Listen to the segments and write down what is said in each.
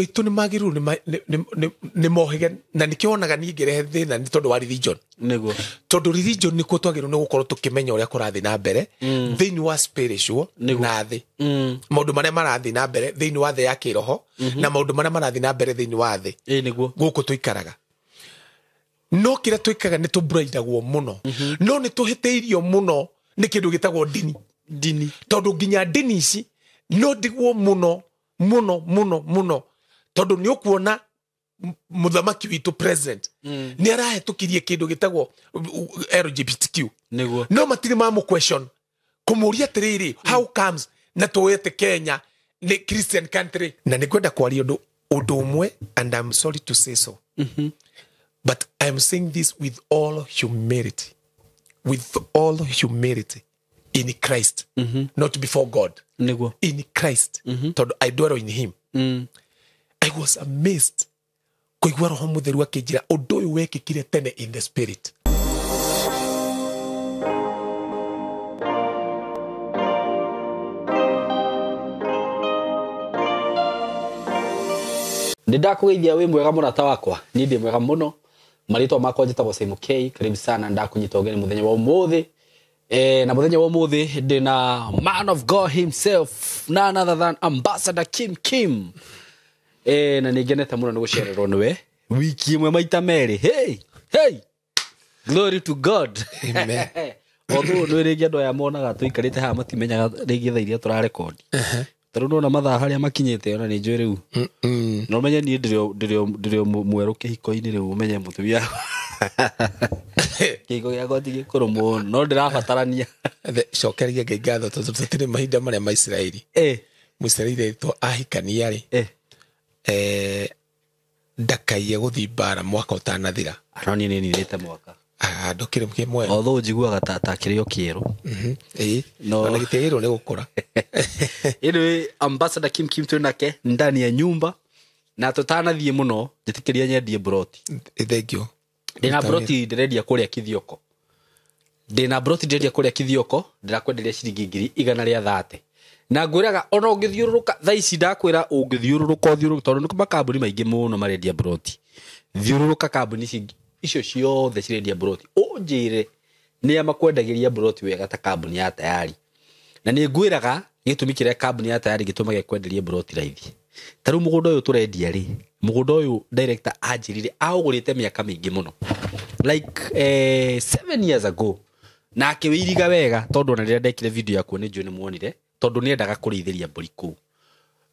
Andũ aitũ nĩ magĩrĩirwo nĩ mohĩge, na nĩkĩo wonaga niĩ ngĩrehe thĩna nĩ tondũ wa religion. Nĩguo. Tondũ religion nĩkuo twagĩrĩirwo nĩ gũkorwo tũkĩmenya ũrĩa kũrathiĩ na mbere thĩinĩ wa spiritual na thĩ, maũndũ marĩa marathiĩ na mbere thĩinĩ wa thĩ ya kĩroho na maũndũ marĩa marathiĩ na mbere thĩinĩ wa thĩ Ĩĩ nĩguo. gũkũ tũikaraga. No kĩrĩa twĩkaga nĩ tũbraidagwo mũno, no nĩ tũhĩtĩirio mũno nĩ kĩndũ gĩtagwo ndini. Ndini. Tondũ nginya ndini ici no ndigwo mũno mũno mũno mũno, tondũ nĩ ũkuona mũthamaki witũ president nĩ arahĩtũkirie kĩndũ gĩtagwo LGBTQ. Nĩguo. No matirĩ mamũ question kũmũria atĩrĩrĩ, how comes na tũwete Kenya nĩ Christian country? Na nĩ ngwenda kwaria ũndũ ũmwe, and I'm sorry to say so, but I'm saying this with all humility, with all humility in Christ, not before God. Nĩguo. In Christ, tondũ I dwell in him. I was amazed kũigua Roho Mũtheru akĩnjĩra ũndũ ũyũ wekĩkire tene in the spirit. Nĩ ndakũgeithia wĩ mwega mũrata wakwa, niĩ ndĩ mwega mũno. Marĩtwa makwa njĩtagwo Simon K. Karibu sana, ndakũnyita ũgeni mũthenya wa ũmũthĩ. Na mũthenya wa ũmũthĩ ndĩ na man of God himself, none other than Ambassador Kim Kim. Na nĩ ngenete mũno nĩ gũcererwo nĩwe wiki ĩmwe maita merĩ. Hey, hey, glory to God. Amen. Although nĩ rĩngĩ andũ aya monaga tũikarĩte haha matimenyaga rĩngĩ thaa iria tũrarekondi. Tarĩu nona mathaa harĩa makinyĩte, ona nĩ njũĩ rĩu. Na ũmenye niĩ ndĩrĩ o mwerũ kĩhiko-inĩ rĩu, ũmenye mũtumia kĩhiko gĩakwa ti gĩkũrũ mũno, no ndĩrabatarania. Cokeria Ngai ngatho tondũ tũtirĩ mahinda marĩa ma Isiraeli. Mũisiraeli etwo ahikania rĩ, ndakaiye gũthiĩ mbara mwaka ũtanathira. No niĩ nĩ ninĩte mwaka. Ndũkĩrĩ kĩmwe. Although njiguaga ta kĩrĩ o kĩerũ. Ĩĩ. No. Ona gĩtiagĩrĩirwo nĩ gũkũra. Anyway, Ambassador Kim Kim twĩ nake ndani ya nyumba, na tũtanathiĩ mũno njĩtĩkĩria nyendie broti. Thank you. Ndĩna broti ndĩrendia kũrĩa Kithioko. Ndĩna broti ndĩrendia kũrĩa Kithioko, ndĩrakwenderia ciringi ngiri igana rĩa thate. Na ngwĩraga ona ũngĩthiũrũrũka thaa ici, ndakwĩra ũngĩthiũrũrũka ũthiũrũrũke, tondũ nĩ makambuni maingĩ mũno marendia broti. Thiũrũrũka kambuni icio ciothe cirendia broti, ũnjĩre nĩa makwendagĩria broti wega ta kambuni ya Tayari. Na nĩ ngwĩraga gĩtũmi kĩrĩa kambuni ya Tayari gĩtũmaga ĩkwenderie broti raithi. Ta rĩu mũgũnda ũyũ tũrendia rĩ, mũgũnda ũyũ director anjĩrire aũgũrĩte mĩaka mĩingĩ mũno, like 7 years ago, na akĩwĩiriga wega, tondũ ona rĩrĩa ndekire video yakuo nĩ njũĩ nĩ muonire, tondũ nĩendaga kũrĩithĩria mbũri kũu.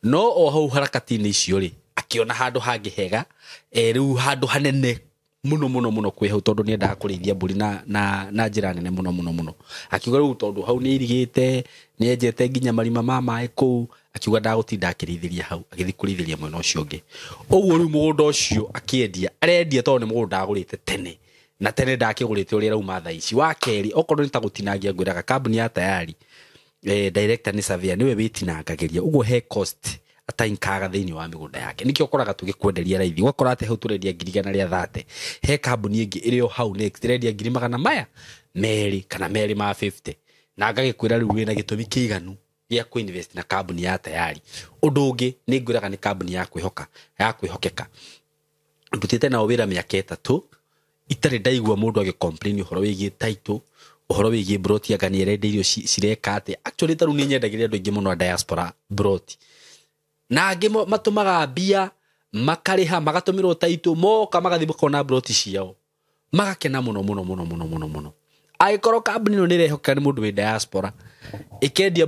No o hau harakati-inĩ icio rĩ, akĩona handũ hangĩ hega, rĩu handũ hanene mũno mũno mũno kwĩ hau, tondũ nĩendaga kũrĩithia mbũri na njĩra nene mũno mũno mũno. Akiuga rĩu tondũ hau nĩairigĩte, nĩenjete nginya marima ma maĩ kũu, akiuga ndagũtinda akĩrĩithĩria hau, agĩthiĩ kũrĩithĩria mwena ũcio ũngĩ. Ũguo rĩu mũgũnda ũcio akĩendia, arendia tondũ nĩ mũgũnda agũrĩte tene, na tene ndakĩgũrĩte ũrĩa arauma thaa ici. Wa kerĩ, okorwo nĩ ta gũtinangia, ngwĩraga kambuni ya Tayari, director nĩ surveyor, nĩwe wĩtinangagĩria, ũguo he cost atainkaga thĩinĩ wa mĩgũnda yake. Nĩkĩo ũkoraga tũgĩkwenderia raithi, ũgakora atĩ hau tũrendia ngiri igana rĩa thate, he kambuni ĩngĩ ĩrĩ o hau next ĩrendia ngiri magana maya merĩ kana merĩ ma 50, na ngagĩkwĩra rĩu wĩna gĩtũmi kĩiganu gĩa kũinvest na kambuni ya Tayari. Ũndũ ũngĩ nĩ ngwĩraga nĩ kambuni ya kwĩhoka, ya kwĩhokeka. Ndutĩte nao wĩra mĩaka 3, itarĩ ndaigua mũndũ agĩ-complain ũhoro wĩgiĩ title, ũhoro wĩgiĩ broti anga nĩ arendia irio cireka atĩa. Actually ta rĩu nĩ nyendagĩria andũ aingĩ mũno a diaspora broti, na angĩ matũmaga mbia makarĩha magatũmĩrwo title, moka magathiĩ makona broti ciao, magakena mũno mũno mũno mũno mũno mũno. Angĩkorwo kambuni ĩno nĩ ĩrehokeka nĩ mũndũ wĩ diaspora, ĩkendia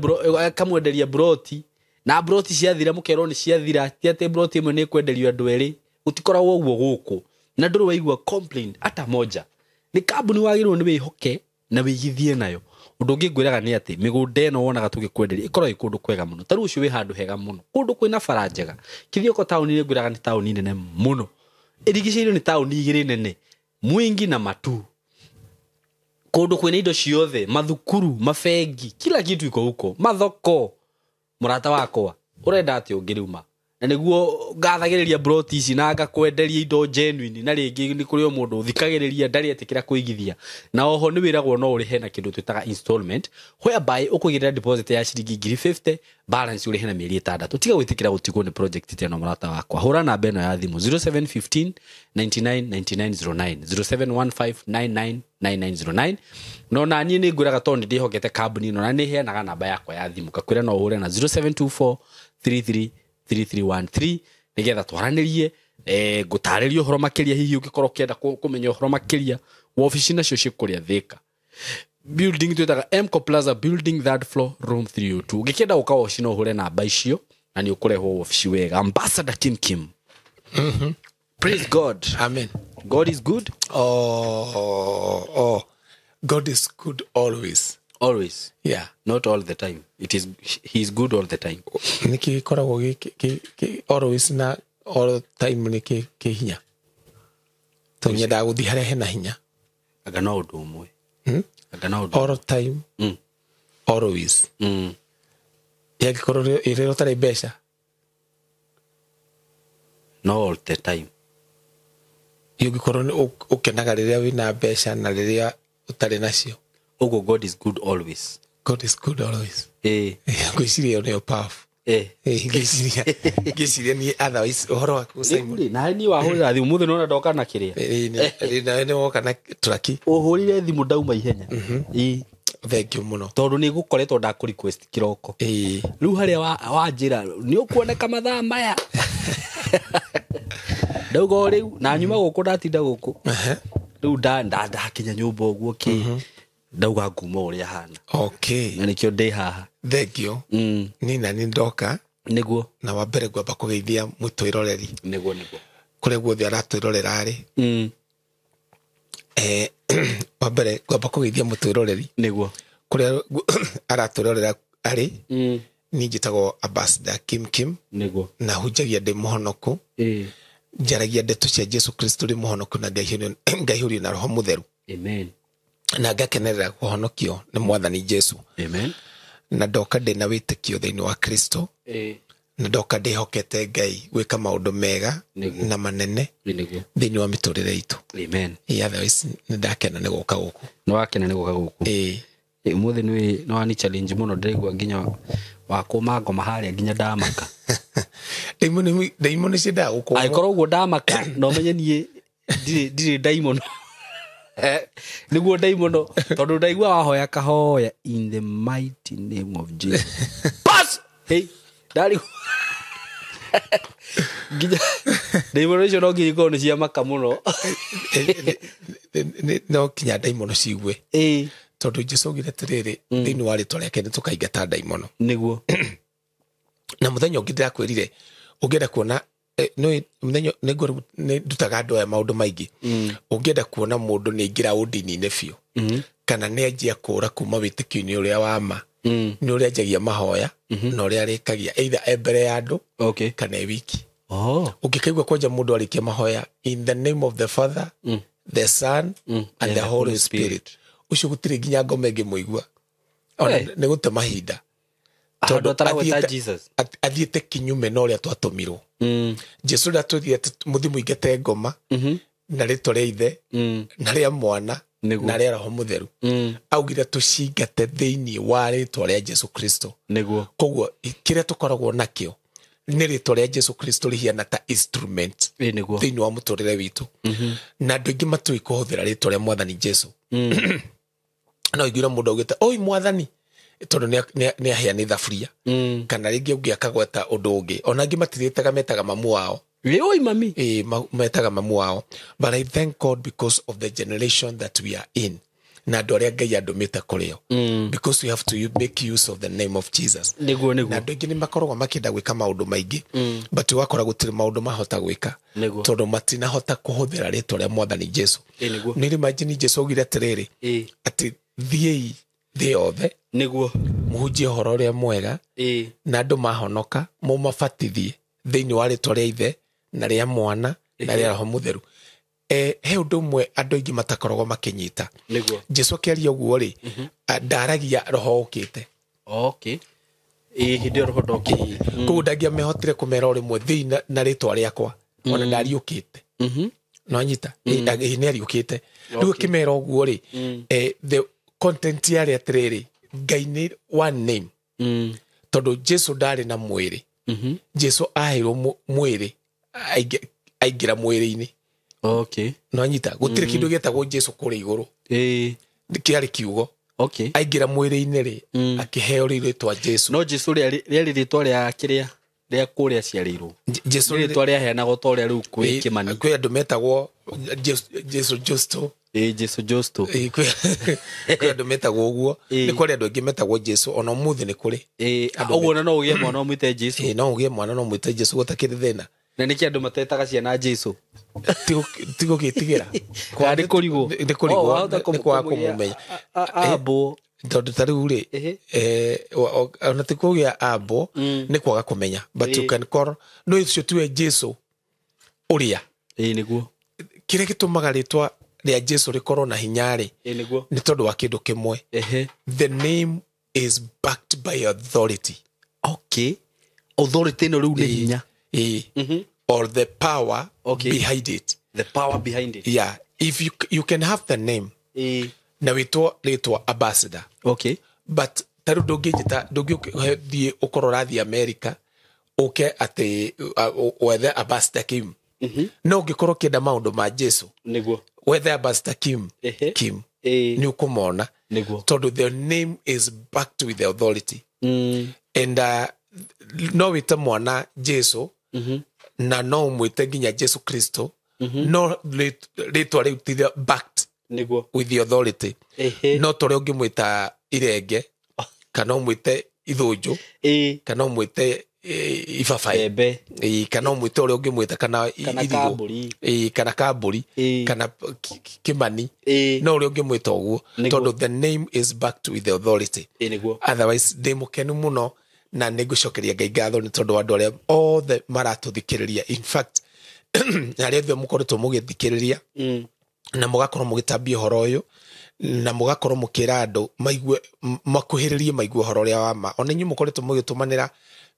ĩkamwenderia broti, na broti ciathira mũkerwo nĩ ciathira, ti atĩ broti ĩmwe nĩ ĩkwenderio andũ erĩ, gũtikoragwo ũguo gũkũ. Na ndũrĩ waigua complaint hata moja. Nĩ kambuni wagĩrĩirwo nĩ wĩhoke na wĩigithie nayo. Ũndũ ũngĩ ngwĩraga nĩ atĩ mĩgũnda ĩno wonaga tũgĩkwenderia ĩkoragwo ĩ kũndũ kwega mũno. Ta rĩu ũcio wĩ handũ hega mũno, kũndũ kwĩna bara njega. Kithioko taũni nĩ ngwĩraga nĩ taũni nene mũno, ĩrigicĩirio nĩ taũni igĩrĩ nene, Mwingi na Matuu. Kũndũ kwĩna indo ciothe, mathukuru, mabengi, kila kitu iko huko, mathoko. Mũrata wakwa, ũrenda atĩa ũngĩ rĩu ma? Na nĩguo ngathagĩrĩria broti ici na ngakwenderia indo genuine, na rĩngĩ nĩ kũrĩ o mũndũ ũthikagĩrĩria ndarĩ etĩkĩra kũigithia. Na oho nĩ wĩragwo no ũrĩhe na kĩndũ twĩtaga installment, whereby ũkũigĩrĩra deposit ya ciringi ngiri 50, balance ũrĩhe na mĩeri 6. Tiga gwĩtĩkĩra gũtigwo nĩ project ta ĩno, mũrata wakwa. Hũra namba ĩno ya thimũ 0715 99 9909, 0715 99 9909. No na niĩ nĩ ngwĩraga tondũ nĩ ndĩhokete kambuni ĩno, na nĩ heanaga namba yakwa ya thimũ, ngakwĩra no ũhũre na 0724 33 3313 nĩgetha twaranĩrie, ngũtarĩrie ũhoro makĩria. Hihi ũngĩkorwo ũkĩenda kũmenya ũhoro makĩria, wabici nacio ciĩ kũrĩa Thĩka building twĩtaga Mco Plaza building, third floor, room 302. Ũngĩkĩenda gũka wabici no ũhũre namba icio na nĩ ũkũrehwo wabici wega. Ambassador Kim Kim, praise God. Amen. God is good. Oh, God is good always. Always. Yeah. Not all the time. It is, he is good all the time. Nĩkĩ gĩkoragwo always na all time nĩ kĩ hinya? Tondũ nyendaga gũthiĩ harĩa hena hinya. Anga no ũndũ ũmwe. Anga no ũndũ. All time. Always. Yangĩkorwo rĩrĩa ũtarĩ mbeca. No all the time. Ũngĩkorwo nĩ ũkenaga rĩrĩa wĩna mbeca na rĩrĩa ũtarĩ nacio. Ũguo God is good always. God is good always. Ngwĩciria ĩyo nĩyo powerful. Ngwĩciria niĩ otherwise ũhoro waku, Simon? Rĩu rĩ, na niĩ wahũrĩra thimũ mũthĩ nĩwona ndoka na kĩrĩa. Nawe nĩ woka na turaki. Ũhũrire thimũ ndauma ihenya. Thank you mũno. Tondũ nĩ gũkoretwo ndakũ request kĩroko. Rĩu harĩa wanjĩra nĩ ũkuoneka mathaa maya, ndauga o rĩu na nyuma gũkũ, ndatinda gũkũ. Rĩu ndakinya nyũmba ũguo kĩ, ndauga nguma ũrĩa hana. Na nĩkĩo ndĩ haha. Thank you. Ni na nĩ ndoka. Nĩguo. Na wa mbere ngwamba kũgeithia mũtwĩroreri. Nĩguo, nĩguo. Kũrĩa guothe aratwĩrorera rĩ. Wa mbere ngwamba kũgeithia mũtwĩroreri. Nĩguo. Kũrĩa aratwĩrorera arĩ. Niĩ njĩtagwo Ambassador Kim Kim. Nĩguo. Na hunjagia ndĩ mũhonoku. Njaragia ndeto cia Jesu Kristo ndĩ mũhonoku na ngaihũrio na Roho Mũtheru. Amen. Na ngakenerera kũhonokio nĩ Mwathani Jesu. Amen. Na ndoka ndĩ na wĩtĩkio thĩinĩ wa Kristo. Na ndoka ndĩhokete Ngai gwĩka maũndũ mega Nĩguo. na manene Nĩguo. thĩinĩ wa mĩtũrĩre itũ. Amen. Otherwise nĩ ndakena nĩ gũka gũkũ. Nĩ wakena nĩ gũka gũkũ. Ũmũthĩ nĩ wani challenge mũno, ndĩraigua nginya wakũma ngoma harĩa nginya ndamaka. Ndaimono ciendaga gũkũmwo. Angĩkorwo ũguo ndamaka, no menye niĩ ndirĩ ndaimono. Nĩguo ndaimono, tondũ ndaigua wahoya kahoya in the mighty name of Jesus. Pass! Hey, ndarigwo. Nginya ndaimono icio no nginya ikorwo nĩ ciamaka mũno. No kinya ndaimono cigue. Tondũ Jesu augire atĩrĩrĩ, thĩinĩ wa rĩtwa rĩake nĩ tũkaingata ndaimono. Nĩguo. Na mũthenya ũngĩ ndĩrakwĩrire, ũngĩenda kuona, nĩ mũthenya nĩ ndutaga andũ aya maũndũ maingĩ. Ũngĩenda kuona mũndũ nĩ aingĩra ũndini-inĩ biũ, kana nĩ anjia kũra kuma wĩtĩkio-inĩ ũrĩa wa ma, nĩ ũrĩa anjagia mahoya, na ũrĩa arĩkagia, either e mbere ya andũ, kana e wiki. Ũngĩkaigua kwanja mũndũ arĩkia mahoya, in the name of the Father, the Son, and the Holy Spirit. Ũcio gũtirĩ nginya ngoma ĩngĩmũigua. Ona nĩ gũte mahinda. Tondũ Tondũ ataragweta Jesus. athiĩte kinyume na ũrĩa twatũmirwo. Jesu ndatwĩrire atĩ mũthiĩ mũingate ngoma, na rĩtwa rĩa Ithe, na rĩa Mwana, Nĩguo. na rĩa Roho Mũtheru. Augire tũcingate thĩinĩ wa rĩtwa rĩa Jesu Kristo. Nĩguo. Koguo kĩrĩa tũkoragwo nakĩo nĩ rĩtwa rĩa Jesu Kristo rĩhiana ta instrument Nĩguo. thĩinĩ wa mũtũrĩre witũ. Na andũ aingĩ matũĩ kũhũthĩra rĩtwa rĩa Mwathani Jesu. No iguire mũndũ augĩte, oi Mwathani, tondũ nĩ aheanĩ thaburia. Kana rĩngĩ ũngĩ akagweta ũndũ ũngĩ. Ona angĩ matirĩtaga, metaga mamu wao. Oi mami. Metaga mamu wao. But I thank God because of the generation that we are in. Na andũ arĩa Ngai andũmĩte kũrĩ o. Because we have to make use of the name of Jesus. Nĩguo, nĩguo. Na andũ aingĩ nĩ makoragwo makĩenda gwĩka maũndũ maingĩ. But ũgakora gũtirĩ maũndũ mahota gwĩka. Nĩguo. Tondũ matinahota kũhũthĩra rĩtwa rĩa Mwathani Jesu. Nĩguo. Nĩ imagine Jesu augire atĩrĩrĩ, atĩ thiĩi thĩ yothe, Nĩguo. mũhunjie ũhoro ũrĩa mwega, na andũ mahonoka, mũmabatithie thĩinĩ wa rĩtwa rĩa Ithe, na rĩa Mwana, na rĩa Roho Mũtheru. He ũndũ ũmwe andũ aingĩ matakoragwo makĩnyita. Nĩguo. Jesu akĩaria ũguo rĩ, ndaragia Roho ũkĩte. Ĩĩ, hĩndĩ ĩyo roho ndokĩte. Koguo ndangĩamehotire kũmera o rĩmwe thĩi na rĩtwa rĩakwa, ona ndariũkĩte. Nonyita nĩ ariũkĩte. Rĩu akĩmera ũguo rĩ, the content yarĩ atĩrĩrĩ, Ngai nĩ one name. Tondũ Jesu ndarĩ na mwĩrĩ. Jesu aheirwo mwĩrĩ aingĩra mwĩrĩ-inĩ. Okay. Nonyita gũtirĩ kĩndũ gĩtagwo Jesu kũrĩa igũrũ. Kĩarĩ kiugo. Okay. Aingĩra mwĩrĩ-inĩ rĩ, akĩheo rĩtwa Jesu. No Jesu rĩarĩ rĩtwa rĩa kĩrĩa rĩa kũrĩa aciarĩirwo. Jesu nĩ rĩtwa rĩaheanagwo ta ũrĩa rĩu kwĩ Kĩmani. Kwĩ andũ metagwo Jesu Justo. Jesu Justo. Kwĩ andũ metagwo ũguo. Nĩ kũrĩ andũ aingĩ metagwo Jesu, ona ũmũthĩ nĩ kũrĩ. Ũguo na no ũgĩe mwana ũmwĩte Jesu. No ũgĩe mwana no ũmwĩte Jesu gũtakĩrĩ thĩna. Na nĩkĩ andũ matetaga ciana Jesu? Ti gũgĩtigĩra. Kana nĩ kũrigwo? Nĩ kũrigwo, nĩ kwaga kũmũmenya. Ambwo. Tondũ ta rĩu rĩ, ona ti kũgĩa ambwo, nĩ kwaga kũmenya. But you can call, no ũcio tiwe Jesu ũrĩa. Nĩguo. Kĩrĩa gĩtũmaga rĩtwa rĩa Jesu rĩkorwo na hinya rĩ, Nĩguo. nĩ tondũ wa kĩndũ kĩmwe. The name is backed by authority. Okay. Authority ĩno rĩu nĩ hinya. Or the power behind it. The power behind it. Yeah. If you can have the name. Na wĩtwo rĩtwa ambassador. Okay. But ta rĩu ndũngĩnjĩta, ndũngĩthiĩ ũkorwo ũrathiĩ America, ũke atĩ wethe ambassador Kim. No ũngĩkorwo ũkĩenda maũndũ ma Jesu. Nĩguo. Wethe ambassador Kim. Kim. Nĩ ũkũmona. Nĩguo. Tondũ the name is backed with the authority. And no wĩte mwana Jesu, na no ũmwĩte nginya Jesu Kristo, no rĩtwa rĩu ti backed Nĩguo. with the authority. No torĩa ũngĩmwĩta Irenge, kana ũmwĩte Ithũnjũ, kana ũmwĩte Ibabaĩ. Kana ũmwĩte ũrĩa ũngĩmwĩta, kana Irigũ. Kana Kambũri, kana Kĩmani. No ũrĩa ũngĩmwĩta ũguo, tondũ the name is backed with the authority. Nĩguo. Otherwise ndĩ mũkenu mũno na nĩngũcokeria Ngai ngatho nĩ tondũ wa andũ arĩa othe maratũthikĩrĩria. In fact, arĩa othe mũkoretwo mũgĩthikĩrĩria, na mũgakorwo mũgĩtambia ũhoro ũyũ, na mũgakorwo mũkĩra andũ maigue, makuhĩrĩrie maigue ũhoro ũrĩa wa ma. Ona inyuĩ mũkoretwo mũgĩtũmanĩra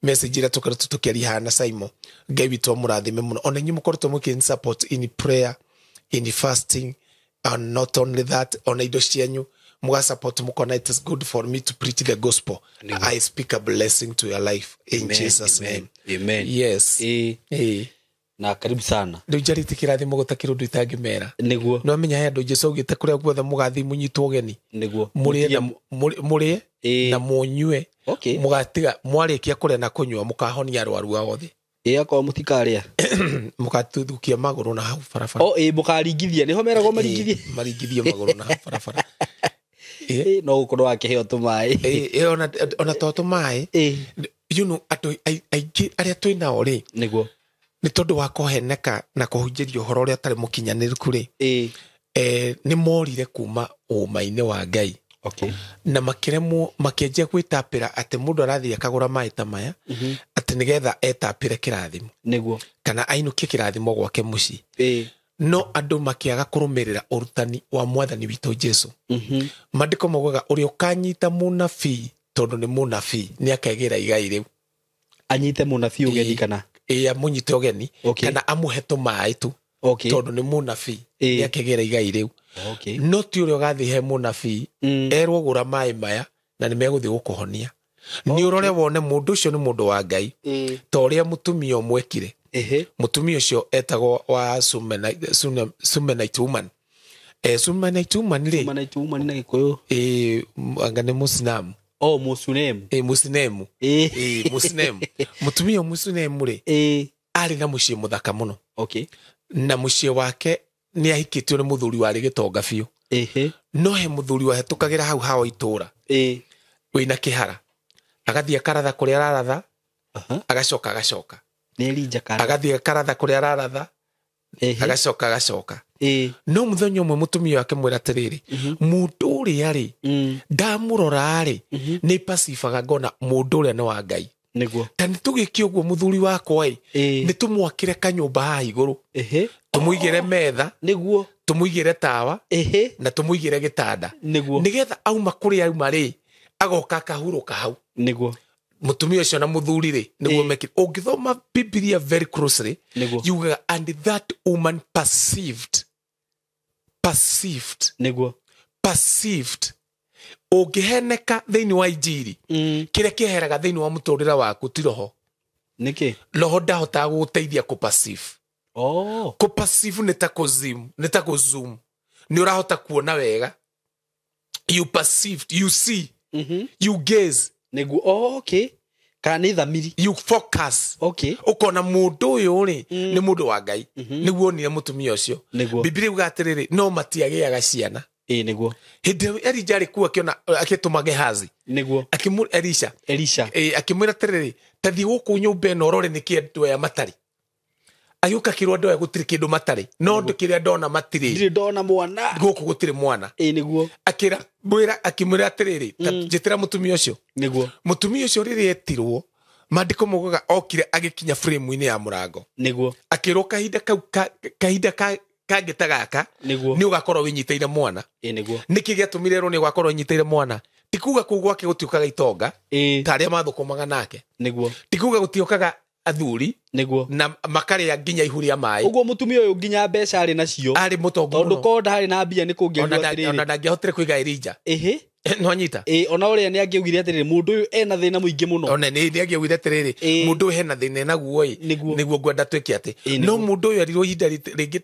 message iria tũkoretwo tũkĩaria haha na Simon, Ngai witũ amũrathime mũno. Ona inyuĩ mũkoretwo mũkĩ support in prayer, in fasting, and not only that, ona indo cianyu muga support mukona. It is good for me to preach the gospel. I speak a blessing to your life in Amen, Jesus amen, name. Amen. Yes. Na karibu sana. Rĩu njarĩtie kĩrathimo gũtakĩrĩ ũndũ itangĩmera. Nĩguo. No menya he andũ Jesu augĩte kũrĩa guothe mũgathiĩ mũnyitwo ũgeni. Nĩguo. Mũrĩe na mũnyue. Okay. Mũgatiga mwarĩkia kũrĩa na kũnyua mũkahonia arwaru othe. Akorwo mũtikarĩa. Mũgatuthukia magũrũ na hau barabara. Mũkaringithia. Nĩho meragwo maringithie. Maringithie magũrũ na hau barabara. No gũkorwo akĩheo tũmaĩ. Ona to tũmaĩ. You know, andũ aingĩ arĩa twĩ nao rĩ. Nĩguo. Nĩ tondũ wa kũheneka na kũhunjĩrio ũhoro ũrĩa ũtarĩ mũkinyanĩru rĩ. Nĩ morire kuma ũma-inĩ wa Ngai. Okay. Na makĩremwo, makĩanjia gwĩtapĩra atĩ mũndũ arathiĩ akagũra maĩ ta maya, atĩ nĩgetha etapĩre kĩrathimo. Nĩguo. Kana ainũkie kĩrathimo gwake mũciĩ. No andũ makĩaga kũrũmĩrĩra ũrutani wa mwathani witũ Jesu. Maandĩko maugaga ũrĩa ũkanyita mũnabii tondũ nĩ mũnabii nĩ akegĩra igai rĩu. Anyite mũnabii ũgeni kana? Amũnyite ũgeni, kana amũhe tũmaĩ tu. Tondũ nĩ mũnabii, nĩ akegĩra igai rĩu. No ti ũrĩa ũgathiĩ he mũnabii, erwo gũra maĩ maya na nĩ megũthiĩ gũkũhonia. Nĩ ũrore wone mũndũ ũcio nĩ mũndũ wa Ngai. Ta ũrĩa mũtumia ũmwe ekire. Mũtumia ũcio etagwo wa Sumenite woman. Sumenite woman rĩ? Sumenite woman na Gĩkũyũ. Anga nĩ Mũsinamu. Mũsunemu. Mũsunemu. Mũsunemu. Mũtumia Mũsunemu rĩ? Arĩ na mũciĩ mũthaka mũno. Okay. Na mũciĩ wake nĩ ahikĩtio nĩ mũthuri warĩ gĩtonga biũ. No he mũthuri wahetũkagĩra hau hao itũũra. Wĩna kĩhara. Agathiĩ akaratha kũrĩa araratha. Agacoka agacoka. Nĩ Elijah kana? Agathiĩ akaratha kũrĩa araratha. Agacoka agacoka. No mũthenya ũmwe mũtumia wake mwĩra atĩrĩrĩ, mũndũ ũrĩa rĩ, ndamũrora rĩ, nĩ pacifaga ngona mũndũ ũrĩa nĩ wa Ngai. Nĩguo. Ta nĩ tũgĩke ũguo mũthuri wakwa ĩ, nĩ tũmwakĩre kanyũmba haha igũrũ. Tũmũigĩre metha. Nĩguo. Tũmũigĩre tawa. Na tũmũigĩre gĩtanda. Nĩguo. Nĩgetha auma kũrĩa auma rĩ, agoka akahurũka hau. Nĩguo. Mutumia ũcio na mũthuri rĩ nĩguo mekire. Ũngĩthoma Bibilia very closely, yugaga and that woman perceived. Nĩguo. Perceived. Ũngĩheneka thĩinĩ wa injiri, kĩrĩa kĩeheraga thĩinĩ wa mũtũrĩre waku ti roho. Nĩkĩ? Roho ndahotaga gũgũteithia kũ-perceive. Oh. Kũ-perceive nĩ ta kũ-zoom, nĩ ta kũ-zoom. Nĩ ũrahota kuona wega. You perceived, you see, you gaze. Nĩguo. Oh, okay. Kana nĩ thamiri. You focus. Okay. Ũkona mũndũ ũyũ rĩ nĩ mũndũ wa Ngai. Nĩguo onire mũtumia ũcio. Nĩguo. Bibilia yugaga atĩrĩrĩ, no matiagĩaga ciana. Ĩĩ nĩguo. Hĩndĩ ĩrĩa Elija arĩ kuo akĩona akĩtũma Gehazi. Nĩguo. Akĩmwĩra Elisha. Elisha. Akĩmwĩra atĩrĩrĩ, ta thiĩ gũkũ nyũmba ĩno ũrore nĩkĩ andũ aya matarĩ. Agĩũka akĩrwo andũ aya gũtirĩ kĩndũ matarĩ. No ũndũ kĩrĩa ndona matirĩ. Ndirĩ ndona mwana. Gũkũ gũtirĩ mwana. Ĩĩ nĩguo. Akĩmwĩra atĩrĩrĩ, ta njĩtĩra mũtumia ũcio. Nĩguo. Mũtumia ũcio rĩrĩa etirwo, maandĩko maugaga okire agĩkinya frame-inĩ ya mũrango. Nĩguo. Akĩrwo kahinda kau kahinda kangĩ ta gaka nĩguo nĩ ũgakorwo wĩnyitĩire mwana. Ĩĩ nĩguo. Nĩkĩ gĩatũmire erwo nĩ ũgakorwo wĩnyitĩire mwana? Ti kuga kũu gwake gũtiũkaga itonga Ĩĩ ta arĩa mathũkũmaga nake. Nĩguo. Ti kuga gũtiũkaga athuri nĩguo na makarĩa nginya ihu rĩa maĩ. Ũguo mũtumia ũyũ nginya mbeca arĩ nacio. Arĩ mũtongu Tondũ mũno. korwo ndarĩ na mbia nĩ kũngĩaugirwo atĩrĩrĩ. Ona ndangĩahotire kũiga Elija. Ĩhĩ. No anyita. Ĩĩ ona ũrĩa nĩ angĩaugire atĩrĩrĩ, mũndũ ũyũ ena thĩna mũingĩ mũno. Ona nĩ angĩaugire atĩrĩrĩ, mũndũ ũyũ hena thĩna naguo ĩ, nĩguo ngwenda twĩke atĩ. No mũndũ ũyũ erirwo ihinda rĩngĩ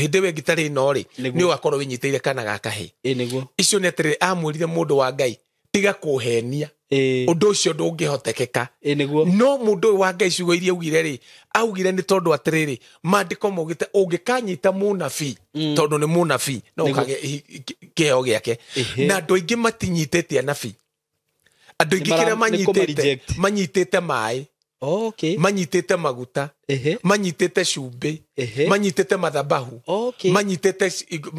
hĩndĩ ĩyo ĩngĩ tarĩ ĩno rĩ, nĩ ũgakorwo wĩnyitĩire kana ga kahĩĩ. Ĩĩ nĩguo. Icio nĩ atĩrĩrĩ, amwĩrire mũndũ wa Ngai, tiga kũhenia. Ũndũ ũcio ndũngĩhotekeka. Ĩĩ nĩguo. No mũndũ ũyũ wa Ngai ciugo iria augire rĩ, augire nĩ tondũ atĩrĩrĩ, maandĩko maugĩte ũngĩkanyita mũnabii, tondũ nĩ mũnabii, no ũkagĩa kĩheo gĩake. Na andũ aingĩ matinyitĩte anabii. Andũ aingĩ kĩrĩa manyitĩte, manyitĩte maĩ. Okay. Manyitĩte maguta. Manyitĩte cumbĩ. Manyitĩte mathabahu. Okay. Manyitĩte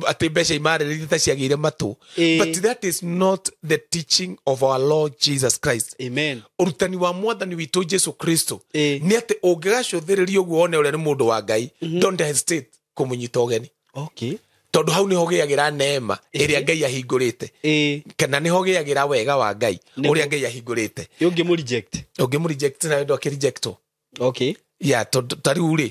atĩ mbeca imarĩrĩire ta ciagĩire matũ. But that is not the teaching of our Lord Jesus Christ. Amen. Ũrutani wa mwathani witũ Jesu Kristo nĩ atĩ ũngĩgacũthĩrĩria ũguo wone ũrĩa nĩ mũndũ wa Ngai, don't hesitate kũmũnyita ũgeni. Okay. Tondũ hau nĩho gĩagĩra neema ĩrĩa Ngai ahingũrĩte. Kana nĩho gĩagĩra wega wa Ngai ũrĩa Ngai ahingũrĩte. Ũngĩmũ-reject. Ũngĩmũ-reject nawe ndũakĩ-rejectwo. Okay. Ya tondũ ta rĩu rĩ,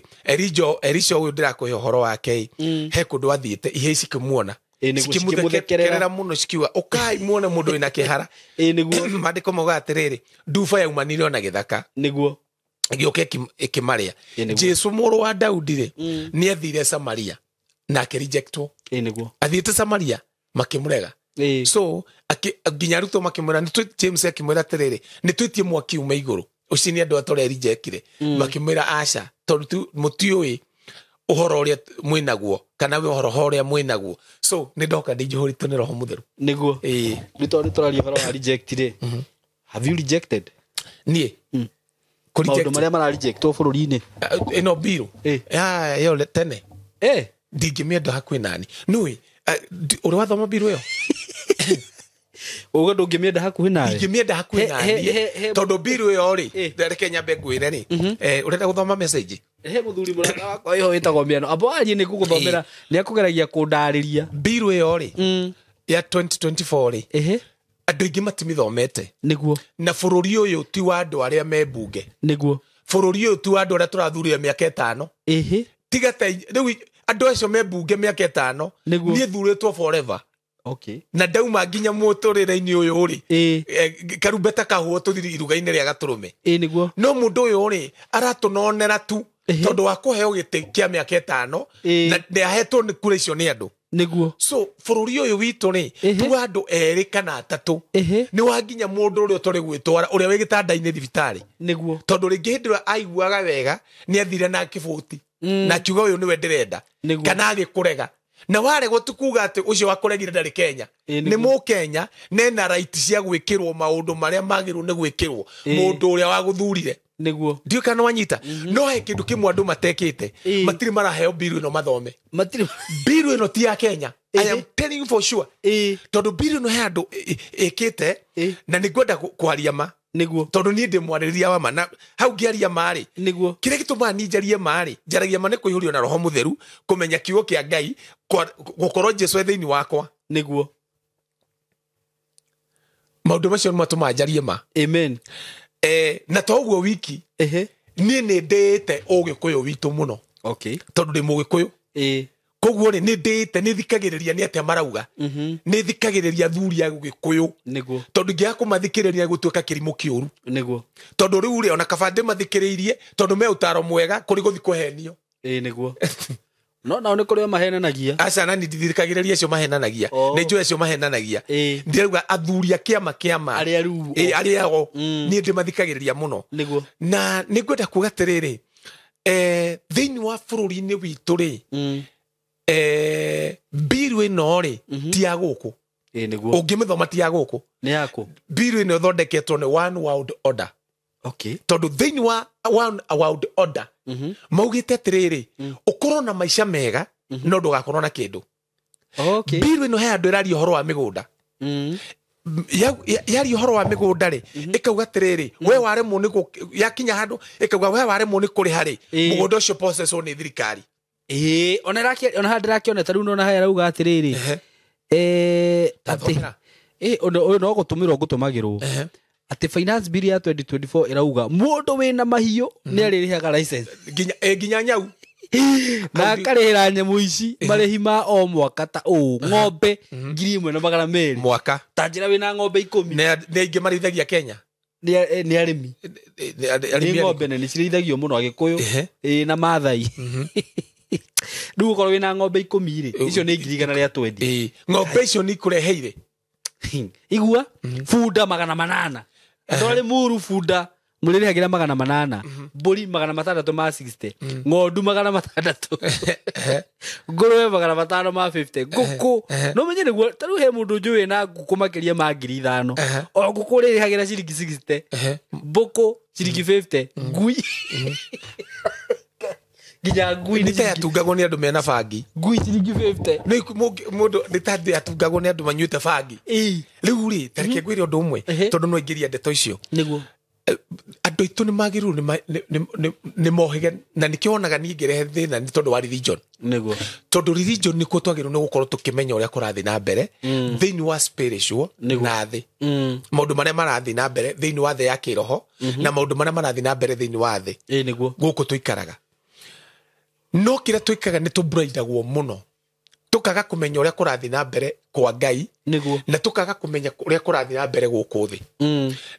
Elisha ũyũ ndĩrakũhe ũhoro wake ĩ, he kũndũ athiĩte ihĩĩ cikĩmuona. Cikĩmũthekerera mũno cikiuga ũkai muone mũndũ wĩna kĩhara. Ĩĩ nĩguo. Maandĩko maugaga atĩrĩrĩ, nduba yaumanire ona gĩthaka. Nĩguo. Ĩgĩũka ĩkĩmarĩa. Jesu mũrũ wa Daudi rĩ, nĩ athire Samaria na akĩrejectwo. Ĩĩ nĩguo. Athiĩte Samaria makĩmũrega. So nginya arutwo makĩmwĩra, James akĩmwĩra atĩrĩrĩ, nĩ twĩtie mwaki ume igũrũ ũcine andũ atũrĩa rejectire. Makĩmwĩra aca, tondũ mũtiũĩ ũhoro ũrĩa mwĩnaguo kana ũhoro ũrĩa mwĩnaguo. So nĩ ndoka ndĩnjihũrĩtwo nĩ Roho Mũtheru. Nĩguo. Nĩ tondũ tũraria ũhoro wa reject rĩ, have you rejected? Niĩ maũndũ marĩa mara rejectwo bũrũri-inĩ ĩno mbirũ ĩyo tene ndingĩmĩenda hakuhĩ nani. Nĩũĩ ũrĩ wathoma mbirũ ĩyo? Uga ndũngĩmĩenda hakuhĩ nawe? Ndingĩmĩenda hakuhĩ naniĩ tondũ mbirũ ĩyo rĩ, reke nyambe ngwĩre rĩ, ũrenda gũthoma message? He mũthuri mũrata wakwa ĩho wĩtagwo Mĩano. Amba warie nĩ ngũgũthomera, nĩ akũgeragia kũndarĩria. Mbirũ ĩyo rĩ, ya 2024 rĩ, andũ aingĩ matimĩthomete. Nĩguo. Na bũrũri ũyũ ti wa andũ arĩa me mbunge. Nĩguo. Bũrũri ũyũ ti wa andũ arĩa tũrathurire mĩaka ĩtano. Tiga ta rĩu andũ acio me mbunge mĩaka ĩtano, niĩ thurĩtwo forever. Okay. Na ndauma nginya mũtũrĩre-inĩ ũyũ rĩ, karumbeta kahũo tũthiri iruga-inĩ rĩa gatũrũme. Ĩĩ nĩguo. No mũndũ ũyũ rĩ, aratũnonera tu tondũ wa kũheo gĩtĩ kĩa mĩaka ĩtano, na nĩahetwo nĩ kura icio nĩ andũ. Nĩguo. So bũrũri ũyũ witũ rĩ, ti wa andũ erĩ kana atatũ. Nĩ wa nginya mũndũ ũrĩa ũtarĩ gwĩtwara, ũrĩa wĩ gĩtanda-inĩ thibitarĩ. Nĩguo. Tondũ rĩngĩ hĩndĩ ĩrĩa aiguaga wega, nĩ athire na kĩbũti. Na akiuga ũyũ nĩwe ndĩrenda. Kana agĩkũrega. Na waregwo tu kuga atĩ ũcio wakũregire ndarĩ Kenya. Nĩ mũkenya, nena right cia gwĩkĩrwo maũndũ marĩa magĩrĩirwo nĩ gwĩkĩrwo mũndũ ũrĩa wagũthurire. Nĩguo. Ndiũĩ kana wanyita. No he kĩndũ kĩmwe andũ matekĩte. Matirĩ maraheo mbiru ĩno mathome. Matirĩ. Mbiru ĩno ti ya Kenya. I am telling you for sure. Tondũ mbiru ĩno he andũ ĩkĩte, na nĩ ngwenda kwaria ma. Nĩguo. Tondũ niĩ ndĩ mwarĩrĩria wa ma. Na hau ngĩaria ma rĩ, Nĩguo. kĩrĩa gĩtũmaga niĩ njarie ma rĩ, njaragia ma nĩ kũihũrio na Roho Mũtheru, kũmenya kiugo kĩa Ngai, gũkorwo Jesũ e thĩinĩ wakwa. Nĩguo. Maũndũ macio nĩ matũmaga njarie ma. Amen. Na to ũguo wiki niĩ nĩ ndĩĩte ũgĩkũyũ witũ mũno. Okay. Tondũ ndĩ mũgĩkũyũ. Koguo rĩ nĩ ndĩĩte, nĩ thikagĩrĩria nĩ atĩa marauga, nĩ thikagĩrĩria athuri a gĩkũyũ. Nĩguo. Tondũ ingĩaga kũmathikĩrĩria gũtuĩka kĩrimũ kĩũru. Nĩguo. Tondũ rĩu rĩ ona kaba ndĩmathikĩrĩirie tondũ me ũtaro mwega kũrĩ gũthiĩ kũhenio. Nĩguo. No nao nĩ kũrĩ o mahenanagia. Aca na nĩ ndithikagĩrĩria acio mahenanagia. Nĩ njũĩ acio mahenanagia. Ndĩrauga athuri a kĩama kĩama Arĩa rĩu arĩa o niĩ ndĩmathikagĩrĩria mũno. Nĩguo. Na nĩ ngwenda kuga atĩrĩrĩ, thĩinĩ wa bũrũri-inĩ witũ rĩ, mbiru ĩno rĩ ti ya gũkũ. Nĩguo. Ũngĩmĩthoma ti ya gũkũ. Nĩ yaku. Mbiru ĩno ĩthondeketwo nĩ one world order. Okay. Tondũ thĩinĩ wa one world order maugĩte atĩrĩrĩ, ũkorwo na maica mega no ndũgakorwo na kĩndũ. Okay. Mbiru ĩno he andũ ĩraria ũhoro wa mĩgũnda. Yaria ũhoro wa mĩgũnda rĩ, ĩkauga atĩrĩrĩ, we waremwo nĩ yakinya handũ ĩkauga we waremwo nĩ kũrĩha rĩ, mũgũnda ũcio processwo nĩ thirikari. Ona ona haha ndĩrakĩona ta rĩu nona haha ĩrauga atĩrĩrĩ, Ta atĩ thomera. Ũndũ ũyũ no gũtũmĩrwo ngũtũmagĩrwo atĩ finance bill ya 2024 ĩrauga mũndũ wĩna mahiũ nĩ arĩrĩhaga license. Nginya nyau. Na akarĩhĩra nyamũ ici marĩhi ma o mwaka ta ũũ, ng'ombe 1,200 mwaka. Ta njĩra wĩna ng'ombe 10. Nĩ aingĩ marĩithagia Kenya. Nĩ arĩmi. Arĩmi. Nĩ ng'ombe na nĩ cirĩithagio mũno Agĩkũyũ na Maathai. Rĩu ũkorwo wĩna ng'ombe 10 rĩ, icio nĩ 120,000. Ng'ombe icio nĩ ikũreheire. Igua bunda 800, andũ arĩ muru bunda mũrĩrĩhagĩra 800, mbũri 660, ng'ondu 600, ngũrũwe 550, ngũkũ no menye nĩguo. Ta rĩu he mũndũ njũĩ na ngũkũ makĩria ma 5,000, o ngũkũ ũrĩrĩhagĩra ciringi 60, mbũkũ ciringi 50, ngui, nginya ngui nĩ nĩ ta ciringi- yatungagwo nĩ andũ mena bangi. Ngui ciringi 50. Nĩ mũndũ nĩ ta yatungagwo nĩ andũ manyuĩte bangi. Rĩu rĩ, ta reke ngwĩre ũndũ ũmwe, tondũ no ingĩria ndeto icio. Nĩguo. Andũ aitũ nĩ magĩrĩirwo nĩ mohĩge, na nĩkĩo wonaga niĩ ngĩrehe thĩna nĩ tondũ wa religion. Nĩguo. Tondũ religion nĩkuo twagĩrĩirwo nĩ gũkorwo tũkĩmenya ũrĩa kũrathiĩ na mbere thĩinĩ wa spiritual na thĩ, maũndũ marĩa marathiĩ na mbere thĩinĩ wa thĩ ya kĩroho na maũndũ marĩa marathiĩ na mbere thĩinĩ wa thĩ Nĩguo. gũkũ tũikaraga. No kĩrĩa twĩkaga nĩ tũbraidagwo mũno, tũkaga kũmenya ũrĩa kũrathiĩ na mbere kwa Ngai na tũkaga kũmenya ũrĩa kũrathiĩ na mbere gũkũ thĩ.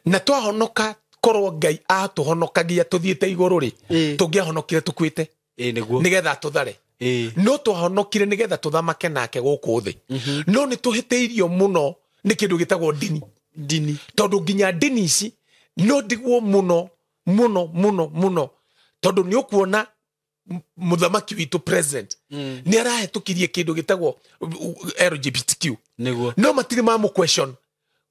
Na twahonoka, korwo Ngai atũhonokagia tũthiĩte igũrũ rĩ, tũngĩahonokire tũkuĩte Nĩguo. nĩgetha tũthare. No twahonokire nĩgetha tũthamake nake gũkũ thĩ. No nĩ tũhĩtĩirio mũno nĩ kĩndũ gĩtagwo ndini. Ndini. Tondũ nginya ndini ici no ndigwo mũno mũno mũno mũno, tondũ nĩ ũkuona mũthamaki witũ president nĩ arahĩtũkirie kĩndũ gĩtagwo LGBTQ. No matirĩ mamũ question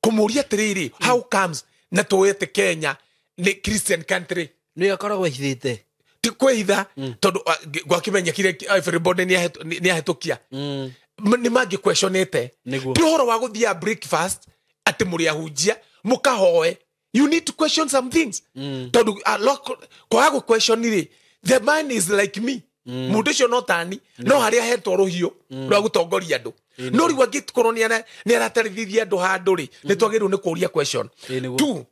kũmũria atĩrĩrĩ, how comes na tũĩ atĩ Kenya nĩ Christian country? Nĩ akoragwo ehithĩte. Ti kwĩhitha, tondũ gwakĩmenyekire everybody nĩ ahĩtũkia, nĩ mangĩ-questionĩte. Ti ũhoro wa gũthiaga breakfast atĩ mũrĩ ahunjia mũkahoe. You need to question some things, tondũ kwaga gũ-question rĩ, the man is like me. Mũndũ ũcio no tani no harĩa ahetwo rũhiũ rwa gũtongoria andũ, no rĩu angĩkorwo nĩ aratarithithia andũ handũ rĩ, nĩ twagĩrĩirwo nĩ kũũria question. Nĩguo. Two,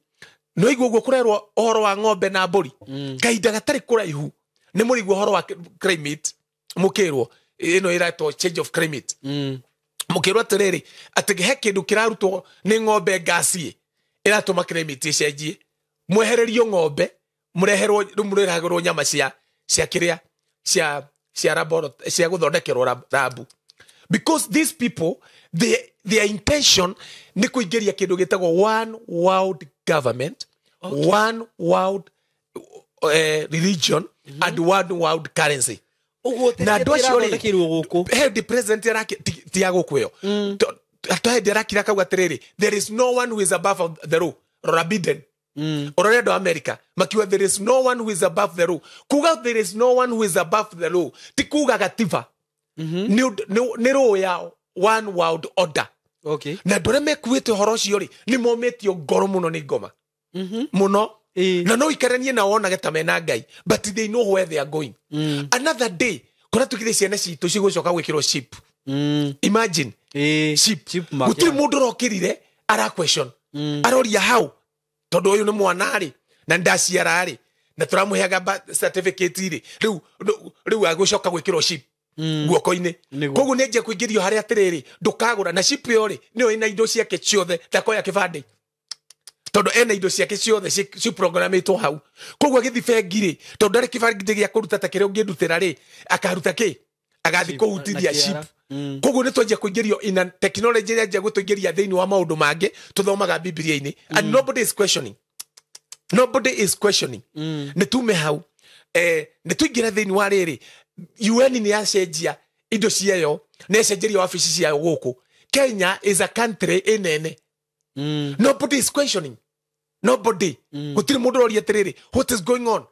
no igua ũguo kũrerwo ũhoro wa ng'ombe na mbũri, kahinda gatarĩ kũraihu nĩ mũrĩigua ũhoro wa climate, mũkĩrwo ĩno ĩretwo change of climate, mũkĩrwo atĩrĩrĩ atĩ he kĩndũ kĩrarutwo nĩ ng'ombe ngasi ĩratũma climate ĩcenjie. Mwehererio ng'ombe, mũreherwo rĩu mũrehagĩrwo nyama cia kĩrĩa cia cia gũthondekerwo rabu, because these people, their intention nĩ kũingĩria kĩndũ gĩtagwo one world government, one world religion and one world currency. Ũguo Na andũ acio rĩ, ĩrathondekeirwo gũkũ. He the president araki ti ya gũkũ ĩyo. He arakira akauga atĩrĩrĩ, there is no one who is above the law. Rora Biden, ũrore andũ a America makiuga there is no one who is above the law. Kuga there is no one who is above the law ti kuga gatiba nĩ law ya one world order. Na andũ arĩa mekuĩte ũhoro ũcio rĩ, nĩ momĩtio ngoro mũno nĩ ngoma mũno. Na no ikaranie na wonage ta mena Ngai, but they know where they are going. Another day kũrĩa tukire ciana citũ cigũcoka gwĩkĩrwo chip. Imagine, chip. Chip mark, Gũtirĩ mũndũ ũrokĩrire ara question, aroria hau, tondũ ũyũ nĩ mwana rĩ, Na ndaciara rĩ, na tũramũheaga certificate rĩ, rĩu agũcoka gwĩkĩrwo chip guoko-inĩ. Koguo nĩ anjia kũingĩrio harĩa atĩrĩrĩ, ndũkagũra na chip ĩyo rĩ, nĩyo ĩna indo ciake ciothe, ndakoya kĩbandĩ tondũ ena indo ciake ciothe ciprogramĩtwo hau. Koguo agĩthiĩ bengi rĩ, tondũ ndarĩ kĩbandĩ gĩa kũruta ta kĩrĩa ũngĩndutĩra rĩ, akaruta kĩ? Agathiĩ kũhutithia chip. Koguo nĩ twanjia kũingĩrio ina technology ĩrĩa anjia gũtũingĩria thĩinĩ wa maũndũ mangĩ tũthomaga Bibilia-inĩ. And nobody is questioning. Nobody is questioning. Nĩ tume hau. Nĩ tũingĩre thĩinĩ wa rĩrĩ, UN nĩ yacenjia indo ciayo, nĩ yacenjeria wabici ciayo gũkũ. Kenya is a country ĩnene. Nobody is questioning. Nobody. Gũtirĩ mũndũ ũroria atĩrĩrĩ, what is going on?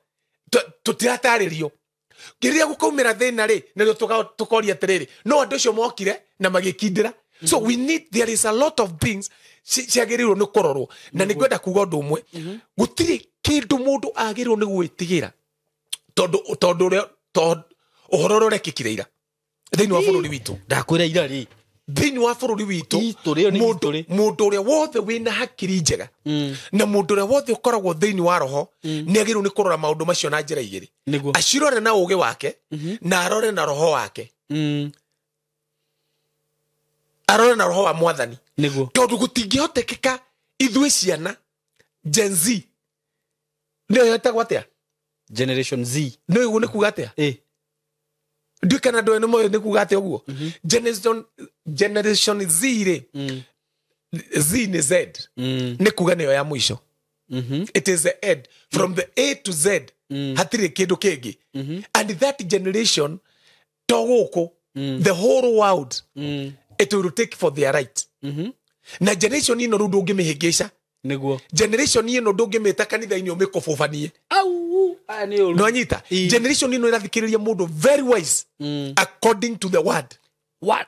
Tũtiratarĩrio. Rĩrĩa gũkaumĩra thĩna rĩ, nĩrĩo tũkoria atĩrĩrĩ, no andũ acio mokire na magĩkindĩra. So we need, there is a lot of things ciagĩrĩirwo nĩ kũrorwo. Na nĩ ngwenda kuga ũndũ ũmwe, gũtirĩ kĩndũ mũndũ agĩrĩirwo nĩ gwĩtigĩra tondũ ũhoro ũrĩa ũrekĩkire ira thĩinĩ wa bũrũri witũ. Ndakwĩra ira rĩ, thĩinĩ wa bũrũri witũ, mũndũ ũrĩa wothe wĩna hakiri njega na mũndũ ũrĩa wothe ũkoragwo thĩinĩ wa roho nĩ agĩrĩirwo nĩ kũrora maũndũ macio na njĩra igĩrĩ. Acirore na ũũgĩ wake na arore na roho wake. Arore na roho wa mwathani. Tondũ gũtingĩhotekeka ithuĩ ciana Gen Z, nĩyo ĩtagwo atĩa? Generation Z. Nĩ ũguo nĩ kuga atĩa? Ndiũĩ kana andũ aya nĩmoĩ nĩ kuga atĩa ũguo. Generation Z rĩ, Z nĩ Z, nĩ kuga nĩyo ya mũico. It is the end. From the A to Z, hatirĩ kĩndũ kĩngĩ. And that generation, to gũkũ, the whole world, it will take for their right. Na generation ĩno rĩu ndũngĩmĩhĩngĩca. Nĩguo. Generation ĩno ndũngĩmĩta kanitha-inĩ ũmĩkobobanie. No anyita. Generation ĩno ĩrathikĩrĩria mũndũ very wise, according to the word.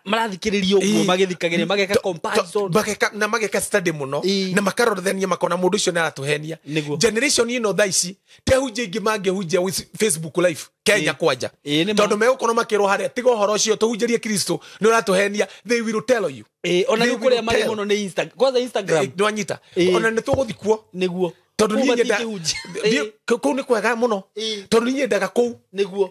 Marathikĩrĩria ũguo magĩthikagĩrĩria, mageka comparison, na mageka study mũno, na makarorithania makona mũndũ ũcio nĩ aratũhenia. Generation ĩno thaa ici ti ahunjia aingĩ mangĩhunjia Facebook live Kenya kwanja, tondũ megũkorwo makĩrwo harĩa, tiga ũhoro ũcio tũhunjĩrie Kristo nĩ ũratũhenia. They will tell you. Ona rĩu kũrĩa marĩ mũno nĩ Instagram. Kwanza Instagram. Nĩ wanyita. Ona nĩ tũgũthiĩ kuo. Nĩguo. Tondũ niĩ nyendaga kũu nĩ kwega mũno, tondũ niĩ nyendaga kũu. Nĩguo.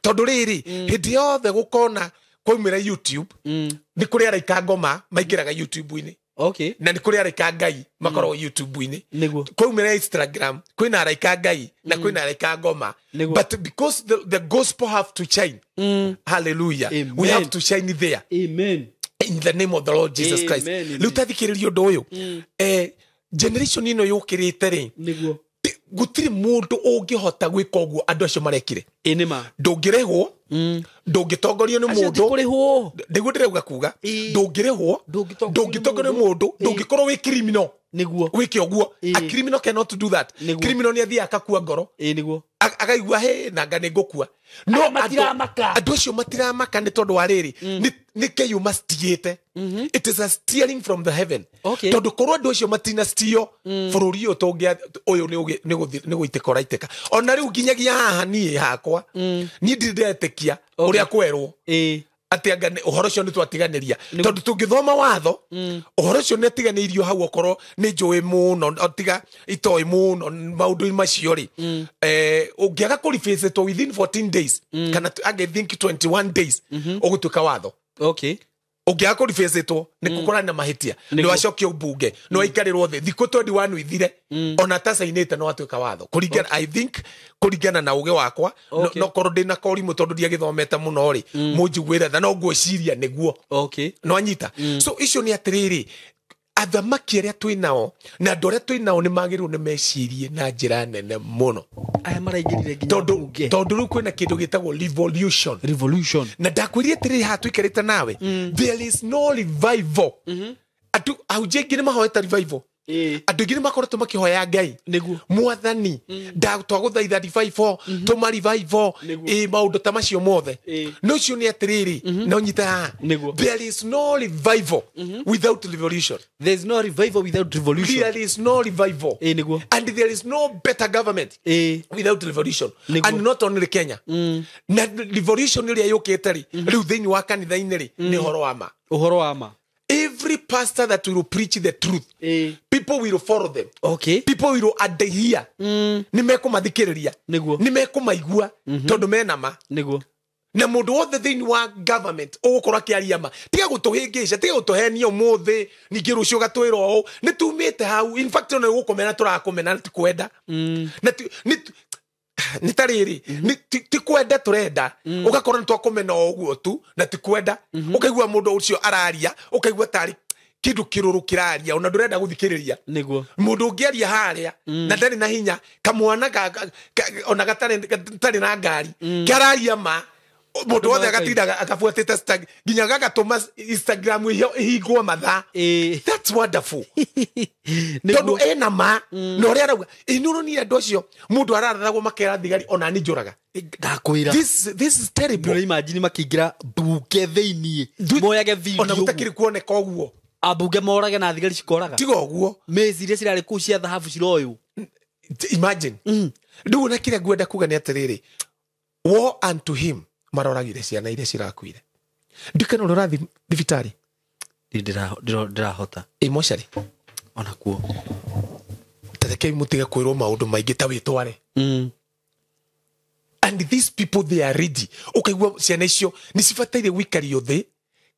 Tondũ rĩrĩ, hĩndĩ yothe gũkona kwaumĩra YouTube, nĩ kũrĩ araika ngoma maingĩraga YouTube-inĩ. Okay. Na nĩ kũrĩ araika Ngai makoragwo YouTube-inĩ. Nĩguo. Kwaumĩra Instagram, kwĩna araika Ngai na kwĩna araika ngoma. But because the gospel have to shine. Hallelujah. Amen. We have to shine there. Amen. In the name of the Lord Jesus Christ. Rĩu tathikĩrĩria ũndũ ũyũ. Generation ĩno yũkĩrĩte rĩ, nĩguo, gũtirĩ mũndũ ũngĩhota gwĩka ũguo andũ acio marekire. Ĩ nĩma. Ndũngĩrĩhwo, ndũngĩtongorio nĩ mũndũ. Nĩguo ndĩrauga kuga, ndũngĩrĩhwo, ndũngĩtongorio nĩ mũndũ, ndũngĩkorwo wĩ criminal. Nĩguo. Wĩke ũguo. A criminal cannot do that. Criminal nĩ athiaga akakua ngoro. Nĩguo. Akaigua he nanga nĩ ngũkua. No andũ acio matiramaka nĩ tondũ wa rĩrĩ, nĩ kĩyũ macitigĩte. It is a steering from the heaven. Tondũ korwo andũ acio matinastio, bũrũri ũyũ ũyũ nĩ gũitĩka ũraitĩka. Ona rĩu nginyagia haha niĩ hakwa, niĩ ndirĩ ndetĩkia ũrĩa kwerwo atĩ anga ũhoro ũcio nĩ twatiganĩria. Tondũ tũngĩthoma watho, ũhoro ũcio nĩ atiganĩirio hau, okorwo nĩ njũĩ mũno, tiga itoĩ mũno maũndũ macio rĩ, ũngĩaga kũribĩcĩtwo within 14 days, kana I think 21 days, ũgũtuĩka watho. Okay. Ũngĩaga kũribĩcĩtwo nĩ gũkorana na mahĩtia, nĩ wacokio mbunge, nĩ waikarĩrwo thĩ thikũ 21 ithire, ona atacainĩte no atuĩka watho. Kũringana, I think, kũringana na ũgĩ wakwa, no korwo ndĩna korimũ tondũ ndiagĩthomete mũno rĩ, mũnjiguĩre tha, no ngwĩciria nĩguo. No anyita. So icio nĩ atĩrĩrĩ, athamaki arĩa twĩ nao na andũ arĩa twĩ nao nĩ magĩrĩirwo nĩ mecirie na njĩra nene mũno. Aya maraingĩrire nginya mbunge. Tondũ rĩu kwĩna kĩndũ gĩtagwo revolution. Revolution. Na ndakwĩrire atĩrĩrĩ haha tũikarĩte nawe, there is no revival. Andũ ahunjia aingĩ nĩ mahoete revival. Andũ aingĩ nĩ makoretwo makĩhoya Ngai. Nĩguo. Mwathani, twagũthaitha revival, tũma revival, maũndũ ta macio mothe. No ũcio nĩ atĩrĩrĩ, no nyita haha. There is no revival without revolution. There is no revival without revolution. There is no revival. Nĩguo. And there is no better government without revolution. And not only Kenya. Na revolution ĩrĩa yũkĩte rĩ, rĩu thĩinĩ wa kanitha-inĩ rĩ, nĩ ũhoro wa ma. Ũhoro wa ma. Every Every pastor that will preach the truth, people will follow them. People will adhere. Nĩ mekũmathikĩrĩria. Nĩguo. Nĩ mekũmaigua tondũ mena ma. Nĩguo. Na mũndũ wothe thĩinĩ wa government ũgũkorwo akĩaria ma, tiga gũtũhĩngĩca, tiga gũtũhenia ũmũthĩ, ningĩ rũciũ ũgatwĩra ũũ. Nĩ tumĩte hau. In fact, ona gũkũmena tũrakũmena na ti kwenda. Na nĩ ta rĩrĩ, ti kwenda tũrenda, ũgakorwo nĩ twakũmena o ũguo tu na ti kwenda. Ũkaigua mũndũ ũcio araria, ũkaigua tarĩ kĩndũ kĩrũrũ kĩraria, ona ndũrenda gũthikĩrĩria. Nĩguo. Mũndũ ũngĩaria harĩa na ndarĩ na hinya, kamwana ona gatarĩ na ngari kĩararia ma, mũndũ wothe agatinda akabuatĩte nginya gagatũma Instagram ĩhingwo mathaa. That's wonderful. Tondũ ena ma na ũrĩa arauga. Ĩ nĩ ũronire andũ acio mũndũ ararathagwo makera thigari ona nĩ njũraga. Ndakwĩra. This is terrible. Ndũra imagine makĩingĩra mbunge thĩiniĩ, moyage video ona gũtakĩrĩ kuoneka ũguo. Ambunge morage na thigari cikoraga. Tiga ũguo. Mĩci iria cirarĩ kũu cia thahabu ciroywo. Imagine. Rĩu ona kĩrĩa ngwenda kuga nĩ atĩrĩrĩ, woe unto him maroragire ciana iria cirakuire. Ndikana ũrĩa ũrathiĩ thibitarĩ. Ndĩrahota. Ĩ mocarĩ. Ona kuo. Ta rekei mũtige kwĩrwo maũndũ maingĩ ta wĩtware. And these people, they are ready. Ũkaigua ciana icio nĩ cibataire gũikario thĩ,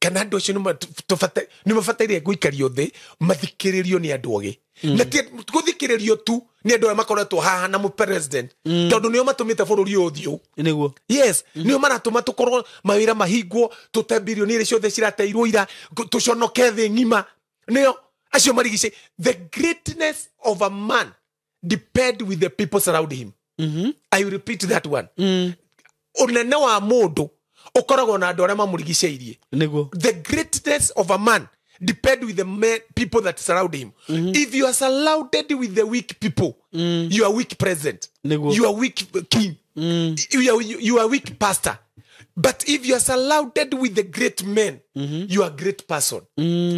kana andũ acio nĩ mabataire gũikario thĩ mathikĩrĩrio nĩ andũ ogĩ. Na ti gũthikĩrĩrio tu nĩ andũ arĩa makoretwo haha na president, tondũ nĩo matũmĩte bũrũri ũyũ ũthiĩ. Nĩguo. Yes, nĩo maratũma tũkorwo mawĩra mahingwo, tũte birioni iria ciothe cirateirwo ira, tũconoke thĩ ng'ima. Nĩo acio marigicĩ. The greatness of a man depend with the people surrounding him. I will repeat that one. Ũnene wa mũndũ ũkoragwo na andũ arĩa mamũrigicĩirie. Nĩguo. The greatness of a man depend with the people that surround him. If you are surrounded with the weak people, you are weak president. Nĩguo. You are weak king. You are weak pastor. But if you are surrounded with the great men, you are a great person.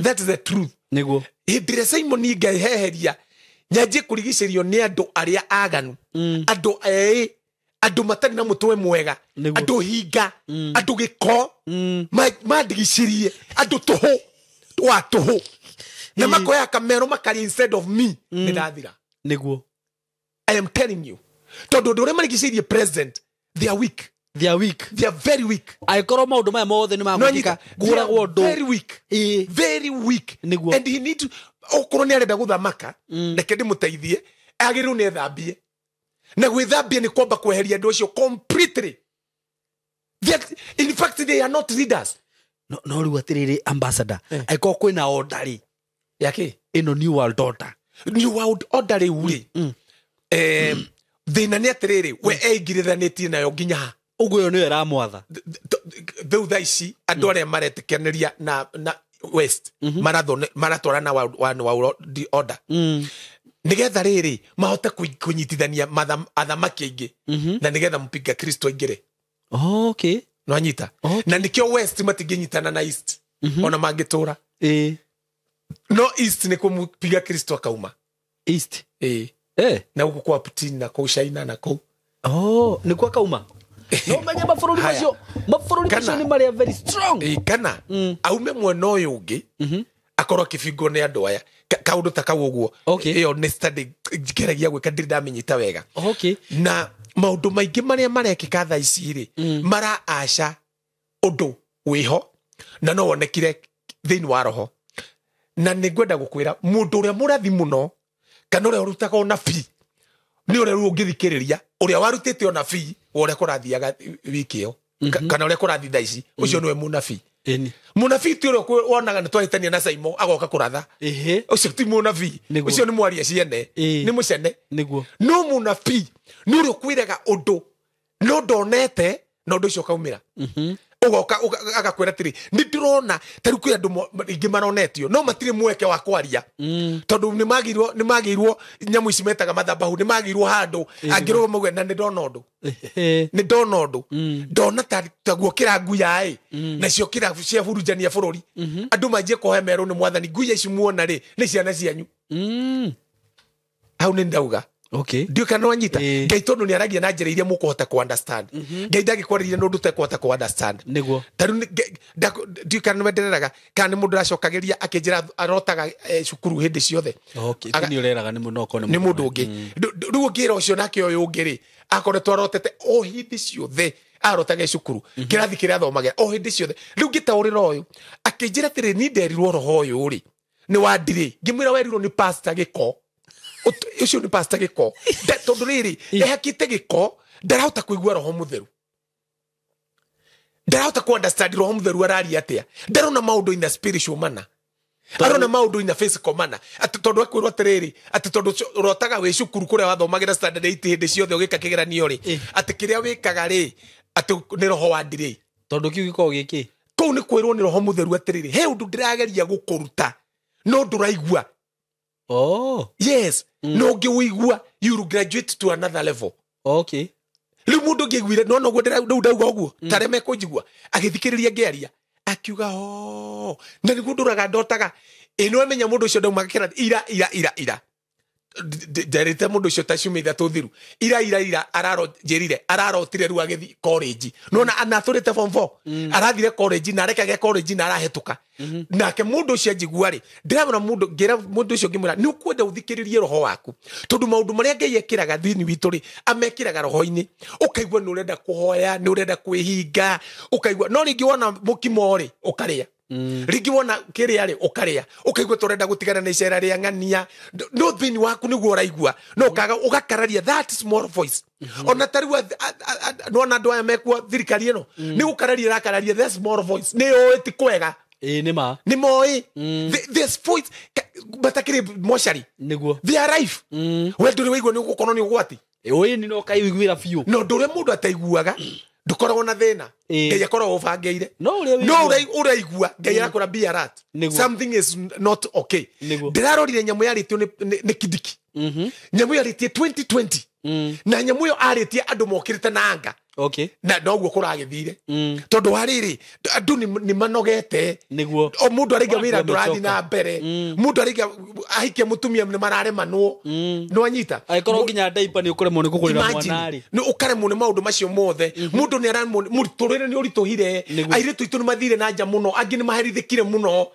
That is the truth. Nĩguo. Hĩndĩ ĩrĩa Simon ngeheheria nyanjie kũrigicĩrio nĩ andũ arĩa aganu, andũ eĩ, andũ matarĩ na mũtwe mwega, andũ hinga, andũ gĩko, mandigicĩrie, andũ tũhũ wa tũhũ, na makoya kamero makaria instead of me, nĩ ndathira. Nĩguo. I am telling you. Tondũ ũndũ ũrĩa marigicĩirie president, they are weak. They are weak. They are very weak. Angĩkorwo maũndũ maya mothe nĩ magwĩkĩka, ngũragwo ũndũ. Very weak. Very weak. Nĩguo. And he need to, okorwo nĩ arenda gũthamaka, reke ndĩmũteithie, agĩrĩirwo nĩ ethambie. Na gwĩthambia nĩ kwamba kweheria andũ acio completely. In fact, they are not leaders. No rĩu atĩrĩrĩ, ambassador, angĩkorwo kwĩna order rĩ, Yake? Ĩno new world order. New world order rĩu rĩ, thĩna nĩ atĩrĩrĩ, we eigirĩthanĩtie nayo nginya ha. Ũguo ĩyo nĩyo ĩramwatha. Rĩu thaa ici andũ arĩa maretĩkanĩria na West maratwarana wa order. Nĩgetha rĩrĩ mahote kũnyitithania athamaki aingĩ, na nĩgetha mũpinga Kristo aingĩre. Okay. Nĩwanyita? Na nĩkĩo West matingĩnyitana na East, ona mangĩtũra. No East nĩ kũmũpiga Kristo akauma. East? Na gũkũ kwa Putin na kũu China na kũu. Oh, nĩ kwa kauma. No menye mabũrũri macio, mabũrũri macio nĩ marĩa very strong. Kana aume mwena ũyũ ũngĩ, akorwo akĩbingwo nĩ andũ aya. Kaũndũ ta kau ũguo. Ĩyo nĩ study ngeragia gwĩka, ndirĩ ndamĩnyita wega. Na maũndũ maingĩ marĩa marekĩka thaa ici rĩ, maraaca ũndũ wĩho na no wonekire thĩinĩ wa roho. Na nĩ ngwenda gũkwĩra mũndũ ũrĩa mũrathi mũno kana ũrĩa ũrutaga ũnabii nĩ ũrĩa rĩu ũngĩthikĩrĩria ũrĩa warutĩte ũnabii wa ũrĩa kũrathiaga wiki ĩyo, kana ũrĩa kũrathiĩ thaa ici, ũcio nĩwe mũnabii. Mũnabii ti ũrĩa wonaga nĩ twahĩtania na Simon agoka kũratha. Ũcio ti mũnabii, ũcio nĩ mwaria ciene, nĩ mũcene. No mũnabii nĩ ũrĩa ũkwĩraga ũndũ no ndonete na ũndũ ũcio ũkaumĩra. Ũgoka agakwĩra atĩrĩ, nĩ ndĩrona ta rĩu kwĩ andũ aingĩ maronetio no matirĩ mweke wa kwaria, tondũ nĩ magĩirwo nyamũ ici metaga mathabahu, nĩ magĩirwo handũ angĩrũgama mauge na nĩ ndona ũndũ, nĩ ndona ũndũ, ndona taguo kĩra nguya ĩ, nacio kĩra ciahurunjania bũrũri, andũ manjie kũhe merũ nĩ mwathani, nguya ici muona rĩ nĩ ciana cianyu. Hau nĩ ndauga. Okay. Ndiå kana wanyita. Ĩĩ. Ngai tondå nä aragia na njä ra iria må kåhota kå understand, Ngai ndangä nä å ndå tekåhota kå understand. Nĩguo. Tarä ndiå kana nä wendereraga kana nä må ndå aracokagä ria akä njä ra arotaga cukuru hä ndä ciothe. Okay. Ti nĩ ũreraga nĩ mũno okorwo nä må ndå å ngä rä u ngä ra å cio nake å yå å ngä rä akoretwo arotete o hĩndĩ ciothe arotage cukuru kä rathi kä rä athomagä o hĩndĩ ciothe. Rä u ngä taå rä ra å yå akä njä ra atä rä ni nderirwo roho å yå rä nä wandirä ngä mwä ra werirwo nä pastor gä ko å cio nä pastor gä ko tondå rä rä ehakä te gä ko ndarahota kå igua roho må theru, ndarahota kå understand roho må theru araria atä a, ndarona maå ndå in a spiritual manner, arona maundu ina physical mana ati tondu akwirwo atiriri ati tondu urotaga wi cukuru kuria wathomagira standard 8 hindi ciothe ugika kigeranio ri ati kiria wikaga ri ati ni roho wa ndiri Tondũ kĩu gĩkoragwo gĩkĩ. Kuu ni kwirwo ni roho mutheru atiriri he undu ndirageria gukuruta no nduraigua. Oh. Yes. No ngiwigua you will graduate to another level. Okay. Riu mundu ngiguire no noguo riu ndauga uguo tare mekunjigua agithikiriria ngiaria akiuga o na niguo nduraga ndotaga ä no emenya må ndå å cio ndaumaga kä rathi ira ira ira ira nderä te må ndå å cio ta ciumia ithatå thiru ira ira ira araro njä ararotire rä u agä thi college nona anatå rä te form 4 arathire college na arekage college na arahetũka nake må ndå å cio anjigua rä ndĩramwĩra mũndũ ngĩra mũndũ ũcio ngĩmwĩra nĩ ũkwenda ũthikĩrĩrie roho waku tondũ maũndũ marĩa Ngai ekĩraga thĩinĩ witũ rĩ amekĩraga roho-inĩ ũkaigua nĩ ũrenda kũhoya nĩ ũrenda kwĩhinga ũkaigua no rĩngĩ wona mũkimo rĩ ũkarĩa rĩngĩ wona kĩrĩa rĩ ũkarĩa ũkaigua tũrenda gũtigana na icera rĩa ng'ania no thĩinĩ waku nĩguo ũraigua no ũkaga ũgakararia that small voice ona ta rĩu nĩwona andũ aya mekuo thirikari ĩno nĩ gũkararia ĩrakararia that small voice nĩ yũĩ ti kwega. Ĩĩ nĩ ma. Nĩ moĩ this voice matakĩrĩ mocarĩ. Nĩguo. They are life. We ndũrĩ waigua nĩ ũgũkorwo nĩ ũgwati. Ĩĩ nĩ no kaiguĩra biũ. No ũndũ ũrĩa mũndũ ataiguaga ndũkoragwo na thĩna Ngai akoragwo ũbangĩire No ũrĩa no ũraigua Ngai arakũra be alert. Something is not okay. Ndĩrarorire nyamũ yarĩtio nĩ Kindiki. Nyamũ yarĩtie 2020 na nyamũ ĩyo arĩtie andũ mokĩrĩte na anga. Okay. Na noguo kũragĩthire tondũ wa rĩrĩ andũ nĩ manogete. Nĩguo. O mũndũ araiga wĩra ndũrathiĩ na mbere mũndũ araiga ahikia mũtumia nĩ mararemanwo nĩ wanyita angĩkorwo nginya diaper nĩ ũkũremwo nĩ kũgũrĩra mwana rĩ nĩ ũkaremwo nĩ maũndũ macio mothe mũndũ nĩ aramwo mũtũrĩre nĩ ũritũhire airĩtu aitũ nĩ mathire na nja mũno angĩ nĩ maherithĩkire mũno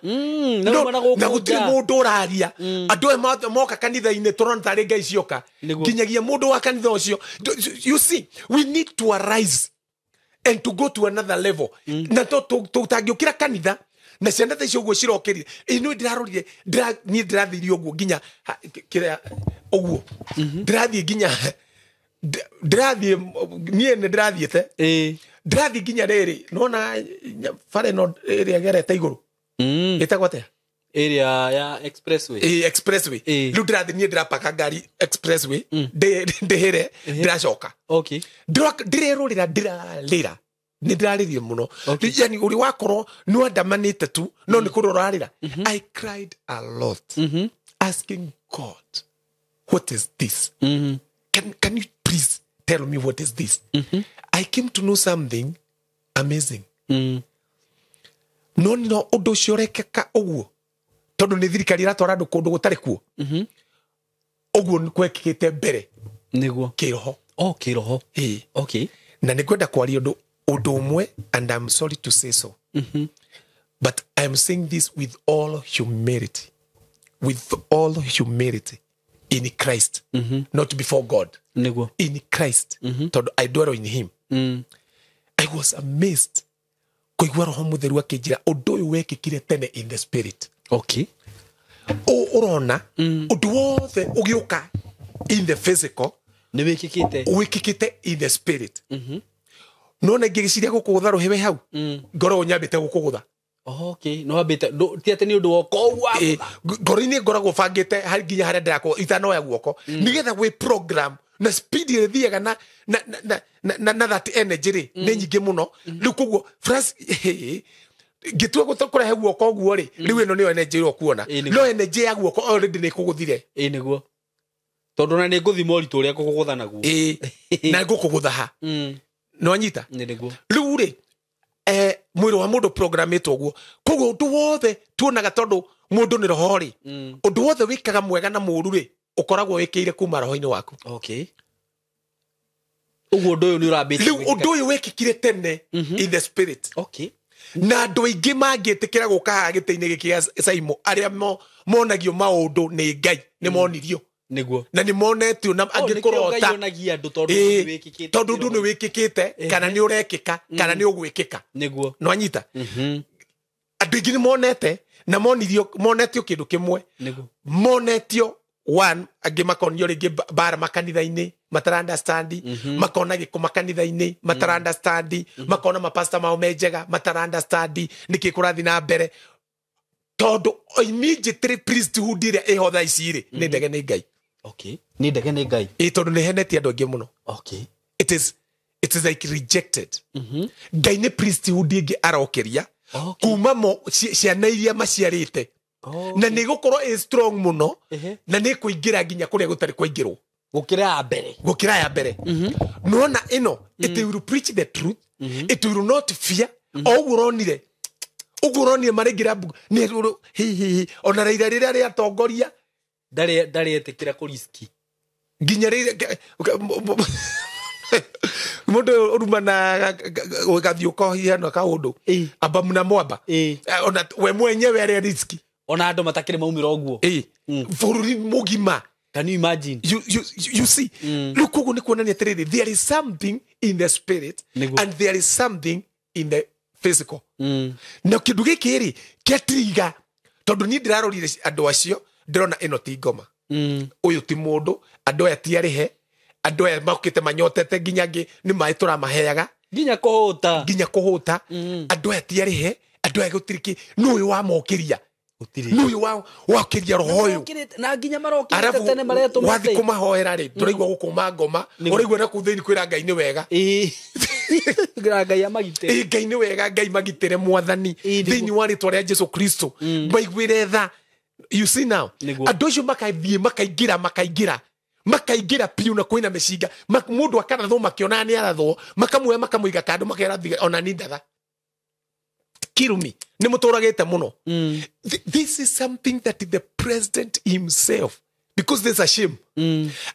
na gũtirĩ mũndũ ũraria andũ aya moka kanitha-inĩ tũrona tarĩ Ngai cioka nginyagia mũndũ wa kanitha ũcio. You see, we need to arise and to go to another level. Na tũtangĩũkĩra kanitha na ciana ta icio ũguo cirokĩrire ĩno ndĩrarorire niĩ ndĩrathiire ũguo nginya kĩrĩa ũguo ndĩrathiĩ nginya ndĩrathiĩ niĩ nĩ ndĩrathiĩte ndĩrathiĩ nginya rĩrĩ nona bara ĩno ĩrĩa ĩgerete igũrũ ĩtagwo atĩa area ya expressway. Expressway rĩu ndĩrathiĩ niĩ ndĩrapaka ngari expressway ndĩhĩre ndĩracoka. Okay. Ndĩrerorera ndĩrarĩra nĩ ndĩrarĩrire mũno yani ũrĩ wakorwo nĩ wandamanĩte tu no nĩ kũrora ũrarĩra. I cried a lot asking God, what is this? Can you please tell me what is this? I came to know something amazing. No no ũndũ ũcio ũrekeka ũguo tondũ nĩ thirikari ĩratwara andũ kũndũ gũtarĩ kuo ũguo nĩ kwekĩkĩte mbere Nĩguo. Kĩroho. Oh, kĩroho. Ĩĩ. Okay. Na nĩ ngwenda kwaria ũndũ ũmwe and I'm sorry to say so. But I'm saying this with all humility. With all humility in Christ. Not before God. Nĩguo. In Christ. Tondũ I dwell in him. I was amazed kũigua roho mũtheru akĩnjĩra ũndũ ũyũ wekĩkire tene in the spirit. Okay. Ũrona ũndũ wothe ũgĩũka in the physical nĩ wĩkĩkĩte wĩkĩkĩte in the spirit. No na ngĩgĩciria gũkũgũtha rũhĩ wĩ hau ngoragwo nyambĩte gũkũgũtha. Okay. No wambĩte ti atĩ nĩ ũndũ woka ũguo ngoro-inĩ ngoragwo bangĩte nginya harĩa ndĩrakorwo itanoya guoko nĩgetha gwĩ program na speed ĩrĩa ĩthiaga na that energy rĩ nĩ nyingĩ mũno rĩu koguo France ngĩtua kũrehe guoko ũguo rĩ rĩu ĩno nĩyo energy ĩrĩa ũkuona no energy ya guoko already nĩ ĩkũgũthire. Ĩĩ nĩguo tondũ na nĩ ngũthima ũritũ ũrĩa ngũkũgũtha naguo. Ĩĩ na ngũkũgũtha ha nĩ wanyita nĩguo rĩu rĩ mwĩrĩ wa mũndũ programĩtwo ũguo koguo ũndũ wothe tuonaga tondũ mũndũ nĩ roho rĩ ũndũ wothe wĩkaga mwega na mũũru rĩ Ũkoragwo wĩkĩire kuma roho-inĩ waku. Okay. Ũguo ũndũ ũyũ nĩ ũrambĩtie. Rĩu ũndũ ũyũ wekĩkire tene in the spirit. Okay. Na andũ aingĩ mangĩtĩkĩra gũka haha gĩtĩ-inĩ gĩkĩ gĩa Saimo arĩa monagio maũndũ nĩ Ngai nĩ monirio. Nĩguo. Na nĩ monetio na angĩ kũrota. Tondũ ũndũ nĩ wĩkĩkĩte kana nĩ ũrekĩka kana nĩ ũgwĩkĩka. Nĩguo. Nĩwanyita? Andũ aingĩ nĩ monete na monirio monetio kĩndũ kĩmwe. Nĩguo. Monetio one angĩ makonio rĩngĩ bara makanitha-inĩ matara understand, makona gĩko makanitha-inĩ matara understand, makona mapasta mao me njega matara understand nĩkĩ kũrathiĩ na mbere. Tondũ immediately priesthood ĩrĩa ĩho thaa ici rĩ nĩ ndege nĩ Ngai. Okay. Nĩ ndege nĩ Ngai. Ĩ tondũ nĩ henetie andũ aingĩ mũno. Okay. It is like rejected. Ngai nĩ priesthood ĩngĩ arokeria kuma ciana iria maciarĩte. Na nĩ gũkorwo ĩ strong mũno na nĩ kũingĩra nginya kũrĩa gũtarĩ kũingĩrwo. Gũkĩra ya mbere. Gũkĩra ya mbere. Nĩwona ĩno, it will preach the truth, it will not fear. O ũguo ũronire. Ũguo ũronire maraingĩra nĩ hi hi hi ona Raila rĩrĩa rĩatongoria ndarĩ etĩkĩra kũriski. Nginya rĩrĩa mũndũ ũrumana gathiĩ ũkohiana kaũndũ amba muna mwamba ona we mwenyewe arĩa riski. Ona andũ matakĩrĩ maumĩra ũguo. Bũrũri mũgima. Can you imagine? You see, rĩu koguo nĩ kuonania atĩrĩrĩ, there is something in the spirit and there is something in the physical. Na kĩndũ gĩkĩ rĩ kĩatiriga tondũ niĩ ndĩrarorire andũ acio ndĩrona ĩno ti ngoma. Ũyũ ti mũndũ, andũ aya ti arĩhe, andũ aya mokĩte manyotete nginya angĩ nĩ maĩ tũramaheaga. Nginya kũhũta. Nginya kũhũta. Andũ aya ti arĩhe, andũ aya gũtirĩ kĩ, nũ ũyũ wamokĩria? Nũ ũyũ wakĩria roho ũyũ? Na nginya marokĩrĩte tene maretũmĩte. Wathiĩ kũmahoera rĩ, tũraigua gũkũma ngoma, ũraigua na kũu thĩinĩ kwĩra Ngai nĩ wega. Ngai amagitĩre. Ngai nĩ wega, Ngai magitĩre mwathani thĩinĩ wa rĩtwa rĩa Jesu Kristo. Maiguĩre tha. You see now, andũ acio makathiĩ makaingĩra makaingĩra makaingĩra piũ na kwĩna mĩcinga mũndũ akarathwo makĩonaga nĩ arathwo makamuoya makamũiga kando makera ona ni ndatha kirumi nĩ mũtũragĩte mũno. This is something that the president himself, because there's a shame,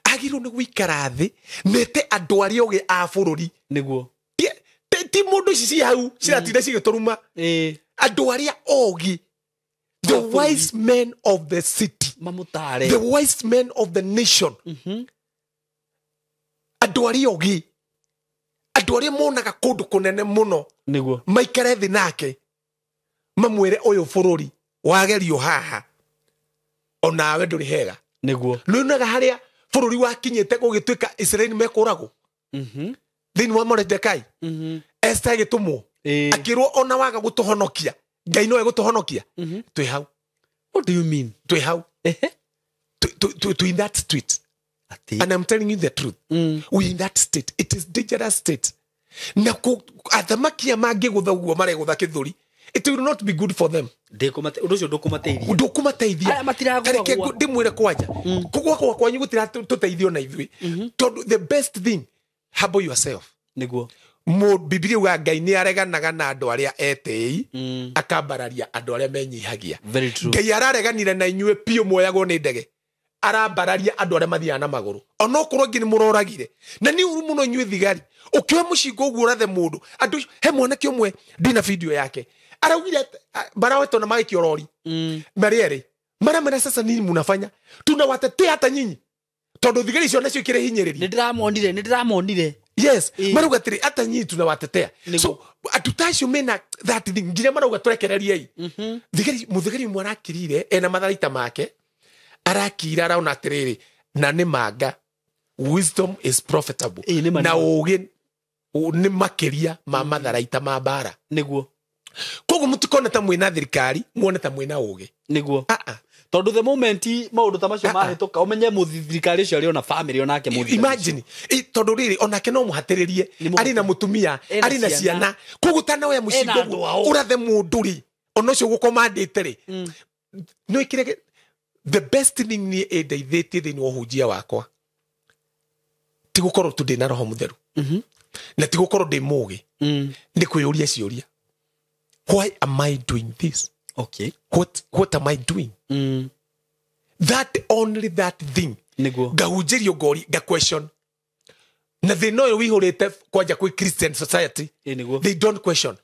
agĩrĩirwo nĩ gũikara thĩ nete andũ arĩa ogĩ a bũrũri. Nĩguo. Ti mũndũ ici ci hau ciratinda cigĩtũruma. Andũ arĩa ogĩ, the wise men of the city, mamutare, the wise men of the nation, andũ arĩa ogĩ, andũ arĩa monaga kũndũ kũnene mũno, nĩguo maikare thĩ nake mamwĩre ũyũ bũrũri wagerio haha onawe ndũrĩ hega. Nĩguo. Nĩonaga harĩa bũrũri wakinyĩte gũgĩtuĩka Israeli mekũragwo thĩinĩ wa Mordecai. Esther agĩtũmwo akĩrwo ona waga gũtũhonokia Ngai no egũtũhonokia. Twĩ hau. What do you mean? Twĩ hau. To in that street. And I'm telling you the truth. We in that state. It is dangerous state. Na athamaki aya mangĩgũtha ũguo maregũtha kĩthũri, it will not be good for them. Ũndũ ũcio ndũkũmateithia. Ndũkũmateithia. Aya matiragũa. Tareke ndĩmwĩre kwanja. Kũgũa kwanyu gũtiratũteithia ona ithuĩ. Tondũ the best thing, humble yourself. Nĩguo. Bibilia yugaga Ngai nĩ areganaga na andũ arĩa etĩi, akambararia andũ arĩa menyihagia. Very true. Ngai arareganire na inyuĩ piũ muoyagwo nĩ ndege, arambararia andũ arĩa mathiaga na magũrũ onokorwo angĩ nĩ mũroragire. Na nĩ ũru mũno inyuĩ thigari ũkĩoya mũcinga ũguo ũrathe mũndũ. Andũ he mwanake ũmwe ndina video yake araugire barawetwo na magĩikio rori marĩ erĩ maramera sasa nini munafanya tunawatetea hata nyinyi tondũ thigari icio nacio ikĩrĩ hinyĩrĩria. Nĩ ndĩramonire. Yes, marauga atĩrĩ hata nyinyi tunawatetea. So andũ ta acio mena that thing nginya marauga tũrekereriei. Thigari mũthigari ũmwe arakirire ena matharaita make arakira araona atĩrĩrĩ na nĩ manga wisdom is profitable na ũũgĩ nĩ makĩria ma matharaita ma mbara. Nĩguo. Koguo mũtikone ta mwĩna thirikari muone ta mwĩna ũũgĩ. Nĩguo. Tondũ the moment maũndũ ta macio mahĩtũka ũmenye mũthirikari ũcio arĩ ona family onake mũthirikari. Imagine tondũ rĩrĩ onake no mũhatĩrĩrie arĩ na mũtumia arĩ na ciana koguo tanaoya mũcinga ũguo ũrathe mũndũ rĩ ona ũcio ũgũkomandĩte rĩ no ĩkĩre the best thing nĩ ĩndeithĩtie thĩinĩ wa ũhunjia wakwa ti gũkorwo tu ndĩ na roho mũtheru na ti gũkorwo ndĩ mũũgĩ nĩ kwĩyũria ciũria. Why am I doing this? Okay. What am I doing? That only that thing. Nĩguo. Ngahunjĩrio ngori nga question na thĩna ũyũ wihũrĩte kwanja kwĩ Christian society. Ĩ nĩguo. They don't question.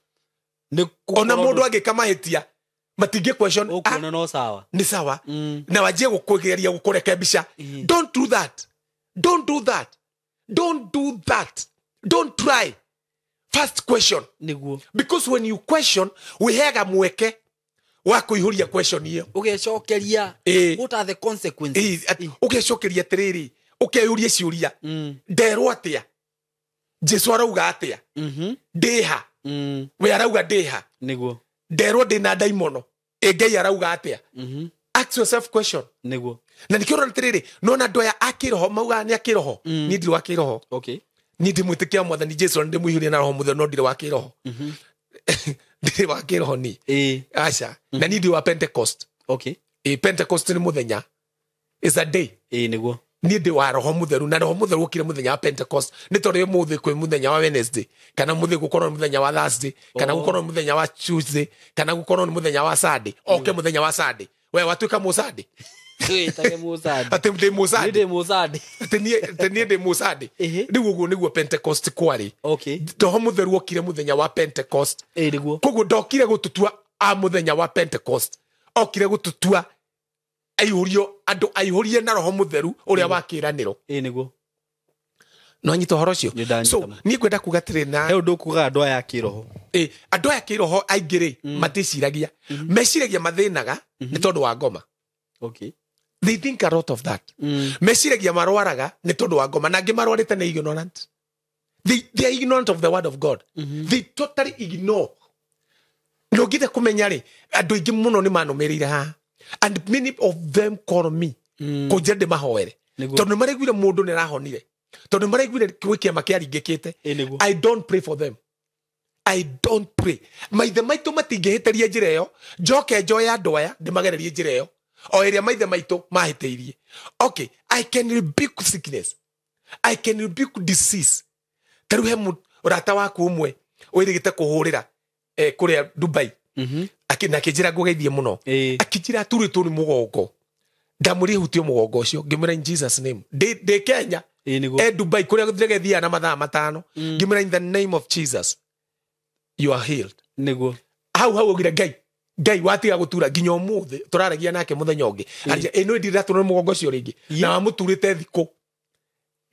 Nĩ Ona mũndũ angĩka mahĩtia matingĩ question. Ah, ũkuona no sawa. Nĩ sawa na wanjie gũkũgeria gũkũrekebisha. Don't do that, don't do that, don't do that, don't try. First question. Nĩguo. Because when you question, wĩheaga mweke wa kũihũria question ĩyo. Ũgecokeria. Ĩ. What are the consequences? Ĩ, ũgecokeria atĩrĩrĩ, ũkeyũria ciũria, nderwo atĩa, Jesu arauga atĩa, ndĩha, we arauga ndĩha. Nĩguo. Nderwo ndĩna ndaimono, ĩ Ngai arauga atĩa? Ask yourself question. Nĩguo. Na nikĩo ũrona atĩrĩrĩ, nona andũ aya a kĩroho maugaga nĩ a kĩroho, niĩ ndirĩ wa kĩroho. Okay. Niĩ ndĩmwĩtĩkia wa Mwathani Jesu na ndĩmũihũrie na Roho Mũtheru, no ndirĩ wa kĩroho, ndirĩ wa kĩroho niĩ. Ĩ. Aca, na niĩ ndirĩ wa Pentecost. Okay. Ĩ, Pentecost nĩ mũthenya, is a day. Ĩ nĩguo. Niĩ ndĩ wa Roho Mũtheru, na Roho Mũtheru okire mũthenya wa Pentecost. Nĩ tondũ ũmũthĩ kwĩ mũthenya wa Wednesday, kana mũthĩ gũkorwo nĩ mũthenya wa Thursday, kana Oh. gũkorwo nĩ mũthenya wa Tuesday, kana gũkorwo nĩ mũthenya wa Sunday, oke mũthenya wa Sunday, we watuĩka mũsande. Wĩtage mũsande. Atĩ ndĩ Niĩ mũsande. ndĩ mũsande. Atĩ niĩ ndĩ mũsande. Ĩhĩ. Rĩu ũguo nĩguo Pentecost kwarĩ. Okay. Roho Mũtheru okire mũthenya wa Pentecost. Ĩ nĩguo. Koguo ndokire gũtũtua a mũthenya wa Pentecost, okire gũtũtua aihũrio, andũ aihũrie na Roho Mũtheru ũrĩa wa kĩĩranĩro. Ĩ nĩguo. No anyita ũhoro ũcio? Nĩ ndanyita So ma. niĩ ngwenda kuga atĩrĩ na He ũndũ ũkugaga andũ aya a kĩroho. Ĩ, andũ aya kĩroho aingĩ rĩ, maticiragia, meciragia mathĩnaga nĩ tondũ wa ngoma. Okay. They think a lot of that. Meciragia marwaraga nĩ tondũ wa ngoma, na angĩ marwarĩte nĩ ignorant. They are ignorant of the word of God. They totally ignore. Na ũngĩenda kũmenya rĩ, andũ aingĩ mũno nĩ manũmĩrĩire haha, and many of them call me kũnjĩra ndĩmahoere. Nĩguo. Tondũ nĩ maraiguire mũndũ nĩ arahonire, tondũ nĩ maraiguire gwĩ kĩama kĩaringĩkĩte. Ĩ nĩguo. I don't pray for them. I don't pray. Maithe maitũ matingĩhĩtĩria njĩra ĩyo, njoke njoe andũ aya ndĩmagererie njĩra ĩyo o ĩrĩa maithe maitũ mahĩtĩirie. Okay, I can rebuke sickness, I can rebuke disease. Ta rĩu he mũrata waku ũmwe wĩrĩgĩte kũhũrĩra kũrĩa Dubai. Na akĩnjĩra ngũgeithie mũno. Ĩ. Akĩnjĩra aturĩtwo nĩ mũgongo, ndamwĩrire hutie mũgongo ũcio, ngĩmwĩra in Jesus name. Ndĩ Kenya. Ĩ nĩguo. E Dubai kũrĩa ndege thiaga na mathaa 5, ngĩmwĩra in the name of Jesus you are healed. Nĩguo. Hau hau augire Ngai, Ngai watiga gũtura, nginya ũmũthĩ tũraragia nake mũthenya ũngĩ. Aria ĩ no ndiraturwo nĩ mũgongo ũcio rĩngĩ, na wamũturĩte thikũ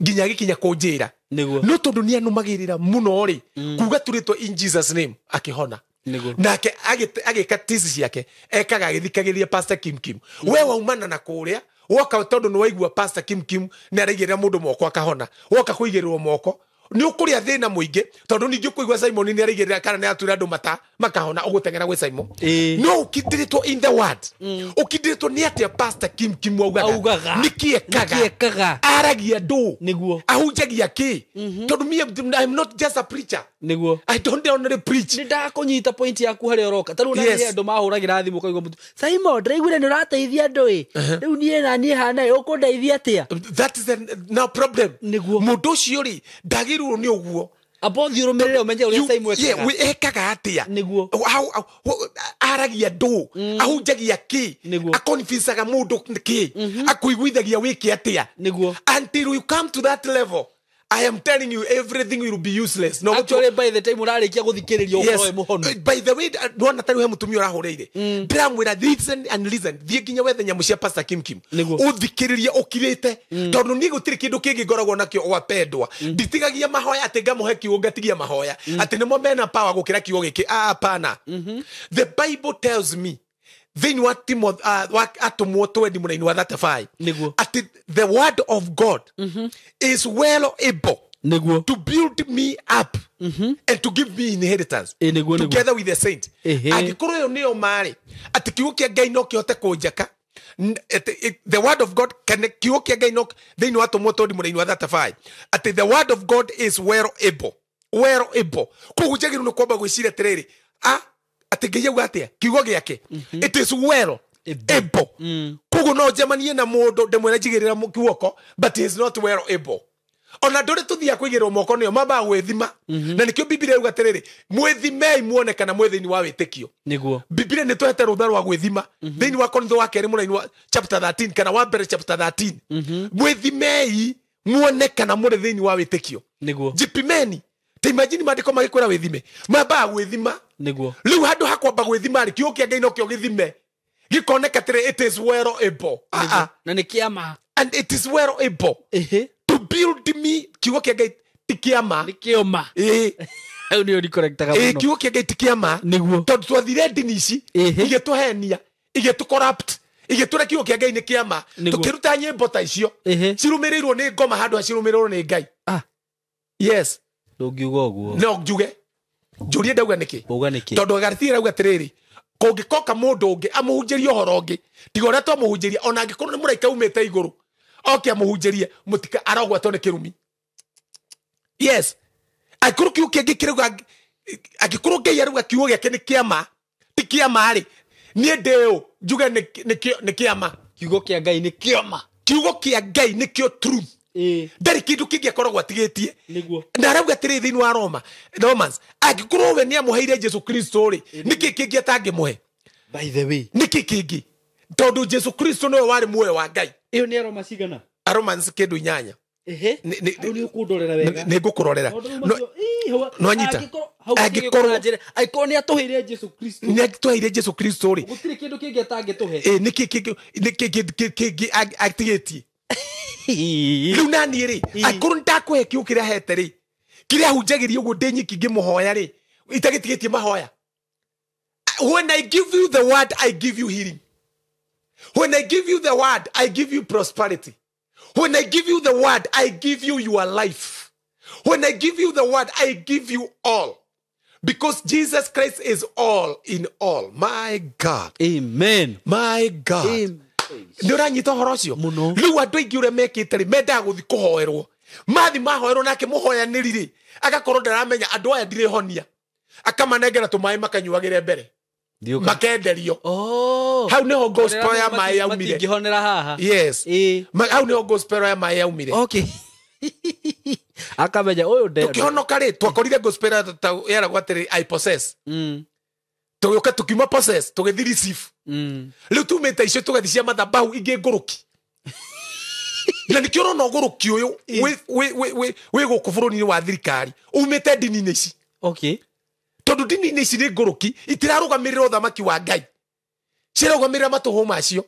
nginya agĩkinya kũnjĩra. Nĩguo. No tondũ nĩ anũmagĩrĩra mũno rĩ, kuga turĩtwo in Jesus name, akĩhona. Nĩguo. Nake agĩka tisi ciake ekaga agĩthikagĩrĩria Pastor Kim Kim. We waumana na kũrĩa woka tondũ nĩ waigua Pastor Kim Kim nĩ araigĩrĩra mũndũ moko akahona, woka kũigĩrĩrwo moko nĩ ũkũrĩa thĩna mũingĩ, tondũ ningĩ ũkũigua Simon nĩ araigĩrĩra kana nĩ aratura andũ mata makahona, ũgũteng'era gwĩ Simon. Ĩ. No ũkindĩrĩtwo in the word, ũkindĩrĩtwo nĩ atĩa Pastor Kim Kim augaga? Augaga. Nĩkĩ ekaga? Nĩkĩ ekaga? Aragia ndũ? Nĩguo. Ahunjagia kĩ? Tondũ me, I'm not just a preacher. Nĩguo. I don't only preach. Nĩ ndakũnyita point yaku harĩa ũroka. Ta rĩu na Yes. niĩ andũ mahũragĩra thimũ ũkaigua mũtu Simon, ndĩraiguire nĩ ũrateithia andũ ĩ, rĩu niĩ na niĩ hana ĩ, ũkũndeithia atĩa? That is the now problem. Nĩguo. Mũndũ ũcio rĩ, ndagĩrĩirwo nĩ ũguo. Amba ũthiĩ ũrũmĩrĩre ũmenye ũrĩa Simon Yeah, ekaga. ekaga atĩa? Nĩguo. Aragia ndũ? Ahunjagia kĩ? Nĩguo. Akonfincaga mũndũ kĩ? Akũiguithagia wĩke atĩa? Nĩguo. Until you come to that level, I am telling you everything will be useless. No, Actually, by the time ũrarĩkia gũthikĩrĩria ũkorwo wĩ mũhonu. By the way, nona tarĩu he mũtumia ũrahũrĩire, ndĩramwĩra listen and listen, thiĩ nginya wethe nyamũ cia Pastor Kim Kim. Nĩguo. Ũthikĩrĩrie ũkirĩte, tondũ niĩ gũtirĩ kĩndũ kĩngĩ ngoragwo nakĩo wapendwa. Nditigagia mahoya atĩ ngamũhe kiugo ngatigia mahoya atĩ nĩmo mena power gũkĩra kiugo gĩkĩ. Ah, hapana. The Bible tells me thĩinĩ wa Timothy, wa atũmwo twendi mũraini wa 35, Nĩguo. atĩ the word of God is well able Nĩguo. to build me up and to give me inheritance Ĩ, nĩguo, nĩguo. together with the saint. Ĩhĩ. Angĩkorwo ĩyo nĩyo marĩ atĩ kiugo kĩa Ngai no kĩhote kũnjaka, the word of God can, kiugo kĩa Ngai no thĩinĩ wa tũmwo tondi mũraini wa 35 atĩ the word of God is well able, well able. Koguo njagĩrĩirwo nĩ kwamba gwĩciria atĩrĩrĩ, a atĩ Ngai auga atĩa kiugo gĩake, it is well able. Koguo no njemanie na mũndũ ndĩmwĩre njigĩrĩra guoko, but he is not well able. Ona andũ arĩa tũthiaga kũigĩrwo moko nĩo mambaga gwĩthima. Na nĩkĩo Bibilia yuga atĩrĩrĩ, mwĩthimei muone kana mwĩ thĩinĩ wa wĩtĩkio. Nĩguo. Bibilia nĩ tũhete rũtha rwa gwĩthima. Thĩinĩ wa Korintho wa kerĩ mũraini wa chapter 13 kana wa mbere chapter 13. Mwĩthimei muone kana mũrĩ thĩinĩ wa wĩtĩkio. Nĩguo. Jipimeni. Ta imagine maandĩko magĩkwĩra wĩthime. Mambaga gwĩthima. Nĩguo. Rĩu handũ ha kwamba gwĩthima rĩ, kiugo kĩa Ngai nokĩo gĩthime. Gĩkoneka atĩrĩ, it is well able. Na nĩ kĩama. And it is well able. Ehe. To build me, kiugo kĩa Ngai ti kĩama. Nĩ kĩoma. Hau nĩho ndikorektaga mũno. Kiugo kĩa Ngai ti kĩama. Nĩguo. Tondũ twathire ndini ici, igĩtũhenia, igĩtũ-corrupt, igĩtũra kiugo kĩa Ngai nĩ kĩama. Tũkĩruta nyĩmbo ta icio. Cirũmĩrĩirwo nĩ ngoma handũ ha cirũmĩrĩirwo nĩ Ngai. Yes. Ndũngiuga ũguo. No njuge. Njũrie ndauga nĩkĩ? Uga nĩkĩ? Tondũ Galatia rauga atĩrĩrĩ, kũngĩkoka mũndũ ũngĩ amũhunjĩrie ũhoro ũngĩ, tiga ũrĩa twamũhunjĩria, ona angĩkorwo nĩ mũraika umĩte igũrũ, oke amũhunjĩrie, mũtika arogwatwo nĩ kĩrumi. Yes. Angĩkorwo kiugo kĩngĩ kĩrauga, angĩkorwo Ngai arauga kiugo gĩake nĩ kĩama, ti kĩama rĩ, niĩ ndĩ ũ njuge nĩ kĩama. Kiugo kĩa Ngai nĩ kĩama. Kiugo kĩa Ngai nĩkĩo truth. Ndarĩ kĩndũ kĩngĩ akoragwo atigĩtie. Nĩguo. Na arauga atĩrĩ thĩinĩ wa Romans, angĩkorwo we nĩamũheire Jesu Kristo rĩ, nĩkĩ kĩngĩ atangĩmũhe? By the way. Nĩkĩ kĩngĩ? Tondũ Jesu Kristo nĩwe warĩ muoyo wa Ngai. Ĩyo nĩ Roma cigana? Romans kĩndũ 8. Ehe. Hau nĩ ũkũndorera wega. Nĩ ngũkũrorera. No anyita. Angĩkorwo angĩkorwo nĩ atũheire Jesu Kristo. Nĩ atũheire Jesu Kristo rĩ. Gũtirĩ kĩndũ kĩngĩ atangĩtũhe. Nĩkĩ kĩngĩ, nĩkĩ kĩngĩ atigĩtie? Rĩu naniĩ rĩ, angĩkorwo nĩndakũhe kiugo kĩrĩa ahete rĩ, kĩrĩa ahunjagĩria ũguo ndĩ nyiki ngĩmũhoya rĩ, itagĩtigĩtie mahoya. When I give you the word, I give you healing. When I give you the word, I give you prosperity. When I give you the word, I give you your life. When I give you the word, I give you all. Because Jesus Christ is all in all. My God. Amen. My God. Amen. Nĩ ũranyita ũhoro ũcio? Mũno. Rĩu andũ aingĩ ũrĩa mekĩte rĩ, mendaga gũthiĩ kũhoerwo. Mathi mahoerwo nake mũhoyanĩri rĩ, agakorwo ndaramenya andũ aya ndirĩhonia. Akamanengera tũmaĩ makanyuagĩre mbere. Makenderio. Hau nĩho gospel ya maĩ yaumire. Matingĩhonera haha. Yes. Hau nĩho gospel ya maĩ yaumire. Okay. Akamenya ũyũ nde. Tũkĩhonoka rĩ, twakorire gospel yaragwo atĩrĩ, I possess. Tũgĩũka tũkiuma possess, tũgĩthiĩ receive. Rĩu tumĩte icio tũgathiĩ cia mathabahu ingĩ ngũrũki. Na nĩkĩo ũrona ũgũrũki ũyũ wĩ gũkũ bũrũri-inĩ wa thirikari umĩte ndini-inĩ ici. Okay. Tondũ ndini-inĩ ici nĩ ngũrũki, itirarũgamĩrĩra ũthamaki wa Ngai. Cirarũgamĩrĩra matũhũ macio.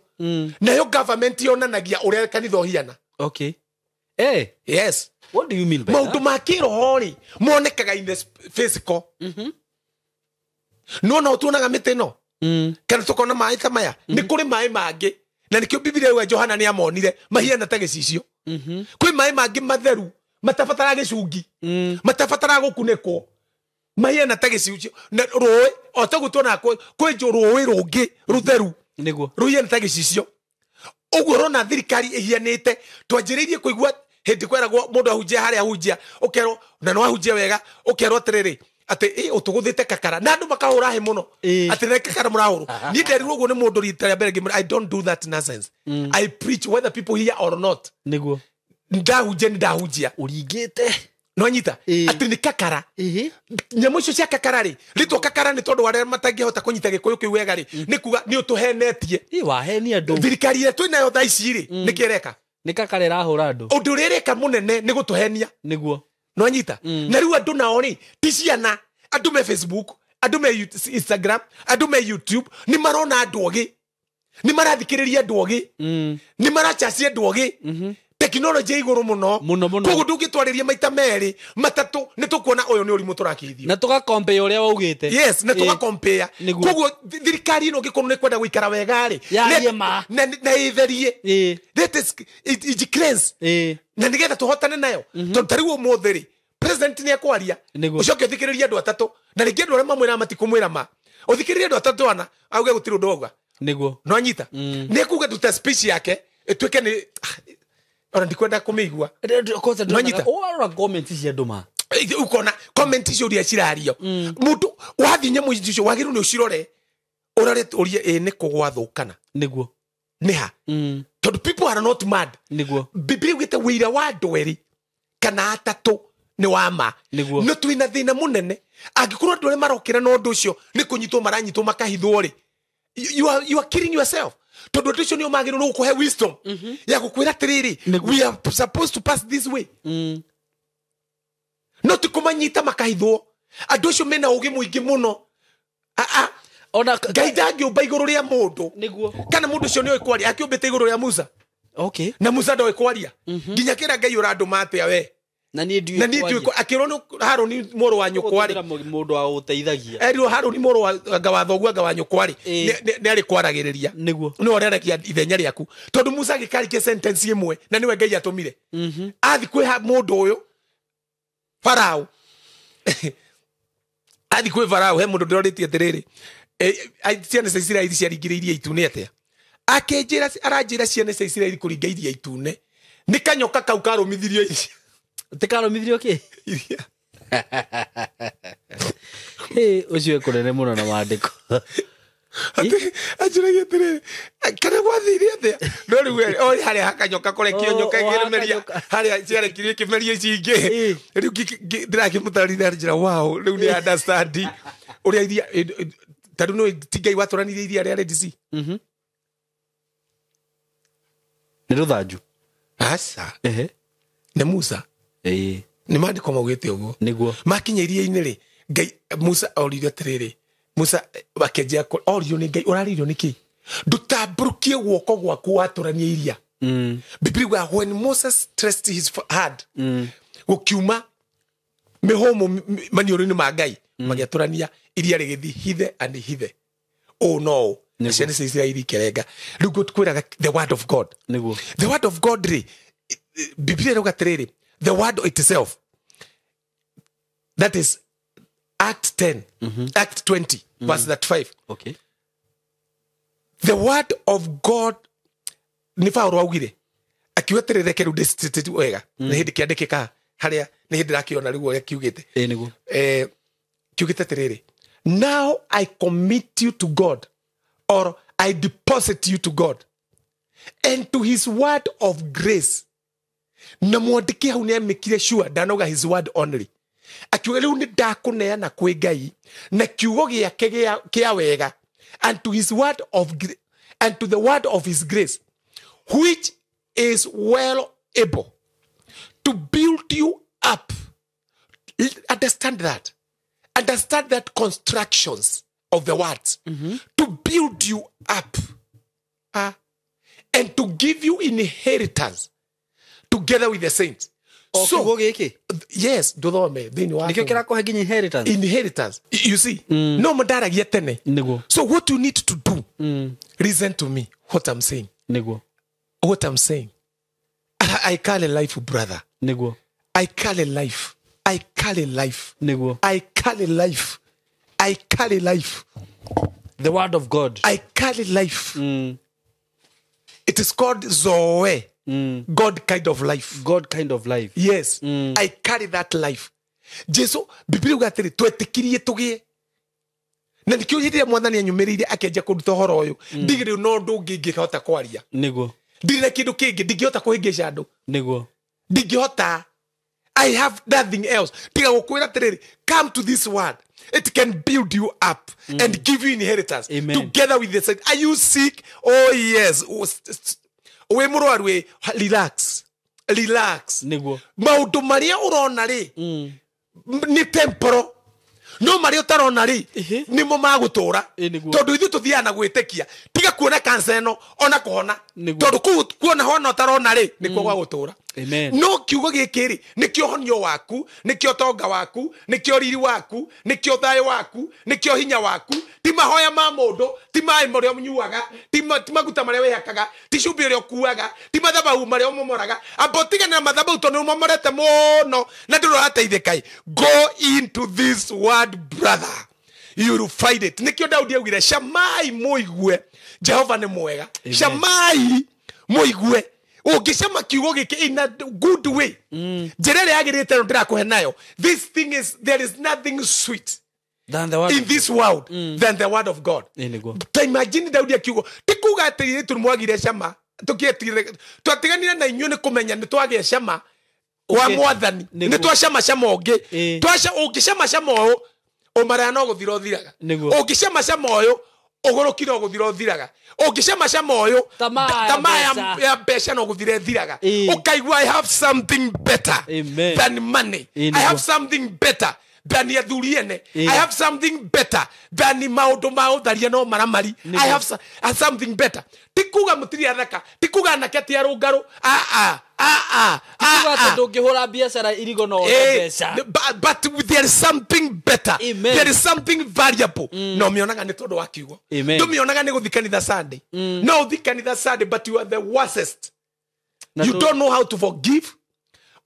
Nayo government yonanagia ũrĩa kanitha ũhiana. Okay. Yes. What do you mean by that? Maũndũ ma kĩroho rĩ, monekaga in the physical. No no tuonaga mĩtĩ ĩno. Kana tũkona maĩ ta maya. Nĩ kũrĩ maĩ mangĩ. Na nĩkĩo Bibilia yuga Johana nĩ amonire mahiana ta gĩcicio. Kwĩ maĩ mangĩ matheru matabataraga gĩcungi. Matabataraga gũkunĩkwo. Mahiana ta gĩcicio. Na rũĩ o ta ũguo tuonaga kwĩ rũĩ rũngĩ rũtheru. Nĩguo. Rũhiana ta gĩcicio. Ũguo ũrona thirikari ĩhianĩte. Twanjĩrĩirie kũigua hĩndĩ kweragwo mũndũ ahunjia harĩa ahunjia, ũkerwo na no ahunjia wega, ũkerwo atĩrĩrĩ, atĩ ũtũgũthĩte kakara na andũ makahũra hĩ mũno atĩ nĩ kakara mũrahũrwo. Niĩ nderirwo ũguo nĩ mũndũ rita rĩa mbere ngĩmwĩra, I don't do that nonsense. I preach whether people hear or not. Nĩguo. Ndahunjia nĩ ndahunjia. Ũringĩte. No anyita atĩ nĩ kakara. Nyamũ icio cia kakara rĩ, rĩtwa kakara nĩ tondũ arĩa matangĩhota kũnyita gĩkũyũ kĩu wega rĩ, nĩ kuga nĩ ũtũhenetie. Wahenia andũ. Thirikari ĩrĩa twĩnayo thaa ici rĩ, nĩkĩ ĩreka? Nĩ kakara ĩrahũra andũ. Ũndũ ũrĩa ĩreka mũnene nĩ gũtũhenia. Nĩguo. No anyita. Na rĩu andũ nao rĩ, ti ciana, andũ me Facebook, andũ me Instagram, andũ me YouTube, nĩ marona andũ ogĩ. Nĩ marathikĩrĩria andũ ogĩ. Nĩ maracacia andũ ogĩ. Tekinoronjĩ igũrũ mũno. Mũno mũno. Koguo ndũngĩtwarĩria maita merĩ, matatũ, nĩ tũkuona ũyũ nĩ ũrimũ tũrakĩithio. Na tũgakompea ũrĩa waugĩte. Yes, na tũgakompea. Koguo thirikari ĩno ĩngĩkorwo nĩ kwenda gũikara wega rĩ, yarie ma. Na ĩtherie. That is it cleanse. Na nĩgetha tũhotane nayo. Tondũ ta rĩu ũmũthĩ rĩ, president nĩ ekwaria. Ũcoke ũthikĩrĩrie andũ atatũ. Na rĩngĩ andũ arĩa mamwĩraga matikũmwĩra ma. Ũthikĩrĩrie andũ atatũ ana, auge gũtirĩ ũndũ auga. Nĩguo. No anyita. Nĩ ekuga nduta speech yake, ĩtuĩke nĩ ona ndikwenda kũmĩigua. No anyita. Ũrora comment cia andũ ma. Ukona comment icio ũrĩa cirario. Mũndũ wathiĩ nyamũ icio wagĩrĩirwo nĩ ũcirore. Ũrore ũrie nĩ kũ gwathũkana. Nĩguo. Nĩ ha? Tondũ people are not mad. Nĩguo. Bibilia ĩugĩte wĩira wa andũ erĩ kana atatũ nĩ wa ma. Nĩguo. No twĩna thĩna mũnene angĩkorwo andũ arĩa marokĩra na ũndũ ũcio nĩ kũnyitwo maranyitwo makahithwo rĩ, you are killing yourself, tondũ andũ acio nĩo magĩrĩirwo gũkũhe wisdom ya gũkwĩra atĩrĩrĩ, we are supposed to pass this way. No ti kũmanyita makahithwo. Andũ acio mena ũgĩ mũingĩ mũno. Ona Ngai ndangĩũmba igũrũ rĩa mũndũ. Nĩguo. Kana mũndũ ũcio nĩoĩ kwaria, akĩũmbĩte igũrũ rĩa Musa. Okay. Na Musa ndoĩ kwaria. Nginya kĩra Ngai ũrandũma atĩa we? Na niĩ ndiũĩ Na niĩ ndiũĩ akĩrwo nĩ Harũni mũrũ wa nyũkwa rĩ. Gũtũmĩra mũndũ wa gũteithagia. Erirwo Harũni mũrũ wa anga wa thoguo anga wa nyũkwa rĩ, nĩ arĩ kwaragĩrĩria. Nĩguo. Nĩwe ũreragia ithenya rĩaku. Tondũ Musa agĩkarikia sentence ĩmwe na nĩwe Ngai atũmire. Athi kwĩ mũndũ ũyũ Farao. Athi kwĩ Farao, he mũndũ ndĩrorĩtie atĩrĩrĩ, ciana cia Isiraeli ciaringire iria itune atĩa? Akĩnjĩra, aranjĩra ciana cia Isiraeli kũringa iria itune nĩ kanyoka kau karũmithirio iria. Tĩkarũmithirio kĩ? Iria. Ũcio ekũnene mũno na maandĩko. Anjĩragia atĩrĩrĩ, kana gwathire atĩa? No rĩu oi harĩa hakanyoka kũrekio nyoka ĩkĩmeria, harĩa ciarekirio ĩkĩmeria ici ingĩ. Rĩu ndĩrakĩmũtarĩria njĩra, wow, rĩu nĩ understand ũrĩa iria, ta rĩu nĩ ti Ngai watũranirie iria rĩa Red Sea. Nĩ rũthanju. Aca. Nĩ Musa. Nĩ maandĩko maugĩte ũguo. Nĩguo. Makinya iria-inĩ rĩ, Ngai Musa oririe atĩrĩrĩ, Musa akĩanjia orio nĩ Ngai, ũrarĩirio nĩkĩ? Ndũtambũrũkie guoko gwaku watũranie iria. Biblia iugaga, when Moses stretched his hand, gũkiuma mĩhũmũ maniũrũ-inĩ ma Ngai, magĩatũrania iria rĩgĩthiĩ hithe and hithe. Ũũ no ũũ. Nĩguo. Ciana cia Isiraeli ikerenga. Rĩu ngũkwĩraga the word of God. Nĩguo. The word of God rĩ, Biblia ĩrauga atĩrĩrĩ, the word itself, that is Act 10, Act 20, verse 35. Okay. The word of God nĩ Paũlũ augire, akiuga atĩrĩrĩ, reke rĩu ndĩcitĩtie wega. Nĩ hĩndĩ kĩandĩkĩka harĩa, nĩ hĩndĩ ndĩrakĩona rĩu ũrĩa kiugĩte. Nĩguo. Kiugĩte atĩrĩrĩ, now I commit you to God, or I deposit you to God, and to his word of grace. Na mwandĩki hau nĩamĩkire sure, ndanauga his word only. Akiuga rĩu nĩ ndakũneana kwĩ Ngai na kiugo gĩake kĩa wega, and to his word of and to the word of his grace, which is well able to build you up. Understand that. Understand that constructions of the words. To build you up, and to give you inheritance together with the saints. So, yes, ndũthome thĩinĩ wa Nĩkĩo kĩrakũhe nginya inheritance. Inheritance. You see, no mũndaragia tene. Nĩguo. So what you need to do, listen to me, what I'm saying. Nĩguo. What I'm saying. I call a life, brother. Nĩguo. I call a life. I call a life. Nĩguo. I call a life. I call a life. The word of God. I call a life. It is called Zoe. God kind of life. God kind of life. Yes. I carry that life. Jesu, Biblia uga atĩrĩ, twetĩkirie tũgĩe. Na nĩkĩo hĩndĩ ĩrĩa mwathani anyumĩrĩire akĩanjia kũnduta ũhoro ũyũ, ndigire no ũndũ ũngĩ ingĩhota kwaria. Nĩguo. Ndirĩ na kĩndũ kĩngĩ, ndingĩhota kũhĩngĩca andũ. Nĩguo. Ndingĩhota. I have nothing else. Tiga gũkwĩra atĩrĩrĩ, come to this word. It can build you up and give you inheritance. Amen. Together with the saints. Are you sick? Oh yes. Oh, wĩ mũrwaru ĩ, relax. Relax. Nĩguo. Maũndũ marĩa ũrona rĩ, nĩ temporal. No marĩa ũtarona rĩ, nĩmo magũtũra. Nĩguo. Tondũ ithuĩ tũthiaga na gwĩtĩkia. Tiga kuona cancer ĩno, ona kũhona. Nĩguo. Tondũ kũu kuona hona ũtarona rĩ, nĩkuo gwa gũtũra. Amen. No kiugo gĩkĩ rĩ, nĩkĩo honio waku, nĩkĩo tonga waku, nĩkĩo riri waku, nĩkĩo thayũ waku, nĩkĩo hinya waku. Ti mahoya ma mũndũ, ti maĩ marĩa ũnyuaga, ti maguta marĩa wĩhakaga, ti cumbĩ ũrĩa ũkuaga, ti mathabahu marĩa ũmomoraga. Amba ũtigane na mathabahu tondũ nĩ ũmomorete mũno na ndũrĩ ũrateithĩka. Go into this word, brother. You will find it. Nĩkĩo Daudi augire, camai mũigue, Jehova nĩ mwega. Camai mũigue. Ũngĩcama kiugo gĩkĩ in a good way, njĩra ĩrĩa yagĩrĩte no ndĩrakũhe nayo. This thing is, there is nothing sweet than the word in this world than the word of God. Nĩguo. Ta imagine Daudi akiugo, ti kuga atĩ ithuĩ mwagire cama, tũkĩetigire, twatiganire na inyuĩ nĩ kũmenya nĩ twagĩa cama Wa mwathani nĩ twacamacama ũngĩ ũngĩcamacama ũyũ ũmaraya no gũthira ũthiraga ũngĩcamacama ũyũ ũgũrũki no gũthira ũthiraga ũngĩcamacama ũyũ tamaa ya mbeca no gũthira ĩthiraga ũkaigua I have something better than money. I have something better than athuri ene. I have something better than maũndũ ma ũtharia no maramari. I have something better. Ti kuga mũtiri athaka, ti kuga anake ti arũngarũ, Ti kuga atĩ ndũngĩhũra biacara irigo no mbeca. But there is something better. Amen. There is something valuable. No mĩonaga nĩ tondũ wa kiugo. Ndũmĩonaga nĩ gũthiĩ kanitha Sunday. No ũthiĩ kanitha Sunday, but you are the worstest. You don't know how to forgive.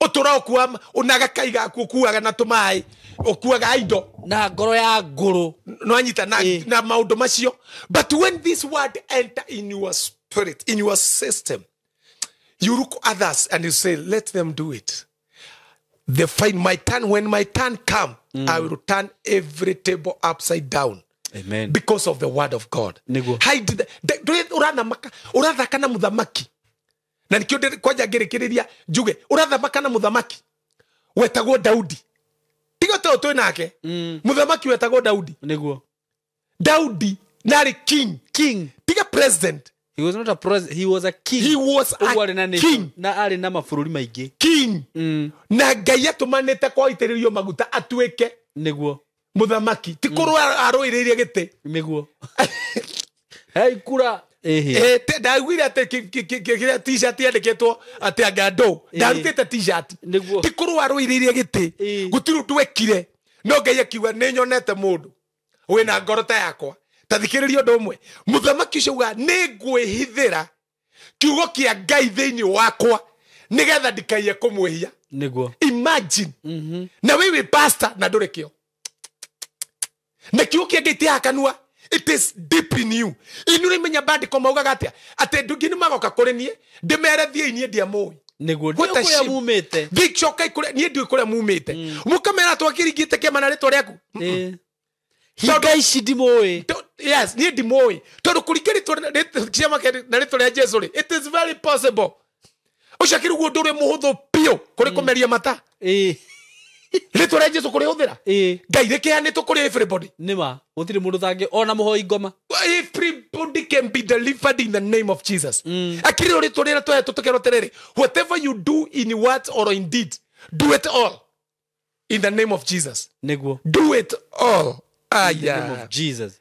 Ũtũra ũkua ũnaga kai gaku ũkuaga na tũmaĩ ũkuaga indo na ngoro ya ngũrũ no anyita na maũndũ macio. But when this word enter in your spirit, in your system, you look others and you say, let them do it. They find my turn. When my turn come, I will turn every table upside down. Amen. Because of the word of God. Hide the ũrathaka na mũthamaki. Na nikio kwanja ngĩrĩkĩrĩria njuge ũrathamaka na mũthamaki wetagwo Daudi. Tiga to twĩ nake. Mũthamaki wetagwo Daudi. Nĩguo. Daudi nari king. King. Tiga president. He was not a president, he was a king. He was a king. Na arĩ na mabũrũri maingĩ. King. Na Ngai atũmanĩte kwa itĩrĩrio maguta atuĩke. Nĩguo. Mũthamaki. Ti kũrũa arũĩrĩire gĩtĩ. Nĩguo. Hey kura. Ndaiguire atĩ kĩrĩa t-shirt yandĩkĩtwo atĩ anga ndũ ndarutĩte t-shirt ti kũrũa arũĩrĩire gĩtĩ gũtirĩ ũndũ ekire no Ngai akiuga nĩ nyonete mũndũ wĩna ngoro ta yakwa. Ta thikĩrĩria ũndũ ũmwe, mũthamaki ũcio auga nĩ ngwĩhithĩra kiugo kĩa Ngai thĩinĩ wakwa nĩgetha ndikaiye kũmwĩhia. Nĩguo. Imagine. Na wewe pastor na ndũrĩ kĩo na kiugo kĩa Ngai ti hakanua. It is deep in you. Inu rimenya bandiko maugaga atia ati ndungi ni magoka kuri nie ndimere thie nie ndiamũĩ. Nĩguo kũrĩa mumĩte. Thicoka kũrĩa nie ndiũĩ kũrĩa mumĩte. Mũkamera twakĩringĩte kĩama na rĩtwa rĩaku. Hinga ici ndimũĩ. Yes, nie ndimũĩ. Tondũ kũringa rĩtwa kĩama na rĩtwa rĩa Jesu rĩ, it is very possible. Ũcio akĩrugwo ũndũ ũrĩa mũhũthũ biũ kũrĩ kũmeria mata. Rĩtwa rĩa Jesu kũrĩhũthĩra. Ngai rĩkĩheanĩtwo kũrĩ everybody. Nĩma gũtirĩ mũndũ tangĩ ona mũhoi ngoma. Everybody can be delivered in the name of Jesus. Akĩrĩ rĩtwa rĩrĩa tũhetwo tũkerwo atĩrĩrĩ, whatever you do in words or in deed, do it all in the name of Jesus. Nĩguo. Do it all. In the name of Jesus.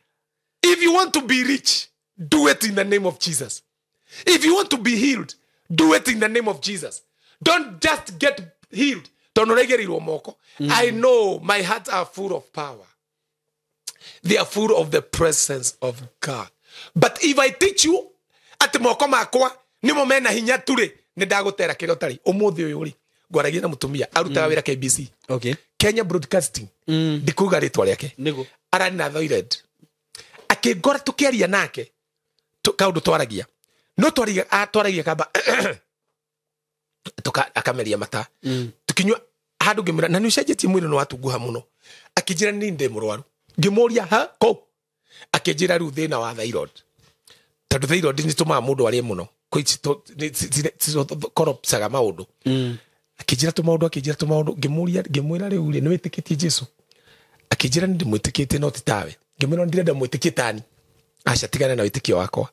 If you want to be rich, do it in the name of Jesus. If you want to be healed, do it in the name of Jesus. Don't just get healed. I know my hearts are full of power. They are full of the presence of God. But if I teach you at moko makwa nimo mena hinya ture nĩ ndagũtera kĩrĩa ũtarĩ. Ũmũthĩ ũyũ rĩ ngwaragia na mũtumia arutaga wĩra KBC. Okay. Kenya Broadcasting. Ndikuga rĩtwa rĩake. Nĩguo. Ararĩ na thyroid. Akĩngora tũkĩaria nake kaũndũ twaragia. No twaragia kamba akameria mata. Tukinyua handũ ngĩmwĩra na nĩ ũcenjetie mwĩrĩ nĩ watunguha mũno. Akĩnjĩra nĩ ndĩ mũrwaru. Ngĩmũria ha kũ? Akĩnjĩra rĩu thĩna wa thyroid. Tondũ thyroid nĩ ĩtũmaga mũndũ arĩe mũno. Corruptaga maũndũ. Akĩnjĩra tũmaũndũ ngĩmũria ngĩmwĩra rĩu rĩ nĩ wĩtĩkĩtie Jesu? Akĩnjĩra nĩ ndĩmwĩtĩkĩtie no ti tawe. Ngĩmwĩra ndĩrenda mwĩtĩkie tani. Aca tigana na wĩtĩkio wakwa.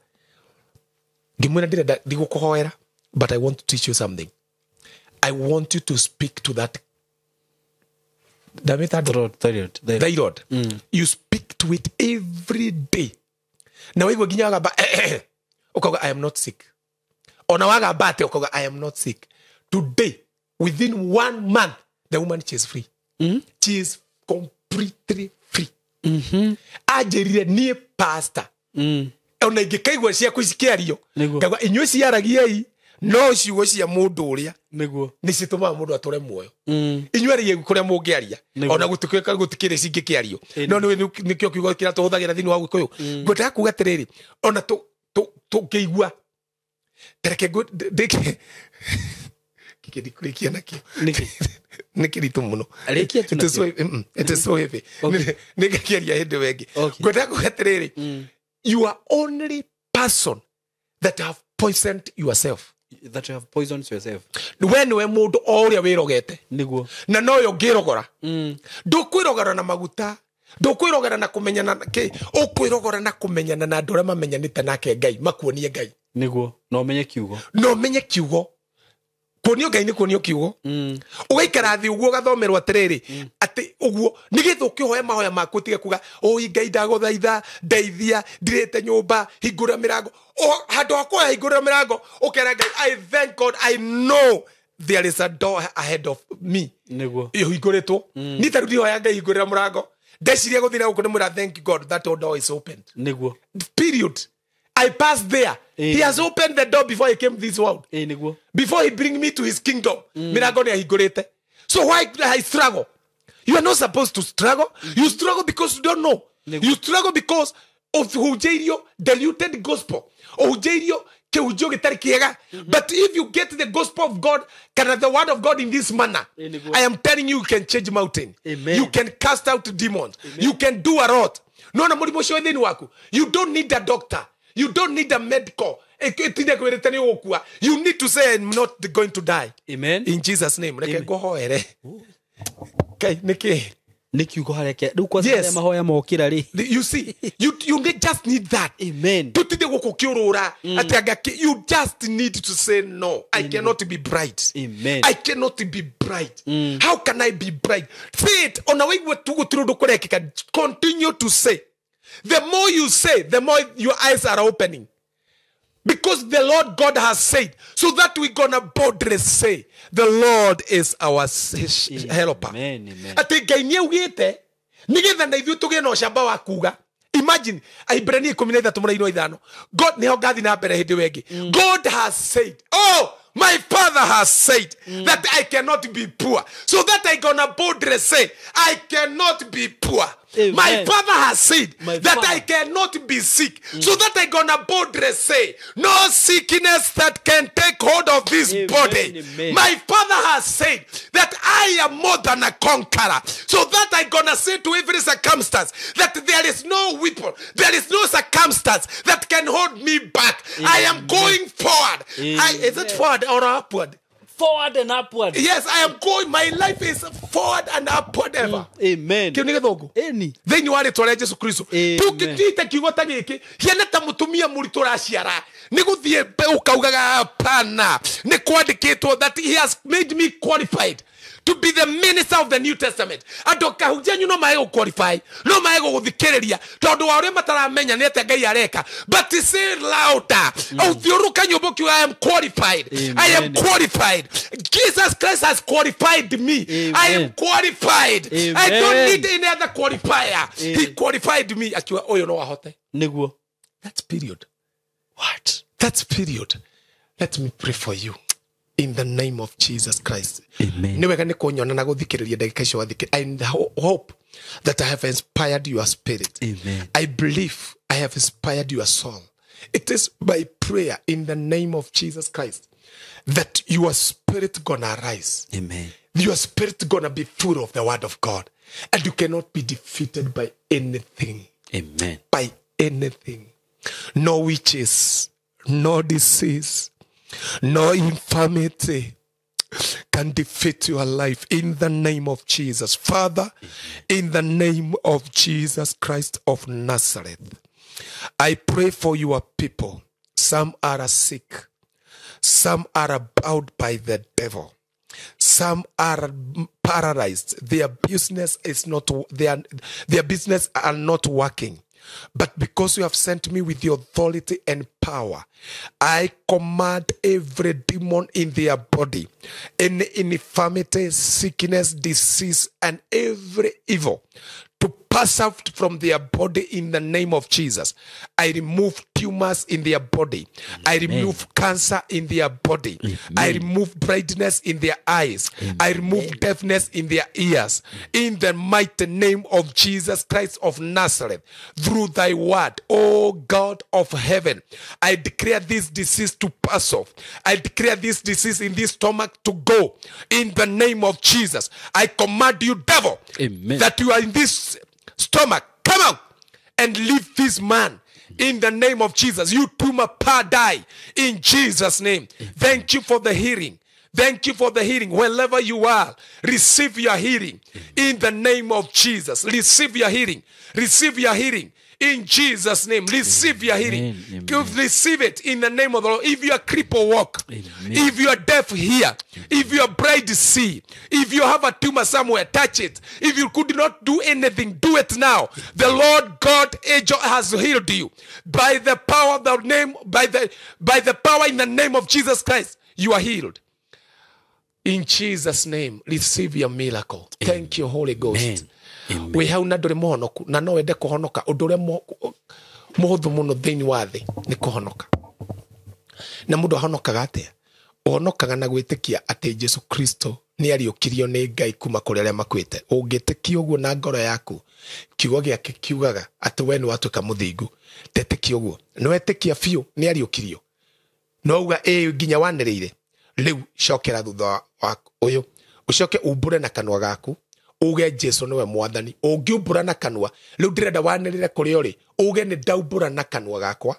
Ngĩmwĩra ndĩrenda ndigũkũhoera, but I want to teach you something. I want you to speak to that thyroid. You speak to it every day. Na waigua nginya wagamba ukauga I am not sick. Ona wagamba atĩ ukauga I am not sick. Today, within 1 month, the woman she is free. She is completely free. Anjĩrire niĩ pastor. Ona ingĩkaigua ciaku cikĩario ngaigua inyuĩ ciaragiei no ciugo cia mũndũ ũrĩa nĩguo nĩ citũmaga mũndũ atũre muoyo. Inyuĩ ariai kũrĩa mũngĩaria ona gũtuĩka gũtikĩrĩ cingĩkĩario no nĩkĩo kiugo kĩrĩa tũhũthagĩra thĩinĩ wa Gĩkũyũ. Ngwendaga kuga atĩrĩrĩ ona tũngĩigua tareke ndĩke kĩkĩ ndikũrĩkia nakĩo nĩ kĩritũ mũno. It is so heavy. Nĩ ngakĩaria hĩndĩ ĩyo ĩngĩ. Ngwendaga kuga atĩrĩrĩ, you are only person that have poisoned yourself. That you have poisoned yourself. We niwe mundu o uria wirogete. Niguo. Na noyo ngirogora. Ndukwirogora na maguta. Ndukwirogora na kumenyana ki. Ukwirogora na kumenyana na andu aria mamenyanite nake Ngai, makuonie Ngai. Niguo. No menye kiugo. No menye kiugo. Kuonio Ngai ni kuonio kiugo. Ugaikara thi uguo ugathomerwo atiriri ati uguo nigetha ukihoya mahoya maku utige kuga oi Ngai ndaguthaitha ndeithia ndirite nyumba hingura mirango. O handu ha kuhoya hingura mirango ukera Ngai I thank God I know there is a door ahead of me. Niguo. Iyo hinguritwo ni ta riu ndihoya Ngai hingurira murango ndeciria guthira guku ni mwira thank God that door is opened. Niguo. Period. I passed there. He has opened the door before I came this world. Before he bring me to his kingdom. Mirango ni ahingurite. So why I struggle? You are not supposed to struggle. You struggle because you don't know. You struggle because of hujeirio diluted gospel. Hujeirio kihunjio gitari kiega. But if you get the gospel of God, kana the word of God in this manner, I am telling you, you can change mountain. Amen. You can cast out demons. Amen. You can do a lot. No na murimu ucio thini waku. You don't need a doctor. You don't need a medical. You need to say, I'm not going to die. Amen. In Jesus' name. Reke ngohoere. Okay, niki. Niki ugohareke. Riu kwa yes. Mahoya mokira ri. You see, you just need that. Amen. Tutinde gukukiurura ati anga you just need to say no. I cannot be bright. Amen. I cannot be bright. How can I be bright? Say it. Ona wewe tugutiru kurekeka. Continue to say. The more you say, the more your eyes are opening. Because the Lord God has said, so that we're going to boldly say, the Lord is our helper. Amen, amen. Ati Ngai nĩaugĩte, nĩgetha na ithuĩ tũgĩe na ũcamba wa kuuga. Imagine, Ahibirania 13:5. God nĩho ngathi na mbere hĩndĩ ĩyo ĩngĩ. God has said, oh, my father has said that I cannot be poor. So that I gonna boldly say, I cannot be poor. Amen. My father has said that I cannot be sick. So that I gonna boldly say, no sickness that can take hold of this body. Amen. My father has said that I am more than a conqueror. So that I gonna say to every circumstance that there is no weapon, there is no circumstance that can hold me back. Amen. I am going forward. Is it forward or upward? Forward and upward. Yes, I am going. My life is forward and upward ever. Amen. Kiu ni githungu. Eni. Thiini wa ritwa ria Jesu Kristo. Tukitite kiugo ta giki, hiana ta mutumia muritu raciara. Ni guthie ukaugaga hapana. Ni kwandikitwo that he has made me qualified to be the minister of the New Testament. Andu kahunjia nyu no mae go qualify, no mae go guthikiriria tondu wa uria mataramenya ni atia Ngai areka. But say louder. Uthiuruka nyumba kiuga I am qualified. Amen. I am qualified. Jesus Christ has qualified me. Amen. I am qualified. Amen. I don't need any other qualifier. Amen. He qualified me. Akiwa oyo no ahote. Niguo. That's period. What? That's period. Let me pray for you. In the name of Jesus Christ. Amen. Ni wega ni kunyona na guthikiriria ndagika icio wathikiriria. I hope that I have inspired your spirit. Amen. I believe I have inspired your soul. It is by prayer in the name of Jesus Christ that your spirit gonna rise. Amen. Your spirit gonna be full of the word of God. And you cannot be defeated by anything. Amen. By anything. No witches, no disease, no infirmity can defeat your life in the name of Jesus. Father, in the name of Jesus Christ of Nazareth, I pray for your people. Some are sick. Some are bound by the devil. Some are paralyzed. Their business is not, their business are not working. But because you have sent me with your authority and power, I command every demon in their body, any infirmity, sickness, disease, and every evil to pass out from their body in the name of Jesus. I remove tumors in their body. Amen. I remove cancer in their body. Amen. I remove blindness in their eyes. Amen. I remove deafness in their ears. In the mighty name of Jesus Christ of Nazareth, through thy word, O God of heaven, I declare this disease to pass off. I declare this disease in this stomach to go. In the name of Jesus, I command you, devil, Amen, that you are in this stomach, come out and leave this man. In the name of Jesus. You tumor power, die in Jesus' name. Thank you for the healing. Thank you for the healing. Wherever you are, receive your healing in the name of Jesus. Receive your healing. Receive your healing in Jesus' name. Receive your healing. Amen. Receive it in the name of the Lord. If you are crippled, walk. Amen. If you are deaf, hear. If you are blind, see. If you have a tumor somewhere, touch it. If you could not do anything, do it now. The Lord God angel has healed you by the power of the name, by the power in the name of Jesus Christ. You are healed. In Jesus' name, receive your miracle. Thank you, Holy Ghost. We hau na ndũrĩ mũhonoku na no wende kũhonoka. Ũndũ ũrĩa mũhũthũ mũno thĩinĩ wa thĩ nĩ kũhonoka. Na mũndũ ahonokaga atĩa? Ũhonokaga na gwĩtĩkia atĩ Jesu Kristo nĩ ariũkirio nĩ Ngai kuma kũrĩ arĩa makuĩte. Ũngĩtĩkia ũguo na ngoro yaku, kiugo gĩake kiugaga atĩ we nĩ watuĩka mũthingu. Tetĩkia ũguo. Nĩ wetĩkia biũ nĩ ariũkirio. No uga ĩĩ nginya wanĩrĩire. Rĩu cokera thutha wa ũyũ. Ũcoke umbũre na kanua gaku. Uge Jesu niwe mwathani. Ũngiumbũra na kanua, rĩu ndĩrenda wanĩrĩre kũrĩa ũrĩ, uge nĩ ndaumbũra na kanua gakwa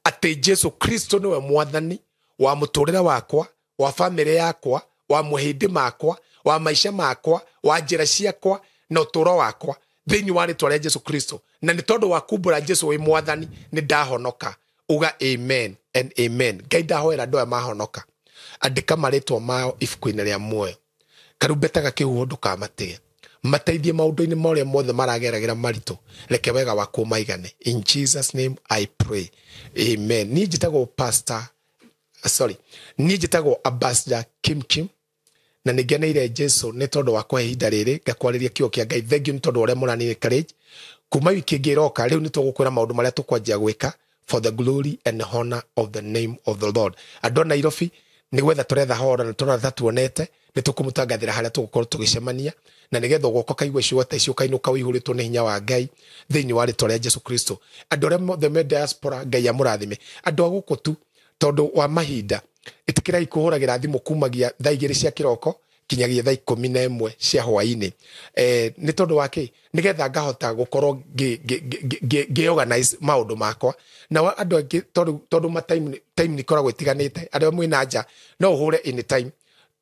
atĩ Jesu Kristo niwe mwathani wa mũtũrĩre wakwa, wa bamĩrĩ yakwa, wa mũhĩndĩ makwa, wa maica makwa, wa njĩra ciakwa na ũtũũro wakwa thĩinĩ wa rĩtwa rĩa Jesu Kristo. Na nĩ tondũ wa kumbũra Jesu wĩ mwathani nĩ ndahonoka. Uga amen and amen. Ngai ndahoera andũ aya mahonoka, andĩka marĩtwa mao ibuku-inĩ rĩa muoyo. Karumbeta gakĩhuhwo ndũkamatĩe. Mateithie maũndũ-inĩ marĩa mothe marageragĩra maritũ, reke wega waku maigane. In Jesus name I pray, amen. Niĩ njĩtagwo pastor, sorry, niĩ njĩtagwo Ambassador Kim Kim, na nĩ ngeneire Jesu nĩ tondũ wa kũhe ihinda rĩrĩ ngakwarĩria kiugo kĩa Ngai. Thank you nĩ tondũ wa ũrĩa mũrani encourage. Kuma wiki ĩngĩ ĩroka rĩu nĩ tũgũkwĩra maũndũ marĩa tũkwanjia gwĩka for the glory and honor of the name of the Lord. Andũ a Nairobi nĩ gwetha tũretha horo na tũratha tuonete, nĩ tũkũmũtangathĩra harĩa tũgũkorwo tũgĩcemania, na nĩgetha ũgoka kaigua ciugo ta icio ũkainũka ũihũrĩtwo nĩ hinya wa Ngai thĩinĩ wa rĩtwa rĩa Jesu Kristo. Andũ arĩa mothe me diaspora, Ngai amũrathime. Andũ a gũkũ tu, tondũ wa mahinda, ĩtĩkĩrai kũhũragĩra thimũ kumagia thaa 2 cia kĩroko kinyagia thaa 11 cia hwaĩ-inĩ. Nĩ tondũ wa kĩ? Nĩgetha ngahota gũkorwo ngĩ organize maũndũ makwa. Na andũ angĩ tondũ ma time nĩ ikoragwo itiganĩte, arĩa mwĩna nja no ũhũre anytime,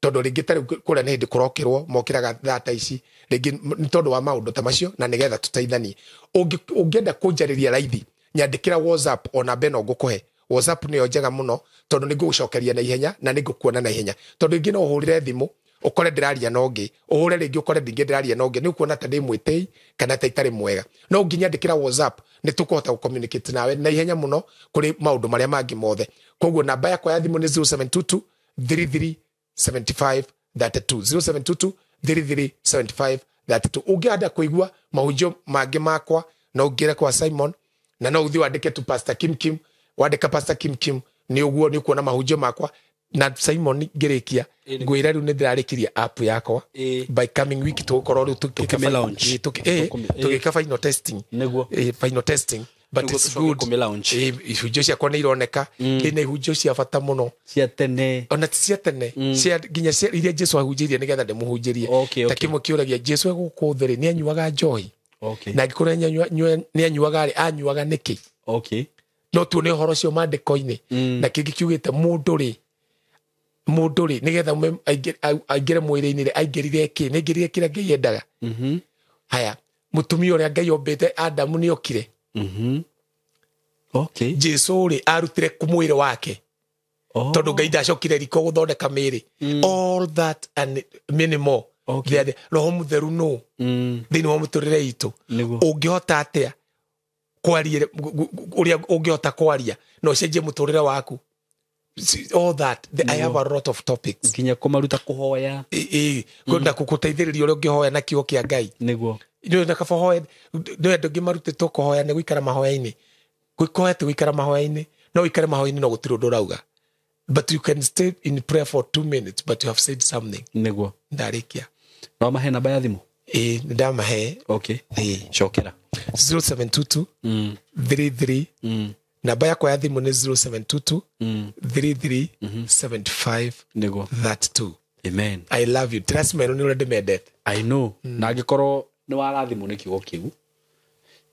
tondũ rĩngĩ ta rĩu kũrĩa nĩ hĩndĩ kũrokĩrwo mokĩraga thaa ta ici, rĩngĩ nĩ tondũ wa maũndũ ta macio, na nĩgetha tũteithanie. Ũngĩenda kũnjarĩria raithi, nyandĩkĩra WhatsApp, ona namba ĩno ngũkũhe. WhatsApp nĩyo njega mũno tondũ nĩ ngũgũcokeria na ihenya na nĩ ngũkuona na ihenya. Tondũ rĩngĩ no ũhũrĩre thimũ ũkore ndĩraria na ũngĩ, ũhũre rĩngĩ ũkore ndingĩ ndĩraria na ũngĩ, nĩ ũkuona ta ndĩ mwĩtĩi kana ta itarĩ mwega. No ũngĩnyandĩkĩra WhatsApp nĩ tũkũhota gũ-communicate nawe na ihenya mũno kũrĩ maũndũ marĩa mangĩ mothe. Koguo namba yakwa ya thimũ nĩ 0722 33 75 32, 0722 33 75 32. Ũngĩenda kũigua mahunjio mangĩ makwa no ũngĩre kwa Simon, na no ũthiĩ wandĩke tu Pastor Kim Kim. Wandĩka Pastor Kim Kim nĩ ũguo nĩ ũkuona mahunjio makwa. Na Simon ngĩrĩkia ngwĩra rĩu nĩ ndĩrarĩkirie app yakwa. By coming week tũgũkorwo rĩu tũgĩka final testing. Final testing, but it's good. Ihunjio ciakwa nĩ ironeka, ndĩna ihunjio cia bata mũno cia tene, ona ti cia tene, cia nginya cia iria Jesu ahunjĩirie nĩgetha ndĩmũhunjĩrie. Ta kĩmwe kĩũragia Jesu egũkũ thĩ rĩ, nĩ anyuaga njohi? Na angĩkorwo nĩ anyuaga rĩ, anyuaga nĩkĩ? No tuone ũhoro ũcio maandĩko-inĩ. Na kĩngĩ kiugĩte mũndũ rĩ nĩgetha aingĩre mwĩrĩ-inĩ rĩ, aingĩrire kĩ? Nĩ aingĩrire kĩrĩa Ngai endaga. Haya, mũtumia ũrĩa Ngai ombĩte Adamu nĩ okire. Jesu rĩ arutire mwĩrĩ wake, tondũ Ngai ndacokire riko gũthondeka mĩĩrĩ. All that and many more. Roho Mũtheru nũ thĩinĩ wa mũtũrĩre itũ. Ũngĩhota atĩa kwaria ũrĩa ũngĩhota kwaria na ũcenjie mũtũrĩre waku? All that. I have a lot of topics. Nginya kũmaruta kũhoya. Kwenda gũteithĩrĩria ũrĩa ũngĩhoya na kiugo kĩa Ngai. Nĩguo. Nĩ kaba hoya, nĩ andũ angĩ marutĩtwo kũhoya nĩ gũikara mahoya-inĩ. Kũhoya ti gũikara mahoya-inĩ. No ũikare mahoya-inĩ no gũtirĩ ũndũ ũrauga. But you can stay in prayer for 2 minutes, but you have said something. Nĩguo. Ndarĩkia. No mahe namba ya thimũ? Ĩĩ, nĩ ndamahe. Cokera. 0722 33. Namba yakwa ya thimũ nĩ 0722 33 75 32. Amen. I love you. Trust me, nĩ ũrĩa ndĩmendete. I know. Na angĩkorwo nĩ warathimwo nĩ kiugo kĩu,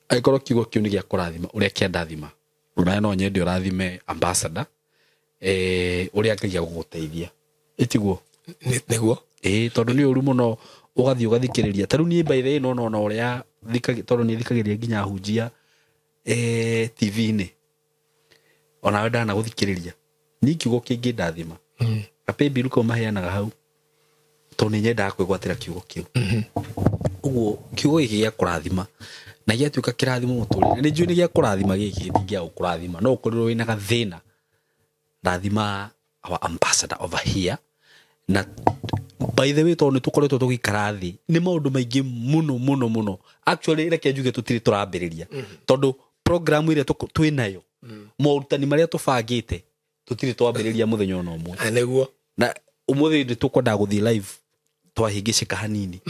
angĩkorwo kiugo kĩu nĩ gĩa kũrathima ũrĩa kĩandathima, Ona no nyende ũrathime ambassador ũrĩa Ngai agũgũteithia. Ĩtiguo? Nĩguo. Tondũ nĩ ũru mũno ũgathiĩ ũgathikĩrĩria. Ta rĩu niĩ by the way no nona ũrĩa tondũ nĩ thikagĩrĩria nginya hunjia TV-inĩ. Onawe ndanagũthikĩrĩria. Niĩ kiugo kĩngĩ ndathima. Kapembiru kau maheanaga hau. Tondũ nĩ nyendaga kwĩgwatĩra kiugo kĩu. Ũguo kiugo gĩkĩ gĩa kũrathima na gĩatuĩka kĩrathimo mũtũrĩre. Nĩ njũĩ nĩ gĩa kũrathima gĩkĩ gĩtingĩaga gũkũrathima. No ũkorirwo wĩna gathĩna. Rathima our ambassador over here. Na by the way tondũ nĩ tũkoretwo tũgĩikara thĩ nĩ maũndũ maingĩ mũno mũno mũno. Actually reke njuge tũtirĩ tũrambĩrĩria. Tondũ program ĩrĩa twĩ nayo, morutani marĩa tũbangĩte tũtirĩ twambĩrĩria mũthenya ona ũmwe. Nĩguo. Na ũmũthĩ nĩ tũkwendaga gũthiĩ live twahĩngĩcĩka hanini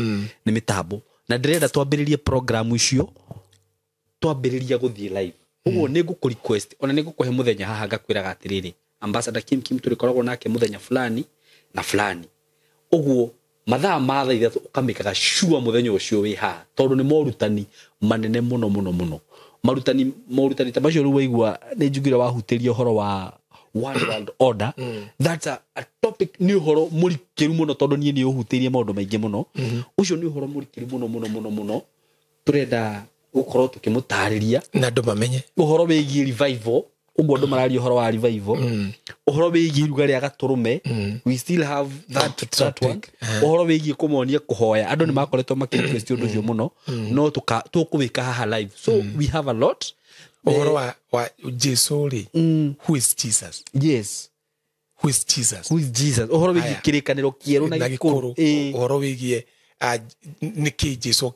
nĩ mĩtambo. Na ndĩrenda twambĩrĩrie program icio twambĩrĩria gũthiĩ live. Ũguo nĩ ngũkũ request ona nĩ ngũkũhe mũthenya haha ngakwĩraga atĩrĩrĩ Ambassador Kim Kim tũrĩkoragwo nake mũthenya fulani na fulani. Ũguo mathaa ma thaa ithatũ ũkamĩkaga sure mũthenya ũcio wĩ haha tondũ nĩ morutani manene mũno mũno mũno. Morutani ta macio rĩu waigua nĩ njugire wahutĩria ũhoro wa One World Order. That's a topic nĩ ũhoro mũrikĩru mũno tondũ niĩ nĩ ũhutĩirie maũndũ maingĩ mũno. Ũcio nĩ ũhoro mũrikĩru mũno mũno mũno mũno. Tũrenda gũkorwo tũkĩmũtarĩria na andũ mamenye ũhoro wĩgiĩ revival. Ũguo andũ mararia ũhoro wa revival. Ũhoro wĩgiĩ iruga rĩa gatũrũme. We still have that one. Ũhoro wĩgiĩ kũmonia kũhoya. Andũ nĩ makoretwo makĩ-request ũndũ ũcio mũno. No tũkũwĩka haha live. So we have a lot. Ũhoro wa Jesu rĩ, who is Jesus? Yes. Who is Jesus? Who is Jesus? Ũhoro wĩgiĩ kĩrĩkanĩro kĩerũ na gĩkũrũ. Ũhoro wĩgiĩ nĩkĩ Jesu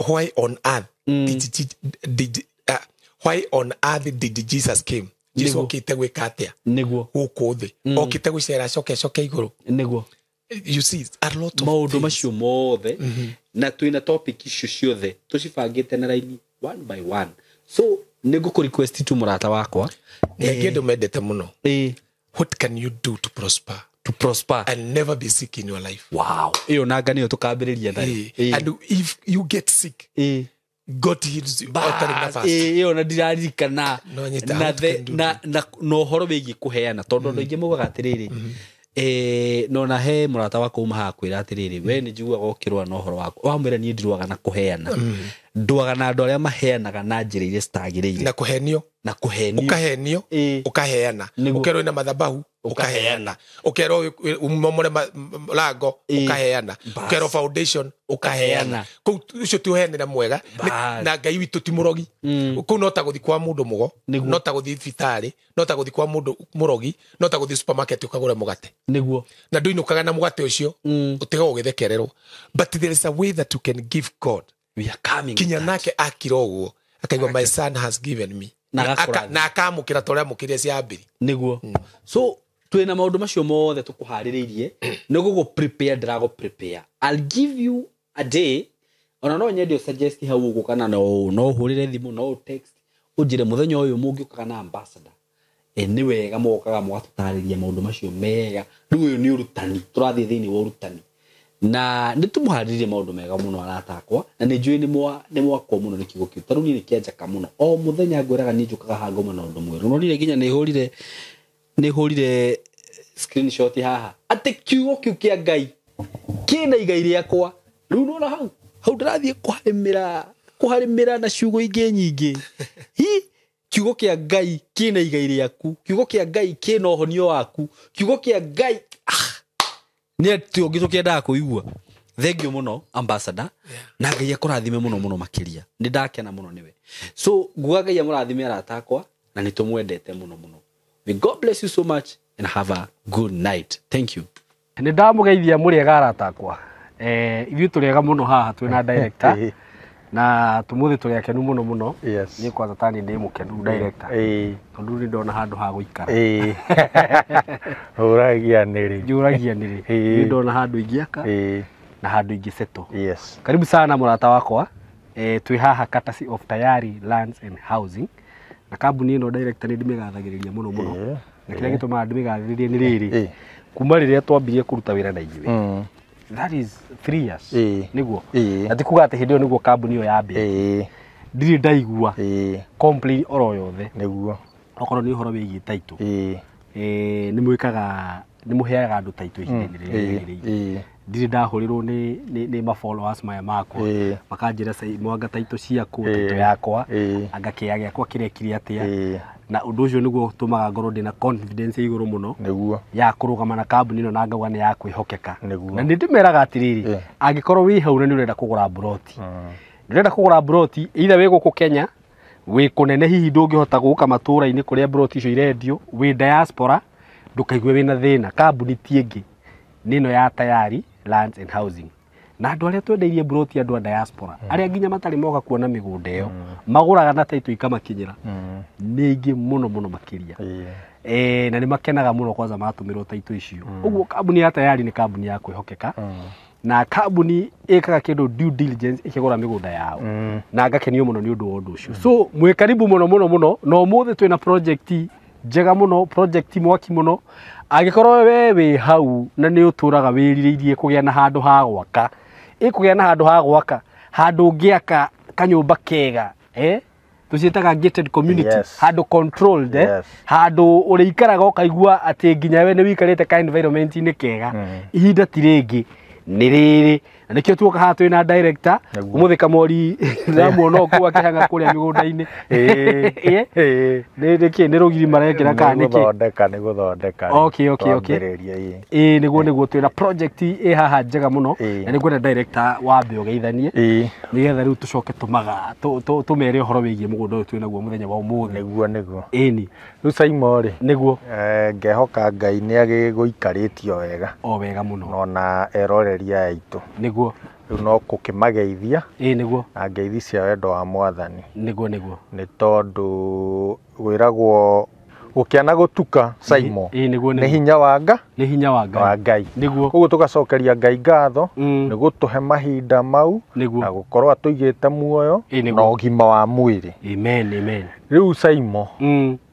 why on earth did why on earth did Jesus came? Jesu okite gwĩka atĩa? Nĩguo. Gũkũ thĩ. Okite gũcera acoke acoke igũrũ. Nĩguo. You see a lot of maũndũ macio mothe na twĩna topic icio ciothe tũcibangĩte na raini one by one. So nĩ ngũkũ request tu mũrata wakwa. Nĩ andũ mendete mũno. What can you do to prosper? To prosper and never be sick in your life. Wow. Iyo nanga niyo tukambĩrĩria nayo. And if you get sick, God heals you. Iyo na ndiraririkana na ũhoro wĩgiĩ kũheana tondũ andũ aingĩ maugaga atĩrĩrĩ no na he mũrata wakwa uma haha kwĩra atĩrĩrĩ we nĩ njiguaga ũkĩrũa na ũhoro waku wamwĩra niĩ ndirũaga na kũheana ndũaga na andũ arĩa maheanaga na njĩra iria citagĩrĩire na kũhenio ũkahenio ũkaheana ũkerwo ina mathabahu ũkaheana ũkerwo umomore mlango ũkaheana ũkerwo foundation ũkaheana kũu ũcio ti ũheanĩra mwega na Ngai witũ ti mũrogi kũu no ta gũthiĩ kwa mũndũ mũgo no ta gũthiĩ thibitarĩ no ta gũthiĩ kwa mũndũ mũrogi no ta gũthiĩ supermarket ũkagũra mũgate nĩguo na ndũinũkaga na mũgate ũcio ũtiga ũgĩthekererwo. But there is a way that you can give God. We are coming. Kinya nake akira ũguo akaigua my son has given me na akamũkĩra ta ũrĩa amũkĩrire cia mbere nĩguo. So twĩna maũndũ macio mothe tũkũharĩrĩirie nĩ gũgũ prepare ndĩragũ prepare. I'll give you a day ona no nyende suggest hau ũguo kana no ũhũrĩre thimũ no text ũnjĩre mũthenya ũyũ mũngĩũkaga na ambassador nĩ wega mokaga mũgatũtarĩria maũndũ macio mega. Rĩu ũyũ nĩ ũrutani tũrathiĩ thĩinĩ wa ũrutani na nĩ tũmũharĩrĩrie maũndũ mega mũno arata akwa na nĩ njũĩ nĩ mwakwo mũno nĩ kiugo kĩu. Ta rĩu niĩ nĩ kĩanjaka mũno o mũthenya ngwĩraga niĩ njũkaga haha ngoma na ũndũ mwerũ. Nonire nginya nĩ hũrire screenshot haha atĩ kiugo kĩu kĩa Ngai kĩna igai rĩakwa. Rĩu nona hau ndĩrathiĩ kũharĩmĩra na ciugo ingĩ nyingĩ. Hi kiugo kĩa Ngai kĩna igai rĩaku, kiugo kĩa Ngai kĩna ũhonio waku, kiugo kĩa Ngai nĩ atĩ ũngĩ tũkĩendaga kũigua. Thank you mũno ambassador na Ngai akũrathime mũno mũno makĩria. Nĩ ndakena mũno nĩwe. So nguga Ngai amũrathime arata akwa na nĩ tũmwendete mũno mũno. May God bless you so much and have a good night. Thank you. Nĩ ndamũgeithia mũrĩega arata akwa. Ithuĩ tũrĩega mũno haha twĩna director na tũmũthĩ tũrĩ akenu mũno mũno. Niĩ kwanza tani ndĩ mũkenu director tondũ nĩ ndona handũ ha gũikara. Ũragia nĩrĩ njũragia nĩrĩ nĩ ndona handũ ingĩaka na handũ ingĩsettle. Yes. Karibu sana mũrata wakwa. Twĩ haha courtesy of Tayari Lands and Housing na kambuni ĩno director nĩ ndĩmĩgathagĩrĩria mũno mũno. Na kĩrĩa gĩtũmaga ndĩmĩgathĩrĩrie nĩ rĩrĩ kuma rĩrĩa twambirie kũruta wĩra na ithuĩ that is 3 years nĩguo na ti kuga atĩ hĩndĩ ĩyo nĩguo kambuni ĩyo yambĩrĩirie. Ndirĩ ndaigua complain oro yothe. Nĩguo. Okorwo nĩ ũhoro wĩgiĩ title. Nĩ mwĩkaga, nĩ mũheaga andũ title ihinda-inĩ rĩrĩa rĩagĩrĩire. Ndirĩ ndahũrĩrwo nĩ ma followers maya makwa makanjĩra mwanga title ciaku, title yakwa, anga kĩea gĩakwa kĩrekire atĩa. Na ũndũ ũcio nĩguo ũtũmaga ngorwo ndĩna confidence igũrũ mũno. Nĩguo. Ya kũrũgama na kambuni ĩno na ngauga nĩ ya kwĩhokeka. Nĩguo. Na nĩ ndĩmeraga atĩrĩrĩ, angĩkorwo wĩ hau na nĩ ũrenda kũgũra mburoti, ndĩrenda kũgũra mburoti either wĩ gũkũ Kenya, wĩ kũnene hihi ndũngĩhota gũka matũra-inĩ kũrĩa mburoti icio irendio, wĩ diaspora, ndũkaigue wĩna thĩna. Kambuni ti ĩngĩ, nĩ ĩno ya Tayari Lands and Housing. Na andũ arĩa twendeirie mburoti, andũ a diaspora, arĩa nginya matarĩ moka kuona mĩgũnda ĩyo, magũraga na title ikamakinyĩra, nĩ aingĩ mũno mũno makĩria. Na nĩ makenaga mũno kwanza matũmĩrwo title icio. Ũguo kambuni ya Tayari nĩ kambuni ya kwĩhokeka. Na kambuni ĩkaga kĩndũ due diligence ĩkĩgũra mĩgũnda yao. Na ngakenio mũno nĩ ũndũ wa ũndũ ũcio. So mwĩ karibu mũno mũno mũno. Na ũmũthĩ twĩna project njega mũno, project mwaki mũno. Angĩkorwo we wĩ hau na nĩ ũtũraga wĩrirĩirie kũgĩa na handũ ha gwaka, ĩkũgĩa na handũ ha gwaka, handũ ũngĩaka kanyũmba kega, tũciĩtaga gated community, handũ controlled, handũ ũrĩikaraga ũkaigua atĩ nginya we nĩ wĩikarĩte ka environment-inĩ kega. Ihinda ti rĩngĩ, nĩ rĩrĩ. Na nĩkĩo tuoka haha twĩna director, ũmũthĩ Kamori ndĩramuona kũu akĩhang'a kũrĩa mĩgũnda-inĩ. Nĩ nĩ rũgiri marekĩra kana nĩkĩ? Nĩ gũthondeka. Okay. Ĩĩ nĩguo twĩna project ĩ haha njega mũno. Na nĩngwenda director wambe ũgeithanie, nĩgetha rĩu tũcoke tũmere ũhoro wĩgiĩ mũgũnda ũyũ twĩnaguo mũthenya wa ũmũthĩ. Nĩguo. Ĩni. Rĩu Saimo rĩ, nĩguo. Ngehoka Ngai nĩ agĩgũikarĩtio wega. O wega mũno. Ona eroreri aya aitũ. Nĩguo. Rĩu no gũkĩmageithia. Ĩĩ nĩguo. Na ngeithi cia wendo wa Mwathani. Nĩguo. Nĩ tondũ gwĩragwo gũkĩa na gũtuka Saimo. Ĩĩ nĩguo. Nĩ hinya wa Ngai. Nĩ hinya wa Ngai. Wa Ngai. Nĩguo. Koguo tũgacokeria Ngai ngatho nĩ gũtũhe mahinda mau na gũkorwo atũigĩte muoyo na ũgima wa mwĩrĩ. Amen. Rĩu Saimo,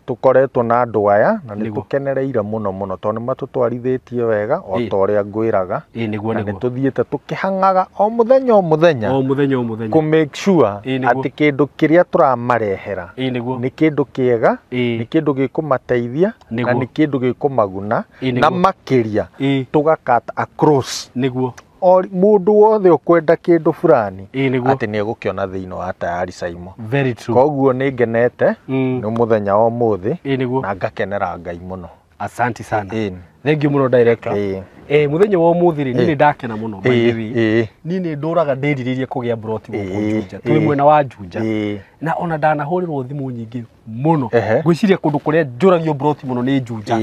tũkoretwo na andũ aya na nĩ tũkenereire mũno mũno tondũ nĩ matũtwarithĩtie wega o ta ũrĩa ngwĩraga. Nĩguo. Na nĩ tũthiĩte tũkĩhang'aga o mũthenya o mũthenya. O mũthenya o mũthenya. Kũ make sure atĩ kĩndũ kĩrĩa tũramarehera nĩguo. Nĩ kĩndũ kĩega, nĩ kĩndũ gĩkũmateithia na nĩ kĩndũ gĩkũmaguna na makĩria tũgakata across. Nĩguo. O mũndũ wothe ũkwenda kĩndũ fulani nĩguo. Atĩ nĩ egũkĩona thĩinĩ wa Tayari Saimo. Very true. Koguo nĩ ngenete nĩ mũthenya wa ũmũthĩ nĩguo. Na ngakenera Ngai mũno. Asante sana. Thank you mũno director. Mũthenya wa ũmũthĩ rĩ, niĩ nĩ ndakena mũno by the way. Niĩ nĩ ndũraga ndĩrirĩirie kũgĩa mburoti gũkũ Juja. Twĩ mwena wa Juja. Na ona ndanahũrĩrwo thimũ nyingĩ mũno. Ngwĩciria kũndũ kũrĩa njũragio mburoti mũno nĩ Juja.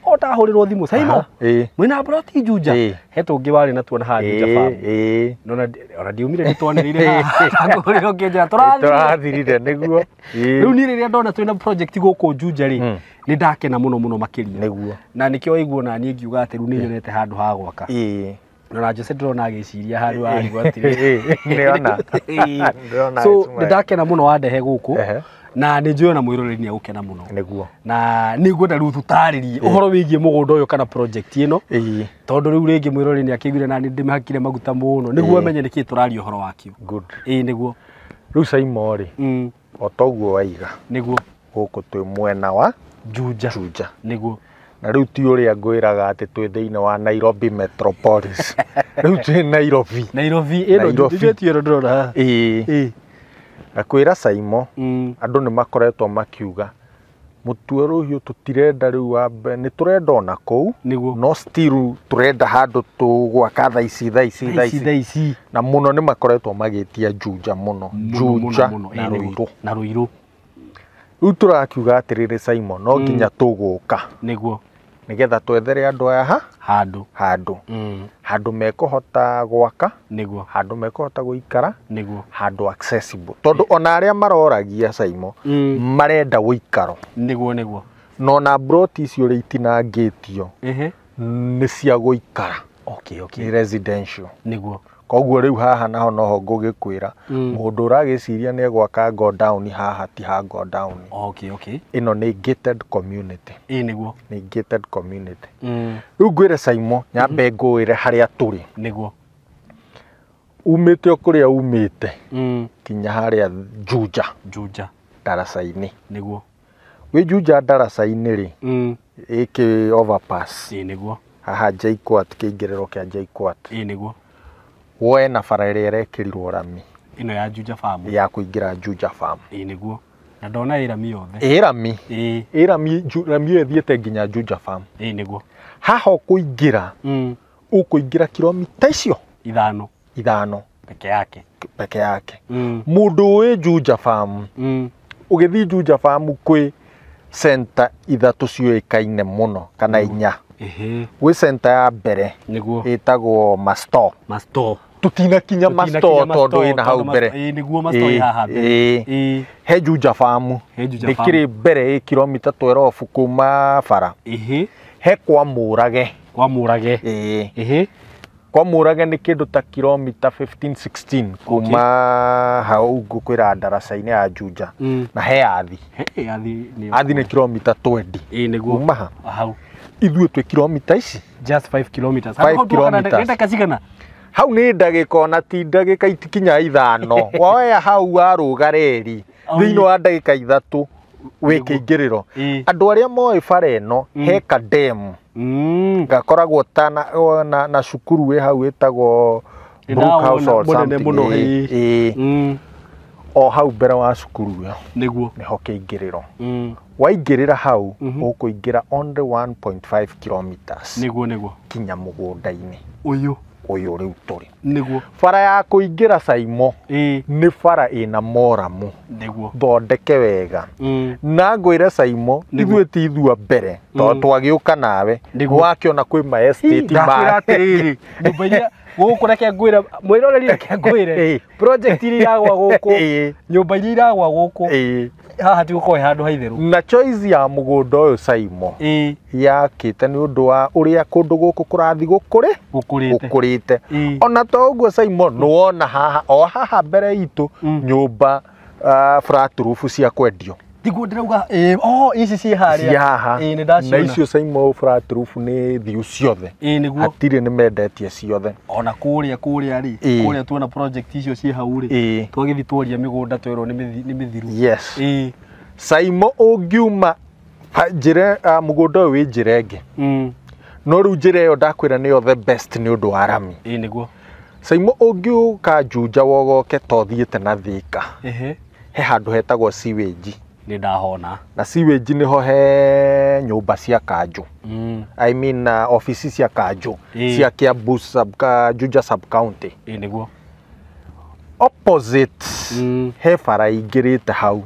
O ndahũrĩrwo thimũ, Saimo, mwĩna mburoti Juja? He tũngĩ warĩ natuo na haha Juja farm. Ona ndiumire nĩtwanĩrĩire haha. Ndakũhũrĩra ũkĩnjĩra tũrathirire. Tũrathirire nĩguo. Rĩu niĩ rĩrĩa ndona twĩna project gũkũ Juja rĩ, nĩ ndakena mũno mũno makĩria. Nĩguo. Na nĩkĩo waigua ona niĩ ngiuga atĩ rĩu nĩ nyonete handũ ha gwaka. Na Jose ndĩrona agĩciria handũ ha atĩrĩ. Nĩona. Ndĩrona. So nĩ ndakena mũno wandehe gũkũ. Na nĩ njũĩ ona mwĩroreri nĩ egũkena mũno. Nĩguo. Na nĩ ngwenda rĩu tũtarĩrie ũhoro wĩgiĩ mũgũnda ũyũ kana project ĩno. Tondũ rĩu rĩngĩ mwĩroreri nĩ akĩiguire na nĩ ndĩmĩhakire maguta mũno nĩguo amenye nĩkĩĩ tũraria ũhoro wakĩo. Good. Ĩĩ nĩguo. Rĩu Saimo rĩ, o toguo waiga. Nĩguo. Gũkũ twĩ mwena wa Juja. Juja. Nĩguo. Na rĩu ti ũrĩa ngwĩraga atĩ twĩ thĩinĩ wa Nairobi Metropolis. Rĩu twĩ Nairobi. Nairobi ĩno ĩno ndĩrona haha. Ĩĩ. Ngakwĩra Saimo, andũ nĩ makoretwo makiuga mũtue rũhiũ tũtirenda rĩu wambe nĩ tũrenda ona kũu no still tũrenda handũ tũgwaka thaa ici na mũno nĩ makoretwo magĩtia Juja mũno. Juja na Ruiru. Na Ruiru. Rĩu tũrakiuga atĩrĩrĩ Saimo, no nginya tũgũka. Nĩguo. Nĩgetha twethere andũ aya handũ. Handũ. Handũ mekũhota gwaka. Nĩguo. Handũ mekũhota gũikara. Nĩguo. Handũ accessible. Tondũ ona arĩa maroragia Saimo, marenda ũikaro. Nĩguo. No na mburoti icio ũrĩa itinangĩtio nĩ cia gũikara. Okay. Nĩ residential. Nĩguo. Koguo rĩu haha naho noho ngũgĩkwĩra mũndũ ũragĩciria nĩ egwaka go down haha ti ha go down. Okay. Ĩno nĩ gated community. Ĩĩ nĩguo. Nĩ gated community. Rĩu ngwĩre Saimo, nyambe ngũĩre harĩa tũrĩ. Nĩguo. Umĩte o kũrĩa umĩte kinya harĩa Juja. Juja ndaraca-inĩ. Nĩguo. Wĩ Juja ndaraca-inĩ rĩ, ĩkĩ overpass. Ĩĩ nĩguo. Haha JKUAT, kĩingĩrĩro kĩa JKUAT. Ĩĩ nĩguo. Woe na bara ĩrĩa ĩrekĩrirwo rami. Ĩno ya Juja Farm. Ya kũingĩra Juja Farm. Ĩĩ nĩguo. Na ndona ĩ rami yothe. Ĩ rami. Ĩĩ. Ĩ rami, rami ĩyo ĩthiĩte nginya Juja Farm. Ĩĩ nĩguo. Haha ũkũingĩra, ũkũingĩra kilomita icio ithano. Ithano. Peke yake. Peke yake. Mũndũ ũĩ Juja Farm, ũgĩthiĩ Juja Farm kwĩ center ithatũ ciũĩkaine mũno kana inya. Gwĩ center ya mbere nĩguo ĩtagwo Masto. Masto. Tũtinakinya Masto tondũ ĩna hau mbere. Ĩĩ nĩguo Masto ĩ haha mbere. Ĩĩ. He Juja Farm. He Juja Farm. Ndĩkĩrĩ mbere ĩ kilomita 12 kuma bara. He kwa Mũrage. Kwa Mũrage. Ĩĩ. Kwa Mũrage nĩ kĩndũ ta kilomita 15 16 kuma hau ngũkwĩra ndaraca-inĩ ya Juja. Na he Athi. He Athi nĩ Athi nĩ kilomita 20. Ĩĩ nĩguo. Kuma ha. Hau. Ithuĩ twĩ kilomita ici. Just 5 kilometers. 5 kilometers. Nĩ ndagĩka cigana? Hau nĩ ndagĩka ona ti ndagĩka itikinya ithano. Woya hau warũga reri thĩinĩ wa ndagĩka ithatũ wĩ kĩingĩrĩro. Andũ arĩa moĩ bara ĩno he kademu gakoragwo ta na cukuru wĩ hau ĩtagwo Brook House or something. Ĩĩ. O hau mbere wa cukuru ĩyo nĩguo nĩho kĩingĩrĩro. Waingĩrĩra hau ũkũingĩra only 1.5 kilometers. Nĩguo nĩguo. Kinya mũgũnda-inĩ ũyũ ũyũ rĩu tũrĩ. Nĩguo. Bara ya kũingĩra Saimo nĩ bara ĩna moramu. Nĩguo. Thondeke wega. Na ngwĩre Saimo ithuĩ ti ithua mbere tondũ twagĩũka nawe wakĩona kwĩ ma estate ma. Ndakwĩra atĩrĩrĩ, nyũmba iria gũkũ reke ngwĩre mwĩroreri reke ngwĩre project iria iragwa gũkũ, nyũmba iria iragwa gũkũ haha ti gũkorwo handũ haitherũ. Na choice ya mũgũnda ũyũ Saimo yakĩte nĩ ũndũ wa ũrĩa kũndũ gũkũ kũrathiĩ gũkũrĩte. Ona to ũguo Saimo nĩwona haha o haha mbere itũ nyũmba flat roof cia kwendio. Tiguo ndĩrauga ici ciĩ harĩa. Ciĩ haha. Na icio Saimo flat roof nĩ thiu ciothe. Hatirĩ nĩ mendetie ciothe. Ona kũrĩa kũrĩa rĩ, kũrĩa tuona project icio ciĩ hau rĩ, twagĩthiĩ tworia mĩgũnda twerwo nĩ mĩthiru. Yes. Saimo ũngiuma njĩra mũgũnda ũyũ wĩ njĩra ĩngĩ. No rĩu njĩra ĩyo ndakwĩra nĩyo the best nĩ ũndũ wa rami. Ĩĩ nĩguo. Saimo ũngiũka Juja wogoke to thiĩte na Thika. He handũ hetagwo sewage. Nĩ ndahona. Na sewage nĩho he nyũmba cia kanjũ. I mean office cia kanjũ cia Kiambu sub Juja sub county. Ĩĩ nĩguo. Opposite he bara ingĩrĩte hau.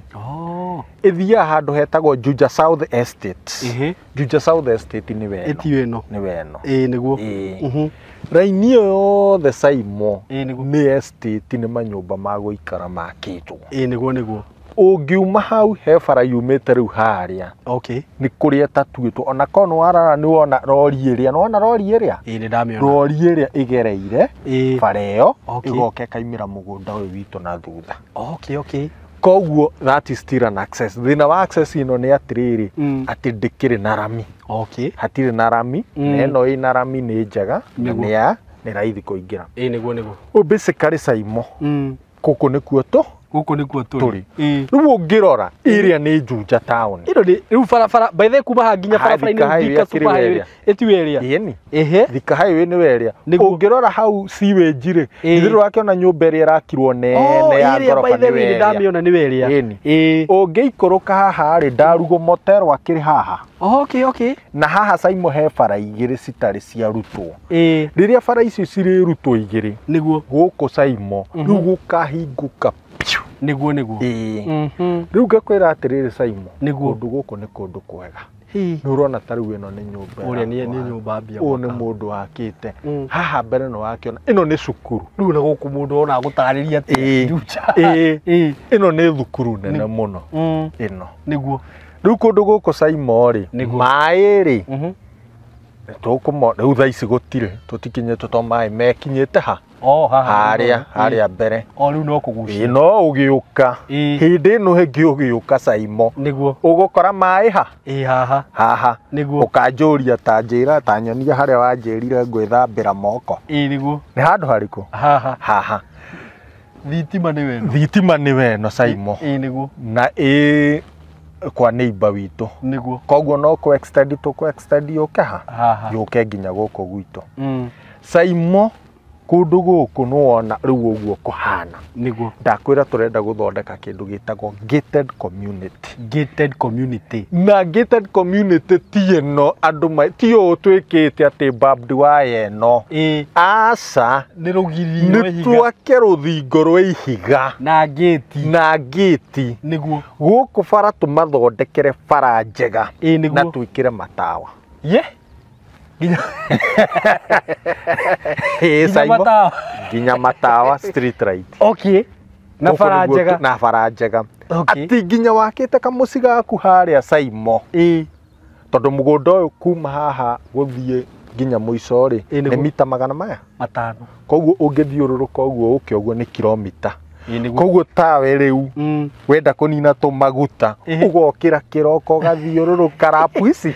Ĩthiaga handũ hetagwo Juja South Estate. Juja South Estate nĩ weno. Ĩtio ĩno. Nĩ weno. Ĩĩ nĩguo. Raini ĩyo yothe Saimo nĩ estate nĩ manyũmba ma gũikara makĩtwo. Ĩĩ nĩguo nĩguo. Ũngiuma hau he bara yumĩte rĩu harĩa. Okay. Nĩ kũrĩa ĩtatuĩtwo ona korwo nĩ warora nĩ wona rori ĩrĩa, nĩ wona rori ĩrĩa? Ĩĩ nĩ ndamĩona. Rori ĩrĩa ĩgereire bara ĩyo ĩgoka ĩkaimĩra mũgũnda ũyũ witũ na thutha. Okay, okay. Koguo that is still an access. Thĩna wa access ĩno nĩ atĩrĩrĩ atĩ ndĩkĩrĩ na rami. Okay. Hatirĩ na rami, na ĩno ĩna rami nĩ njega na nĩ ya nĩ raithi kũingĩra. Ĩĩ nĩguo nĩguo. Ũyũ basically Saimo gũkũ nĩkuo tũ gũkũ nĩkuo tũrĩ. Rĩu ũngĩrora ĩrĩa nĩ Juja town. Ĩno nĩ rĩu barabara by the way kuma haha nginya barabara-inĩ Thika Super Highway ĩtiwe ĩrĩa. Ĩni. Ĩhĩ. Thika Highway nĩwe ĩrĩa. Ũngĩrora hau sewage rĩ, ithuĩ ũrakĩona nyũmba ĩrĩa ĩrakirwo nene ya ngoroba nĩwe ĩrĩa. Ndamĩona nĩwe ĩrĩa. Ĩni. Ũngĩikũrũka haha rĩ, Ndarugo Motel akĩrĩ haha. Okay, okay. Na haha Saimo he bara igĩrĩ citarĩ ciarutwo. Rĩrĩa bara icio cirĩrutwo igĩrĩ, nĩguo gũkũ Saimo rĩu gũkahingũka nĩguo nĩguo. Rĩu ngakwĩra atĩrĩrĩ Saimo, nĩguo kũndũ gũkũ nĩ kũndũ kwega. Nĩ ũrona ta rĩu ĩno nĩ nyũmba. Ũrĩa nĩ nyũmba mbia. Ũyũ nĩ mũndũ wakĩte. Haha mbere nĩ wakĩona ĩno nĩ cukuru. Rĩu na gũkũ mũndũ ona agũtarĩria atĩa. Ĩno nĩ thukuru nene mũno. Ĩno. Nĩguo. Rĩu kũndũ gũkũ Saimo rĩ, maĩ rĩ, tũkũmo rĩu thaa ici gũtirĩ, tũtikinyĩte to maĩ mekinyĩte ha. Oh haha harĩa mbere. O rĩu no kũgucia. No ũgĩũka hĩndĩ ĩno ĩngĩ ũgĩũka Saimo nĩguo ũgũkora maĩ ha haha haha nĩguo ũkanjũria ta njĩra ta nyonia harĩa wanjĩrire ngwĩthambĩra moko. Nĩguo nĩ handũ harĩkũ? Haha haha. Thitima nĩ weno. Thitima nĩ weno Saimo. Nĩguo na kwa neighbor witũ. Nĩguo koguo no kũ extend tũ extend yũke ha yũke nginya gũkũ gwitũ. Saimo kũndũ gũkũ nĩwona rĩu ũguo kũhana. Nĩguo ndakwĩra tũrenda gũthondeka kĩndũ gĩtagwo gated community. Gated community. Na gated community ti ĩno andũ ti ũũ twĩkĩte atĩ barbed wire ĩno. Aca nĩ rũgiri rwa ihiga. Nĩ twake rũthingo rwa ihiga na gate. Na gate. Nĩguo gũkũ bara tũmathondekere bara njega na twĩkĩre matawa. Ye nginya matawa street light. Okay. Na bara njega. Na bara njega. Ati nginya wakĩte kamũciĩ gaku harĩa Saimo. Tondũ mũgũnda ũyũ kuma haha gũthiĩ nginya mũico rĩ nĩ mita 500. Koguo ũngĩthiũrũrũka ũguo ũke ũguo nĩ kilomita. Koguo tawe rĩu wenda kũnina tũmaguta ũgokĩra kĩroko ũgathiũrũrũka rapu ici.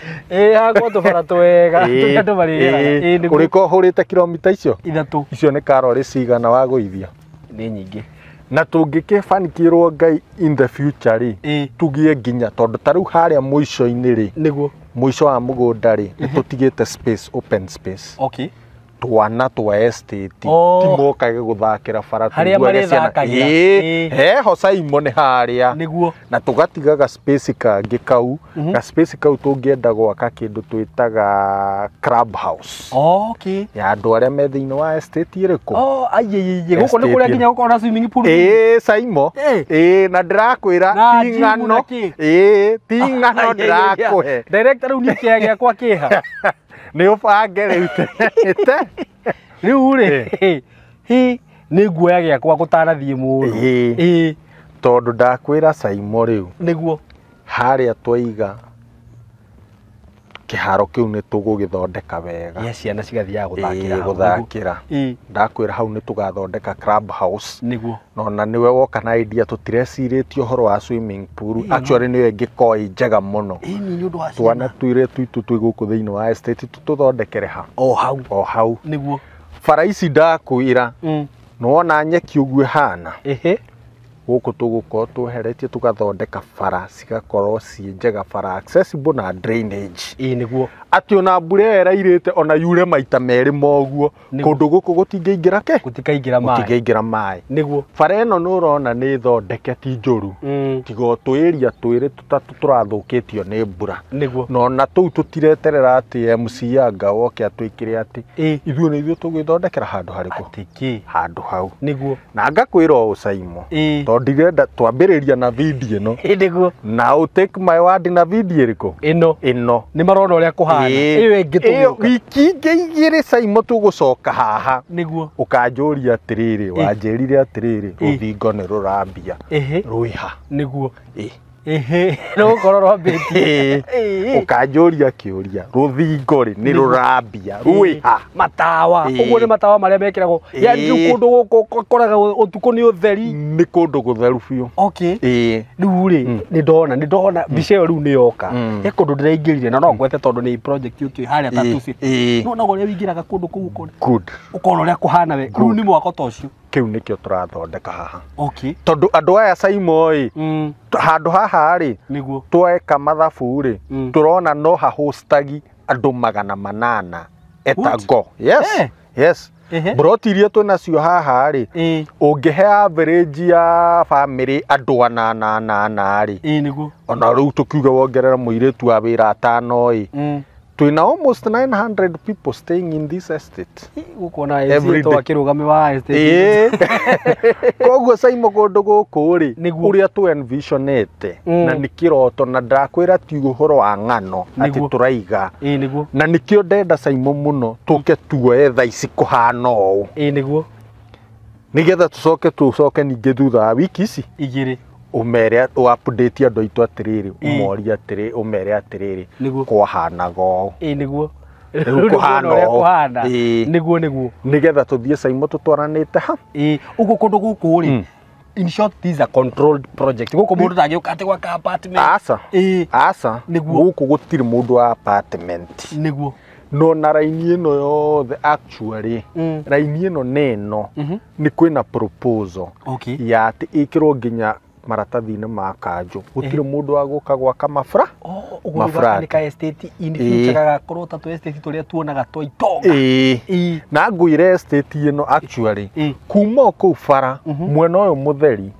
Hakwa tũbara twega tũrĩa andũ marĩgeraga. Ũrĩko ũhũrĩte kilomita icio 3 icio nĩ karori cigana wagũithia? Nĩ nyingĩ. Na tũngĩkĩbanikĩrwo Ngai in the future rĩ tũgĩe nginya tondũ ta rĩu harĩa mũico-inĩ rĩ nĩguo mũico wa mũgũnda rĩ nĩ tũtigĩte space, open space. Okay. Twana twa estate timokage gũthakĩra bara harĩa marĩthakagĩra. Heho Saimo nĩ harĩa nĩguo na tũgatigaga space kangĩ kau ga space kau tũngĩenda gwaka kĩndũ twĩtaga club house. Okay. Ya andũ arĩa me thĩinĩ wa estate ĩrĩkũ? Aiye gũkũ nĩ kũrĩa nginya gũkorwo na swimming pool. Saimo. Na ndĩrakwĩra ti ng'ano. Ti ng'ano ndĩrakũhe. Director rĩu niĩ kĩea gĩakwa kĩha. Nĩ ũbange rĩu te rĩu rĩ hi nĩ nguoya gĩakwa gũtanathiĩ mũno. Tondũ ndakwĩra Saimo rĩu nĩguo harĩa twaiga kĩharo kĩu nĩ tũgũgĩthondeka wega. Ya ciana cigathiaga gũthakĩra. Gũthakĩra. Ndakwĩra hau nĩ tũgathondeka club house. Nĩguo na nĩwe woka na idea tũtirecirĩtie ũhoro wa swimming pool. Actually nĩyo ĩngĩkorwo ĩ njega mũno. Nĩ ũndũ wa twana twĩre twitũ twĩ gũkũ thĩinĩ wa estate tũthondekere ha o hau. O hau. Nĩguo bara ici ndakwĩra nĩwona nyeki ũguo ĩhana. Gũkũ tũgũkorwo tweheretie tũgathondeka bara cigakorwo ciĩ njega, bara accessible na drainage. Nĩguo atĩ ona mbura ĩyo ĩrairĩte ona yure maita merĩ moguo kũndũ gũkũ gũtingĩingĩra ke? Gũtikaingĩra maĩ. Gũtingĩingĩra maĩ. Nĩguo bara ĩno nĩ ũrona nĩ thondeke ti njũru tiga o twĩria twĩrĩ tũtatũ tũrathũkĩtio nĩ mbura. Nĩguo na ona tũu tũtireterera atĩ MC anga woke atwĩkĩre atĩ ithuĩ nĩ ithuĩ tũgwĩthondekera handũ harĩkũ? Atĩ kĩ? Handũ hau. Nĩguo na ngakwĩra ũũ Saimo tondũ ndirenda twambĩrĩria na video ĩno. Nĩguo na ũ take my word na video ĩrĩkũ? Ĩno ĩno nĩ marona ũrĩa kũhana. Ĩyo ĩngĩ tũgĩũka wiki ingĩ igĩrĩ Saimo tũgũcoka haha. Nĩguo ũkanjũria atĩrĩrĩ wanjĩrire atĩrĩrĩ rũthingo nĩ rũrambia rwĩha. Nĩguo rũgũkorwo rwambĩtie. Ũkanjũria kĩũria rũthingo rĩ nĩ rũrambia rwĩha. Matawa ũguo nĩ matawa marĩa mekĩragwo yani rĩu kũndũ gũkũ ũkoraga ũtukũ nĩ ũtheri. Nĩ kũndũ gũtheru biũ. Okay. Rĩu rĩ nĩ ndona mbica ĩyo rĩu nĩ yoka he kũndũ ndĩraingĩrire na no ngwete tondũ nĩ project yũkĩte harĩa Tattoo City. No ũrĩa wĩingĩraga kũndũ kũu ũkona good ũkona ũrĩa kũhana we rĩu nĩ mwako ta ũcio. Kĩu nĩkĩo tũrathondeka haha. Okay. Tondũ andũ aya Saimo ĩ handũ haha rĩ nĩguo tweka mathabu rĩ tũrona no hahostagi andũ 800 etago. Yes. Yes. Broti iria twĩnacio haha rĩ ũngĩhe average ya family andũ 8 rĩ nĩguo ona rĩu tũkiuga wongerera mũirĩtu wa wĩra 5 ĩ twĩna almost 900 people staying in this estate. Gũkũ ona akĩrũgame wa estate. Koguo Saimo kũndũ gũkũ rĩ ũrĩa tũ envisionete na nĩ kĩroto na ndakwĩra ti ũhoro wa ng'ano atĩ tũraiga. Nĩguo na nĩkĩo ndenda Saimo mũno tũke tuoe thaa ici kũhana ũũ. Nĩguo nĩgetha tũcoke ningĩ thutha wa wiki ici igĩrĩ umere update andũ aitũ atĩrĩrĩ umorie atĩrĩ umere atĩrĩrĩ Nĩguo. kwahanaga ũũ. Nĩguo. Rĩu kũhana ũũ nĩguo nĩguo nĩgetha tũthiĩ Saimo tũtwaranĩte ha ũguo kũndũ gũkũ rĩ in short this is a controlled project gũkũ mũndũ ndangĩũka atĩ gwaka apartment. Aca aca gũkũ gũtirĩ mũndũ wa apartment nĩguo no na raini ĩno yothe actually raini ĩno nĩ ĩno nĩ kwĩna proposal ya atĩ ĩkĩrwo nginya maratathi-inĩ ma kanjũ gũtirĩ mũndũ wa gũka gwaka mabra mafrat nĩ ka estate in future gagakorwo ta tũ estate tũrĩa tuonaga twa itonga. Na ngwĩre estate ĩno actually kuma o kũu bara mwena ũyũ mũtheri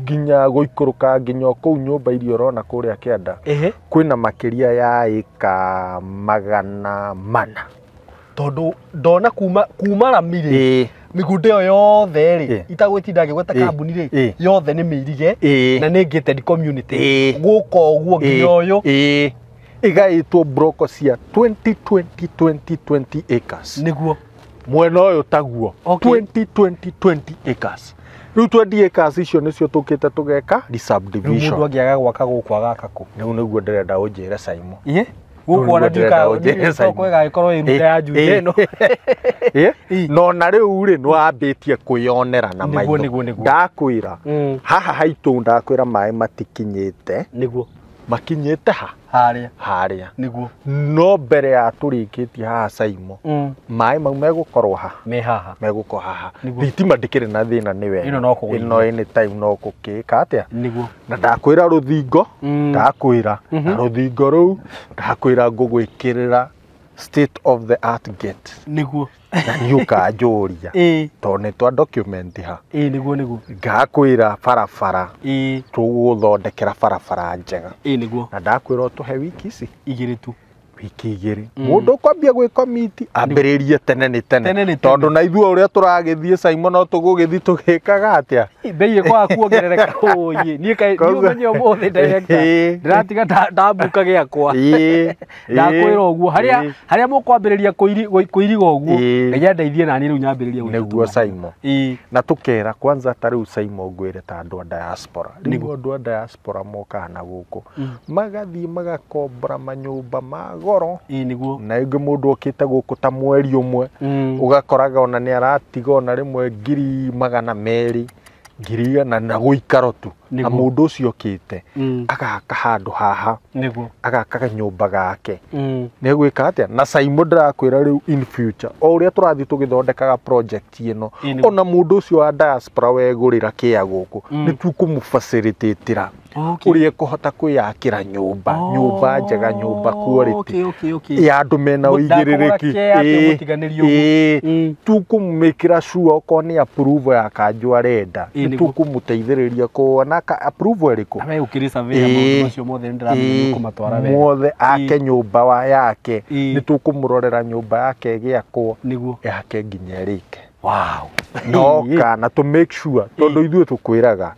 nginya gũikũrũka nginya o kũu nyũmba iria ũrona kũrĩa kĩanda kwĩna makĩria ya ĩka 400 tondũ ndona kuma rami rĩ mĩgũnda ĩyo yothe rĩ itagwĩtinda ngĩgweta kambuni rĩ yothe nĩ mĩirige na nĩ gated community gũka ũguo nginya ũyũ ĩgaĩtwo broko cia 20 20 20 20 acres nĩguo mwena ũyũ taguo 20 20 20 acres rĩu 20 acres icio nĩcio tũkĩte tũgeka resubdivision. Rĩu mũndũ angĩaga gwaka gũkũ agaka kũ? Rĩu nĩguo ndĩrenda ũnjĩre Saimo. Gũkũ ona ndiũĩ ĩgagĩkorwo ĩrunda ya Juja ĩno. No na rĩu rĩ nĩwambĩtie kwĩyonera na maitho. Ndakwĩra haha haitũ ndakwĩra maĩ matikinyĩte nĩguo makinyĩte ha harĩa harĩa nĩguo no mbere ya tũrĩkĩtie haha Saimo maĩ mau megũkorwo ha me haha megũkorwo haha thitima ndĩkĩrĩ na thĩna nĩ wega ĩno anytime no gũkĩka atĩa nĩguo na ndakwĩra rũthingo ndakwĩra na rũthingo rũu ndakwĩra ngũgwĩkĩrĩra state of the art gate nĩguo na nĩ ũkanjũria tondũ nĩ twa document ha nĩguo nĩguo ngakwĩra barabara tũgũthondekera barabara njega nĩguo na ndakwĩra ũtũhe wiki ici igĩrĩ tu wiki igĩrĩ mũndũ ũkwambia gwĩkomiti ambĩrĩrie tene nĩ tene tondũ na ithuĩ ũrĩa tũragĩthiĩ Saimo no tũgũgĩthiĩ tũgĩkaga atĩa mbei ĩkwaga kuongerereka ũyĩ niĩ kaĩ niĩ ũmenye ũmũthĩ director ndĩratiga ndambuka gĩakwa ndakwĩra ũguo harĩa mũkwambĩrĩria kũiriga ũguo Ngai andeithie nani rĩu nyambĩrĩrie gwĩka nĩguo Saimo na tũkera kwanza ta rĩu Saimo ngwĩre ta andũ a diaspora rĩu andũ a diaspora mokaga na gũkũ magathiĩ magakombora manyũmba ma goro nĩguo na ĩngĩ mũndũ okĩte gũkũ ta mweri ũmwe ũgakoraga ona nĩ aratiga ona rĩmwe 200,000 100,000 na gũikaro tu na mũndũ ũcio okĩte agaka handũ haha nĩguo agaka kanyũmba gake nĩ egwĩka atĩa na Saimo ndĩrakwĩra rĩu in future o ũrĩa tũrathiĩ tũgĩthondekaga project ĩno ona mũndũ ũcio wa diaspora wegũrĩra kĩa gũkũ nĩ tũkũmũfacilitatĩra ũrĩa ekũhota kwĩyakĩra nyũmba nyũmba njega nyũmba quality ya andũ mena ũigĩrĩrĩki tũkũmĩkĩra sure okorwo nĩ approval ya kanjũ arenda nĩ tũkũmũteithĩrĩria kuona approval ĩrĩkũ mothe ake nyũmba wa yake nĩ tũkũmũrorera nyũmba yake ĩgĩakwo yake nginya ĩrĩke. Wow. No kana to make sure tondũ ithuĩ tũkwĩraga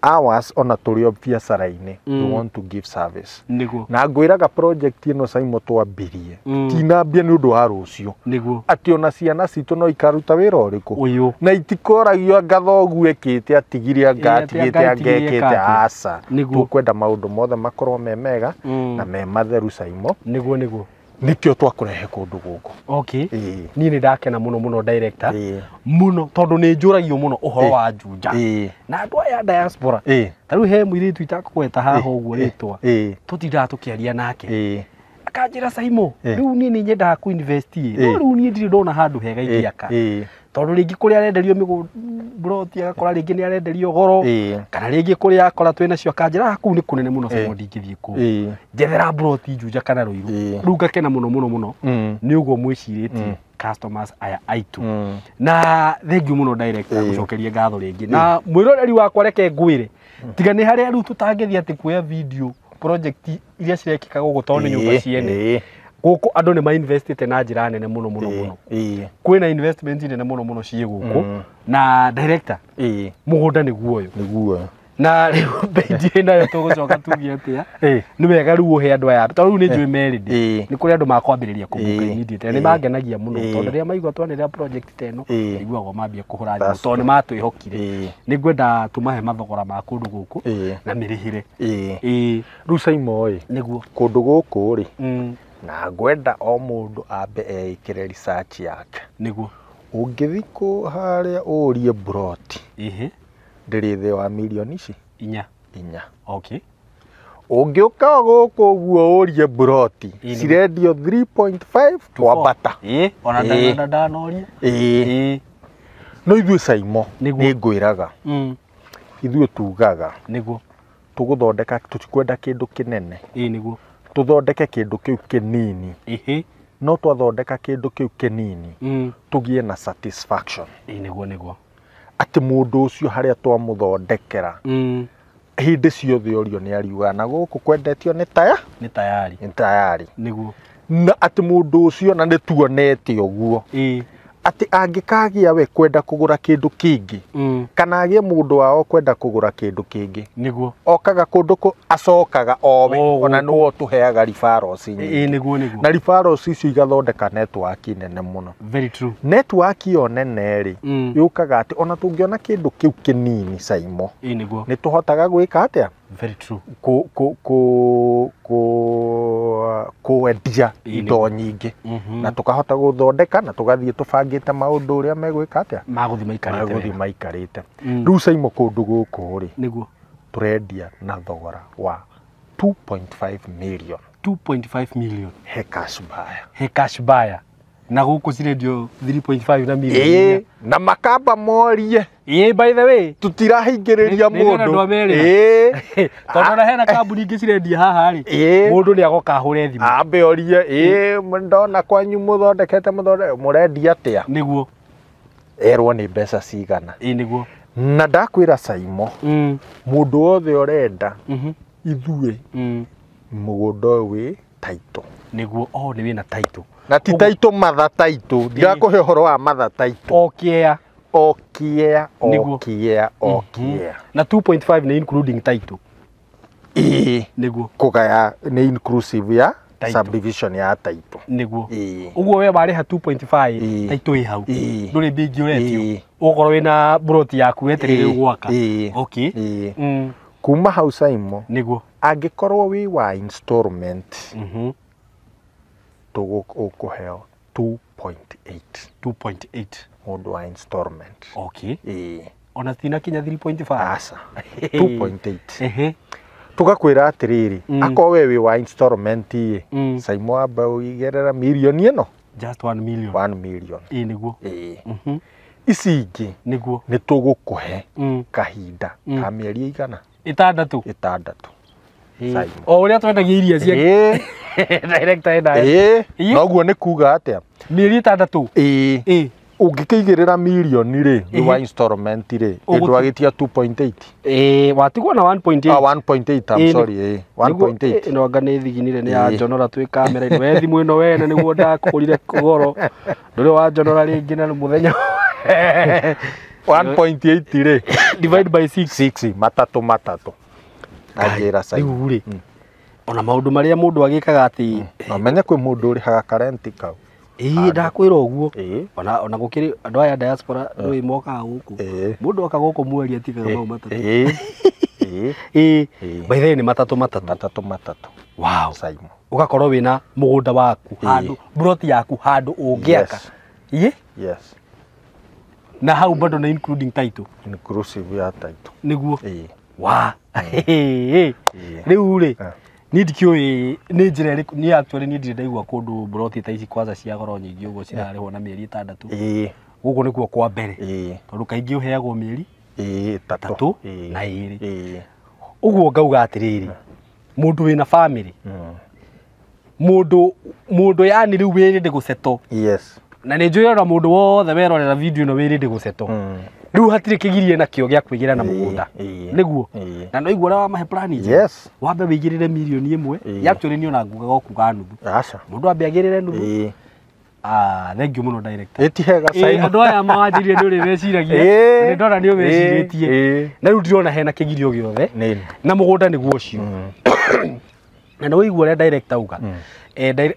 hours ona tũrĩ o biacara-inĩ we want to give service. Na ngwĩraga project ĩno Saimo twambirie tinambia nĩ ũndũ wa rũciũ atĩ ona ciana citũ no ikaruta wĩra ũrĩkũ na itikoragio anga thoguo ekĩte atigire anga atigĩte anga ekĩte aca tũkwenda maũndũ mothe makorwo me mega na me matheru Saimo. Nĩguo nĩguo nikio twakũrehe kũndũ gũkũ. Okay. Niĩ nĩ ndakena mũno mũno director mũno tondũ nĩ njũragio mũno ũhoro wa Juja na andũ aya diaspora ta rĩu he mũirĩtu itakũgweta haha ũguo rĩtwa tũtindaga tũkĩaria nake akanjĩra Saimo rĩu niĩ nĩ nyendaga kũ invest no rĩu niĩ ndirĩ ndona handũ hega ingĩaka tondũ rĩngĩ kũrĩa arenderio mĩgũnda agakora rĩngĩ nĩ arenderio goro kana rĩngĩ kũrĩa akora twĩnacio akanjĩra kũu nĩ kũnene mũno Saimo ndingĩthiĩ kũu njethera mburoti Juja kana Ruiru rĩu ngakena mũno mũno mũno nĩ ũguo mwĩcirĩtie customers aya aitũ na thank you mũno director gũcokeria ngatho rĩngĩ na mwĩroreri wakwa reke ngwĩre tiga nĩ harĩa rĩu tũtangĩthiĩ atĩ kuoya video project iria cirekĩka gũkũ tondũ nĩ nyũmba ciene gũkũ andũ nĩ mainvestĩte na njĩra nene mũno mũno mũno kwĩna investment nene mũno mũno ciĩ gũkũ na director mũgũnda nĩguo ũyũ nĩguo na rĩu bei ndirĩ nayo tũgũcoka tuge atĩa nĩ wega rĩu ũhe andũ aya tondũ rĩu nĩ njũĩ merĩndĩ nĩ kũrĩ andũ makwambĩrĩria kũmbuka immediately nĩ mangenagia mũno tondũ rĩrĩa maigua twanĩrĩra project ta ĩno maiguagwo mambia kũhũra thimũ tondũ nĩ matwĩhokire nĩ ngwenda tũmahe mathogora ma kũndũ gũkũ na mĩrĩhĩre rĩu Saimo ĩ nĩguo kũndũ gũkũ rĩ Na ngwenda o mũndũ ambe eĩkĩre research yake. Nĩguo. Ũngĩthiĩ kũ harĩa ũrie broti. Ĩhĩ. Ndĩrĩ thĩ wa mirioni ici 4. 4. Okay. Ũngĩũka gũkũ ũguo ũrie broti cirendio 3.5 kwambata. Ĩĩ, ona ndanoria. Ĩĩ. No ithuĩ Saimo nĩ ngwĩraga. Ithuĩ tugaga. Nĩguo. Tũgũthondeka tũtikwenda kĩndũ kĩnene. Ĩĩ nĩguo. Tũthondeke kĩndũ kĩu kĩnini. Ĩhĩ. No twathondeka kĩndũ kĩu kĩnini. Tũgĩe na satisfaction. Ĩĩ nĩguo nĩguo. Atĩ mũndũ ũcio harĩa twamũthondekera. Hĩndĩ ciothe ũrio nĩ ariuga na gũkũ kwendetio nĩ taya. Nĩ tayari. Nĩ tayari. Nĩguo. Na atĩ mũndũ ũcio na nĩ tuonete ũguo. Ĩĩ. Atĩ angĩkagĩa we kwenda kũgũra kĩndũ kĩngĩ. Kana agĩe mũndũ wao kwenda kũgũra kĩndũ kĩngĩ. Nĩguo. Okaga kũndũ kũ acokaga owe ona nĩwe ũtũheaga referrals nyingĩ. Ĩĩ nĩguo nĩguo. Na referrals icio igathondeka network nene mũno. Very true. Network ĩyo nene rĩ yũkaga atĩ ona tũngĩona kĩndũ kĩu kĩnini Saimo. Ĩĩ nĩguo. Nĩ tũhotaga gwĩka atĩa? Very true. Kwendia indo nyingĩ na tukahota gũthondeka na tũgathiĩ tũbangĩte maũndũ ũrĩa megwĩka atĩa magũthiĩ maikarĩte. Rĩu Saimo kũndũ gũkũ rĩ nĩguo tũrendia na thogora wa 2.5 million. 2.5 million he cash buyer. He cash buyer. Na gũkũ cirendio 3.5 na million. Ĩĩ, na makamba morie. Ĩĩ, by the way, tutirahingĩrĩria mũndũ. Ĩĩ. Tondũ ona hena kambuni ingĩ cirendia haha rĩ. Mũndũ nĩ agoka ahũre thimũ. Ambe orie, ĩĩ, ndona kwanyu mũthondekete mũrendia atĩa? Nĩguo. Erwo nĩ mbeca cigana. Ĩĩ nĩguo. Na ndakwĩra Saimo, mũndũ wothe ũrenda ithuĩ mũgũnda ũyũ wĩ title. Nĩguo, oh nĩ wĩna title. Na ti title matha title, ndirakũhe ũhoro wa matha title. O kĩa. O kĩa, o kĩa, o kĩa. Na 2.5 nĩ including title. Ĩĩ. Nĩguo. Kũgaya nĩ inclusive ya subdivision ya title. Nĩguo. Ĩĩ. Ũguo we warĩha 2.5 title ĩ hau. Ndũrĩ mbia ingĩ ũretio. Ĩĩ. Ũgũkorwo wĩna broti yaku wetereire gwaka. Ĩĩ. Okay. Ĩĩ. Kuma hau Saimo. Nĩguo. Angĩkorwo wĩ wa installment. Ũkũheo 2.8. 2.8. Mũndũ wa installment. Okay. Ĩĩ. Ona tinakinya 3.5. Aca. 2.8. Ehe. Tugakwĩra atĩrĩrĩ, akorwo we wĩ wa installment ĩ, Saimo amba ũigĩrĩra mirioni ĩno. Just 1 million. 1 million. Ĩĩ nĩguo. Ĩĩ. Ici ingĩ nĩguo nĩ tũgũkũhe kahinda ka mĩeri ĩigana? 6. 6. O ũrĩa twendagia iria cia director ena. Ĩĩ. Noguo nĩ kuga atĩa? Mĩeri 6. Ĩĩ. Ĩĩ. Ũngĩkĩigĩrĩra mirioni rĩ, nĩ wa installment rĩ, ĩndwagĩtia 2.8. Ĩĩ, watigwo na 1.8. Ah, 1.8, I'm sorry, ĩĩ. 1.8. Ĩno anga nĩ thiginire nĩ ya njonora twĩ kamera-inĩ. We thimũ ĩno wene nĩguo ndakũgũrire goro. Ndũrĩ wa njonora rĩngĩ na mũthenya. 1.8 rĩ. Divide by 6. 6, matatũ matatũ. Anjĩra Saimo. Rĩu rĩ, ona maũndũ marĩa mũndũ agĩkaga atĩ no menye kwĩ mũndũ ũrĩhaga karenti kau. Ĩĩ, ndakwĩra ũguo. Ona ona gũkĩrĩ andũ aya diaspora ndũĩ mokaga gũkũ. Mũndũ oka gũkũ mweri atigaga mau matatũ. Ĩĩ. Ĩĩ. By the way nĩ matatũ matatũ. Matatũ matatũ. Wow. Saimo. Ũgakorwo wĩna mũgũnda waku handũ, broti yaku handũ ũngĩaka. Ĩĩ? Yes. Na hau bado na including title. Inclusive ya title. Nĩguo. Ĩĩ. Wa. Rĩu rĩ, niĩ ndikĩũĩ nĩ njĩra ĩrĩkũ, niĩ actually niĩ ndirĩ ndaigua kũndũ broti ta ici kwanza cia goro nyingĩ ũguo cirarĩhwo na mĩeri 6. Ĩĩ. Gũkũ nĩkuo kwa mbere. Ĩĩ. Tondũ kaingĩ ũheagwo mĩeri Ĩĩ, 3 na 2. Ĩĩ. Ũguo ngauga atĩrĩrĩ, mũndũ wĩna family, mũndũ yani rĩu wĩrĩ gũceto. Yes. Na nĩ njũĩ ona mũndũ wothe werorera video ĩno wĩrĩ gũceto. Rĩu hatirĩ kĩgirie nakĩo gĩa kwĩgĩra na mũgũnda. Nĩguo. Na no igua ũrĩa wamahe plan njega. Yes. Wambe wĩigĩrĩre mirioni 1. Ya actually niĩ ona ngugaga o kuga nuthu. Aca. Mũndũ ambe agĩrĩre nuthu. Ĩĩ. Ah, thank you mũno director. Ĩti hega Saimo. Andũ aya mawanjĩrire nĩ ũrĩ meciragia. Nĩ ndona nĩ ũmecirĩtie. Na rĩu ndirona hena kĩgirio gĩothe. Na mũgũnda nĩguo ũcio. Na nĩ waigua ũrĩa director auga.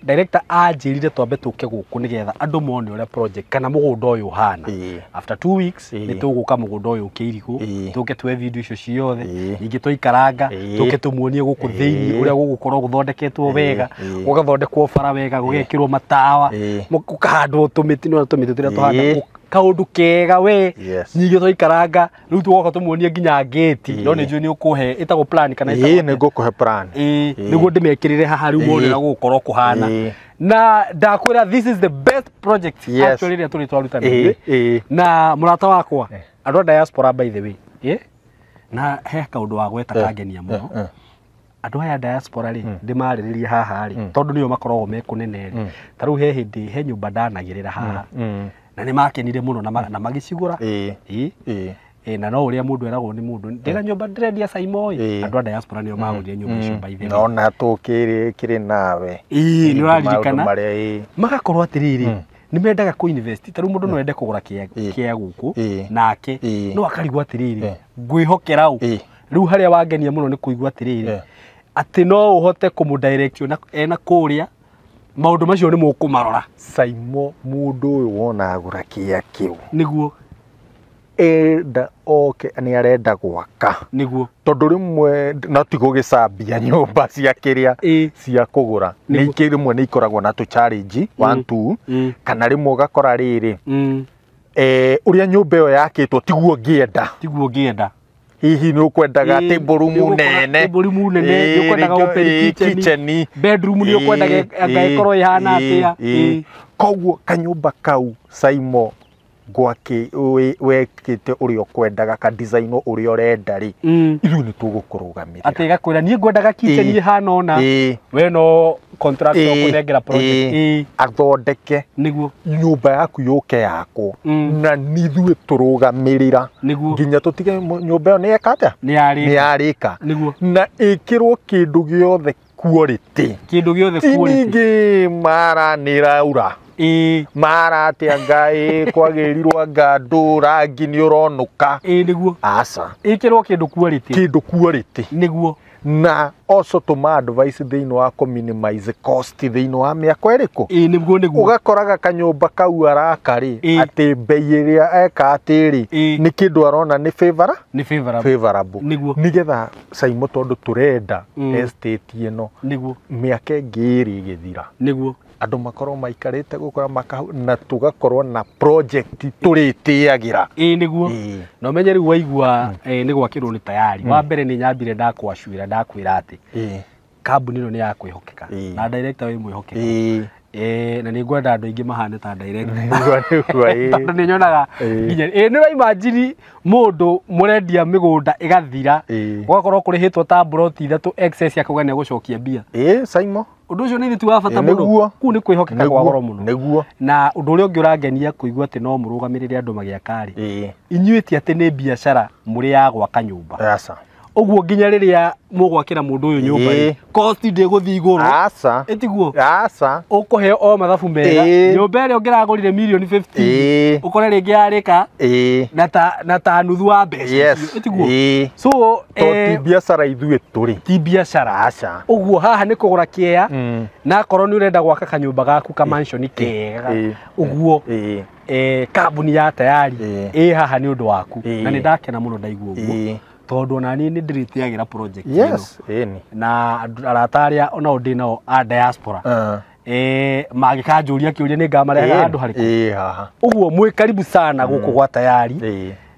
Director anjĩrire twambe tũke gũkũ nĩgetha andũ mone ũrĩa project kana mũgũnda ũyũ ũhana. After 2 weeks nĩ tũgũka mũgũnda ũyũ ũkĩirigũ, tũke tuoe video icio ciothe, ningĩ tũikaranga, tũke tũmuonie gũkũ thĩinĩ ũrĩa gũgũkorwo gũthondeketwo wega, gũgathondekwo bara wega, gũgekĩrwo matawa, gũkahandwo tũmĩtĩ, nĩwona tũmĩtĩ tũrĩa tũhanda kaũndũ kega we. Ningĩ tũikaranga rĩu tũgoka tũmuonie nginya gate, no nĩ njũĩ nĩ ũkũhe ĩtagwo plan kana ĩtagwo nĩ ngũkũhe plan, nĩguo ndĩmekĩrĩre haha rĩu mone ũrĩa gũgũkorwo kũhana. Na ndakwĩra this is the best project actually ĩrĩa tũrĩ twaruta na mũrata wakwa andũ a diaspora by the way, na he kaũndũ wa gweta kangenia mũno. Andũ aya diaspora rĩ ndĩmarĩrĩrie haha rĩ tondũ nĩo makoragwo me kũnene rĩ, ta rĩu he hĩndĩ he nyũmba ndanagĩrĩra haha na nĩ makenire mũno na magĩcigũra. Na no ũrĩa mũndũ eragwo nĩ mũndũ ndĩra nyũmba ndĩrendia Saimo ĩ, andũ a diaspora nĩo magũrire nyũmba icio by the way. Nona tũkĩrĩ kĩrĩ nawe nĩ ũraririkana magakorwo atĩrĩrĩ nĩ mendaga kũ invest. Ta rĩu mũndũ no ende kũgũra kĩa gũkũ nake no akarigwo atĩrĩrĩ ngwĩhokera ũ. Rĩu harĩa wangenia mũno nĩ kũigua atĩrĩrĩ atĩ no ũhote kũmũ direct ena kũrĩa maũndũ macio nĩ mũkũmarora. Saimo mũndũ ũyũ wona agũra kĩa kĩu nĩguo enda oke nĩ arenda gwaka nĩguo, tondũ rĩmwe no ti gũgĩcambia nyũmba cia kĩrĩa cia kũgũra nĩ rĩmwe nĩ ikoragwo na tũ challenge 1 2 kana rĩmwe ũgakora rĩrĩ ũrĩa nyũmba ĩyo yakĩtwo tiguo ngĩenda, hihi nĩ ũkwendaga table room nene, nĩ ũkwendaga open kitchen, bedroom nĩ ũkwendaga anga ĩkorwo ĩhana atĩa. Koguo kanyũmba kau Saimo gwake wekĩte ũrĩa ũkwendaga ka design ũrĩa ũrenda rĩ, ithuĩ nĩ tũgũkũrũgamĩrĩra atĩ gakwĩra niĩ ngwendaga kitchen ĩhana ũna, we no contract ũkũnengera project athondeke nĩguo nyũmba yaku yũke yakwo na nithuĩ tũrũgamĩrĩra nginya tũtige nyũmba ĩyo nĩ eka atĩa, nĩ yarĩka na ĩkĩrwo kĩndũ gĩothe quality, kĩndũ gĩothe quality, ningĩ mara nĩ raura mara atĩa ngai kwagĩrirwo anga andũ rangi nĩ ũronũka nĩguo aca ĩkĩrwo kĩndũ quality, kĩndũ quality nĩguo. Na also tũma advice thĩinĩ wa kũ minimize cost thĩinĩ wa mĩako ĩrĩkũ, nĩguo nĩguo ũgakoraga kanyũmba kau araka rĩ atĩ bei ĩrĩa eka atĩ rĩ nĩ kĩndũ arona nĩ favorable nĩguo, nĩgetha Saimo tondũ tũrenda estate ĩno nĩguo mĩaka ĩngĩ ĩrĩ ĩgĩthira nĩguo andũ makorwo maikarĩte gũkora na tũgakorwo na project tũrĩtĩagĩra. Nĩguo na ũmenye rĩu waigua nĩ gwakĩrwo nĩ tayari. Wa mbere nĩ nyambire ndakwacuĩra ndakwĩra atĩ kambuni ĩno nĩ ya kwĩhokeka na director wĩ mwĩhokeku, na nĩ ngwenda andũ aingĩ mahane ta director tondũ nĩ nyonaga nginya nĩ ũraimagine mũndũ mũrendia mĩgũnda ĩgathira gũgakorwo kũrĩhĩtwo ta mburoti 3 excess akauga nĩ egũcokia mbia. Saimo ũndũ ũcio nĩ ti wa bata mũno, kũu nĩ kwĩhokeka kwa goro mũno. Nĩguo. Na ũndũ ũrĩa ũngĩ ũrangenia kũigua atĩ no mũrũgamĩrĩre andũ magĩaka rĩ, inyuĩ ti atĩ nĩ biacara mũrĩ ya gwaka nyũmba. Aca. Ũguo nginya rĩrĩa mũgwakĩra mũndũ ũyũ nyũmba rĩ, cost ndĩgũthiĩ igũrũ. Aca. Ĩtiguo. Aca. Ũkũheo o mathabu mega. Nyũmba ĩrĩa ũngĩragũrire mirioni 50 ũkore rĩngĩ yarĩka na ta nuthu wa mbeca icio. Ĩtiguo. So to ti biacara ithuĩ tũrĩ. Ti biacara. Aca. Ũguo haha nĩ kũgũra kĩea na akorwo nĩ ũrenda gwaka kanyũmba gaku ka mansion kega ũguo kambuni ya tayari ĩ haha nĩ ũndũ waku. Na nĩ ndakena mũno ndaigua ũguo tondũ ona niĩ nĩ ndĩrĩtĩagĩra project ĩno. Na arata arĩa onao ndĩ nao a diaspora mangĩkanjũria kĩũria nĩ ngamarehaga handũ harĩkũ. Ũguo mwĩ karibu sana gũkũ gwa tayari.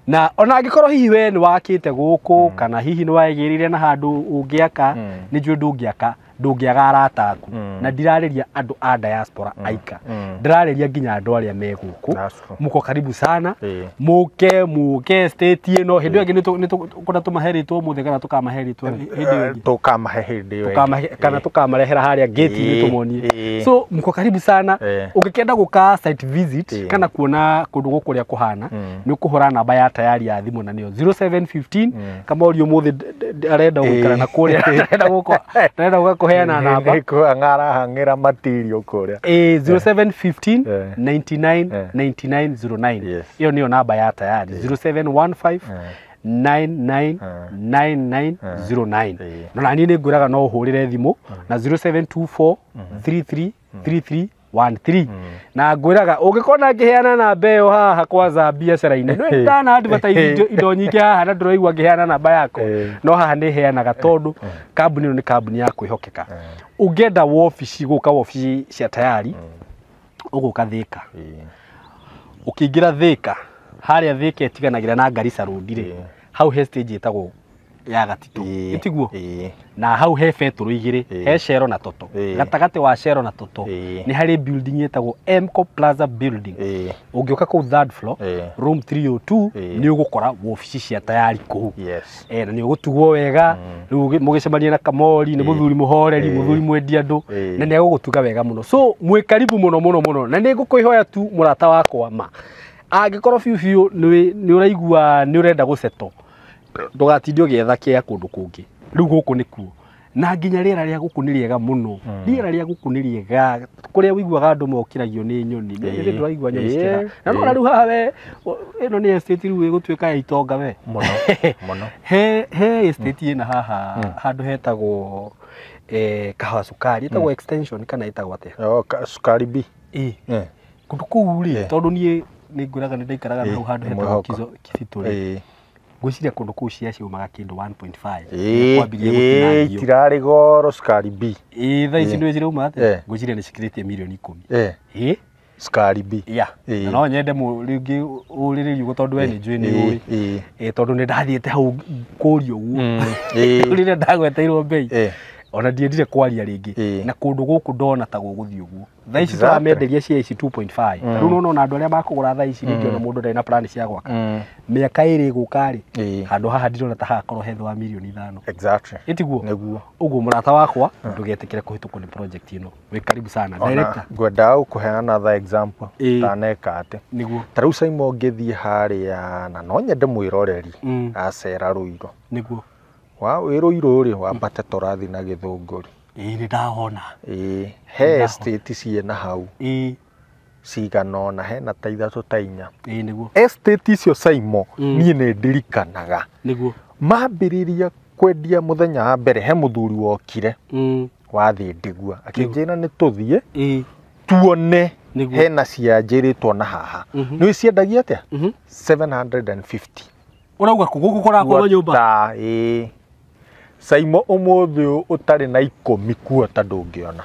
Na ona angĩkorwo hihi we nĩ wakĩte gũkũ kana hihi nĩ waigĩrĩire na handũ ũngĩaka, nĩ njũĩ ndũngĩaka ndũngĩaga arata aku. Na ndirarĩria andũ a diaspora aika, ndĩrarĩria nginya andũ arĩa me gũkũ. Muko karibu sana, mũke mũke estate ĩno. Hĩndĩ ĩyo ĩngĩ nĩ tũkũna tũmahe rĩtwa ũmũthĩ kana tũkamahe rĩtwa hĩndĩ ĩyo ĩngĩ, tũkamahe hĩndĩ ĩyo ĩngĩ kana tũkamarehera harĩa gate-inĩ tũmonie. So mko karibu sana. Ũngĩkenda gũka site visit kana kuona kũndũ gũkũ ũrĩa kũhana, nĩ ũkũhũra namba ya tayari ya thimũ na nĩyo 0715 kama ũria ũmũthĩ arenda gũikara na kũrĩa arenda gũka arenda gũka kũheana namba ng'arahang'ĩra material kũrĩa 0715 99 99 09. Ĩyo nĩyo namba ya tayari. 0715 99 9909. No na niĩ nĩ ngwĩraga no ũhũrĩre thimũ na 0724 33 33 13. Na ngwĩraga ũngĩkona ngĩheana namba ĩyo haha kwanza biacara-inĩ, nĩ ndana advertise indo nyingĩ haha na ndũraigua ngĩheana namba yakwa, no haha nĩ heanaga tondũ kambuni ĩno nĩ kambuni ya kwĩhokeka. Ũngĩenda wobici gũka wobici cia Tayari, ũgũka Thika. Ũkĩingĩra Thika, harĩa Thika ĩtiganagĩra na Garissa Road rĩ, hau he stage ĩtagwo ya Gatitũ, ĩtiguo? Na hau he betũrũ igĩrĩ, he Shell na Toto. Gatagatĩ wa Shell na Toto nĩ harĩ building ĩtagwo Mco Plaza building. Ũngĩũka kũu third floor, room 302, nĩ ũgũkora wobici cia Tayari kũu. Na nĩ ũgũtugwo wega, rĩu mũgĩcemania na Kamori, nĩ mũthuri mũhoreri, mũthuri mwendi andũ, na nĩ egũgũtuga wega mũno. So mwĩ karibu mũno mũno mũno, na nĩ ngũkwĩhoya tu mũrata wakwa ma, angĩkorwo biũ biũ nĩ ũraigua nĩ ũrenda gũceto, ndũgatinde ũgĩetha kĩa kũndũ kũngĩ, rĩu gũkũ nĩkuo. Na nginya rĩera rĩa gũkũ nĩ rĩega mũno, rĩera rĩa gũkũ nĩ rĩega, kũrĩa ũiguaga andũ mokĩragio nĩ nyoni, nĩ ndũraigua nyoni cikĩra. Na no rĩu haha we, ĩno nĩ estate rĩu ĩgũtuĩka ya itonga we. Mũno mũno. He estate ĩna haha handũ hetagwo Kahawa Sukari, ĩtagwo extension kana ĩtagwo atĩa? Sukari B. Kũndũ kũu rĩ, tondũ niĩ nĩ ngwĩraga nĩ ndaikaraga hau handũ hetagwo Kizito rĩ, ngwĩciria kũndũ kũu cia ciumaga kĩndũ 1.5. Kwambirie gũtinangio. Itirarĩ goro Sukari B. Thaa ici nĩ cirauma atĩa? Ngwĩciria nĩ cikĩrĩtie mirioni 10. Sukari B. Na no nyende rĩngĩ ũrĩrĩrie ũguo tondũ we nĩ njũĩ nĩ ũĩ. Tondũ nĩ ndathiĩte hau kũria ũguo. Rĩrĩa ndagweteirwo mbei. Ona ndiendire kwaria rĩngĩ. Na kũndũ gũkũ ndona ta gũgũthiĩ ũguo. Thaa ici tũramenderia cia ici 2.5. Rĩu nĩwona andũ arĩa makũgũra thaa ici rĩngĩ ona mũndũ ndarĩ na plan cia gwaka. Mĩaka ĩrĩ ĩgũka rĩ, handũ haha ndirona ta hagakorwo he thĩ wa mirioni 5. Exactly. Ĩtiguo? Nĩguo. Ũguo mũrata wakwa, ndũgetĩkĩre kũhĩtũkwo nĩ project ĩno. Wĩ karibu sana. Director. Ngwendaga gũkũheana the example ndaneka atĩ. Nĩguo. Ta rĩu Simon ũngĩthiĩ harĩa, na no nyende mwĩroreri acera Rũirũ. Nĩguo. Wa wĩ Rũirũ rĩ, wambate tũrathiĩ na Gĩthũngũri. Nĩ ndahona. He estate ciĩna hau. Cigana ũna, hena ta 3 ta 4. Nĩguo. Estate icio Simon, niĩ nĩ ndirikanaga. Nĩguo. Mambĩrĩria kwendia mũthenya wa mbere, he mũthuri wokire wathiĩ Ndigua, akĩnjĩra nĩ tũthiĩ tuone hena cianjĩrĩtwo na haha. Nĩ ciendagia atĩa? 750. Ũrauga kũ gũkũ kũrakorwo nyũmba? Simon ũmũthĩ ũtarĩ na 10 kuota ndũngĩona.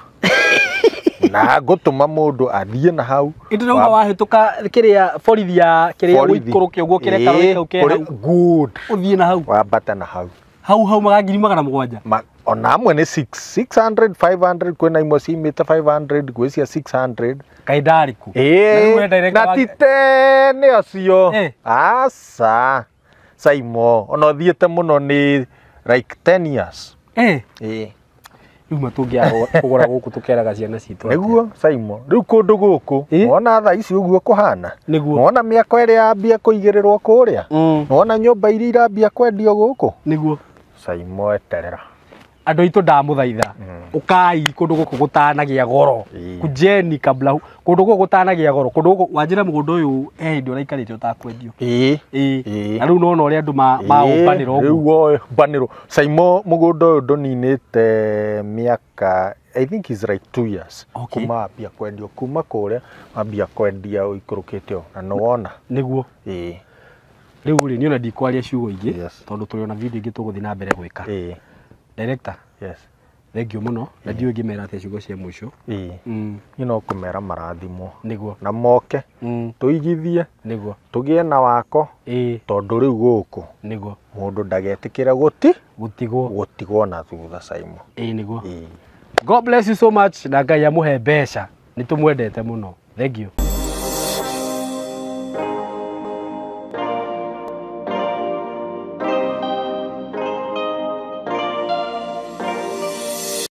Na ngũtũma mũndũ athiĩ na hau. Ĩndĩ wahĩtũka kĩrĩa borithi ya kĩrĩa ũikũrũke ũguo kĩrĩa karũĩ kau ke hau. Good. Ũthiĩ na hau. Wambate na hau. Hau hau maga 700,000. Ona amwe nĩ 600, 500, kwĩna imwe ciumĩte 500, gwĩ cia 600. Kaĩ ndarĩ kũ? Na ti tene acio. Aca. Simon, ona ũthiĩte mũno nĩ like 10 years. Rĩu matũngĩaga kũgũra gũkũ tũkeraga ciana citũ. Nĩguo Simon, rĩu kũndũ gũkũ wona thaa ici ũguo kũhana. Wona mĩako ĩrĩa yambia kũigĩrĩrwo kũrĩa. Wona nyũmba iria irambia kwendio gũkũ. Nĩguo. Simon eterera. Andũ aitũ ndamũthaitha, ũkai kũndũ gũkũ gũtanagĩa goro. Kujeni kabla kũndũ gũkũ gũtanagĩa goro. Kũndũ gũkũ wanjĩra mũgũnda ũyũ he hĩndĩ ũraikarĩte ũtakwendio. Na rĩu nĩwona ũrĩa andũ maũmbanĩra ũguo. Rĩu ũmbanĩrwo. Simon mũgũnda ũyũ ndũninĩte mĩaka, I think is like 2 years. Kuma wambia kwendio, kuma kũrĩa wambia kwendia ũikũrũkĩte ũũ, na nĩwona. Nĩguo. Rĩu rĩ, niĩ ona ndikwaria ciugo ingĩ, tondũ tũrĩ ona video ingĩ tũgũthiĩ na mbere gwĩka. Director. Yes. Thank you mũno. Na ndiũĩ ngĩmera atĩa ciugo cia mũico. Niĩ no kũmera marathimwo. Nĩguo. Na moke. Tũigithie. Nĩguo. Tũgĩe na wako. Tondũ rĩu gũkũ. Nĩguo. Mũndũ ndagetĩkĩra gũtigwo. Gũtigwo na thutha Simon. Nĩguo. God bless you so much na Ngai amũhe mbeca. Nĩ tũmwendete mũno. Thank you.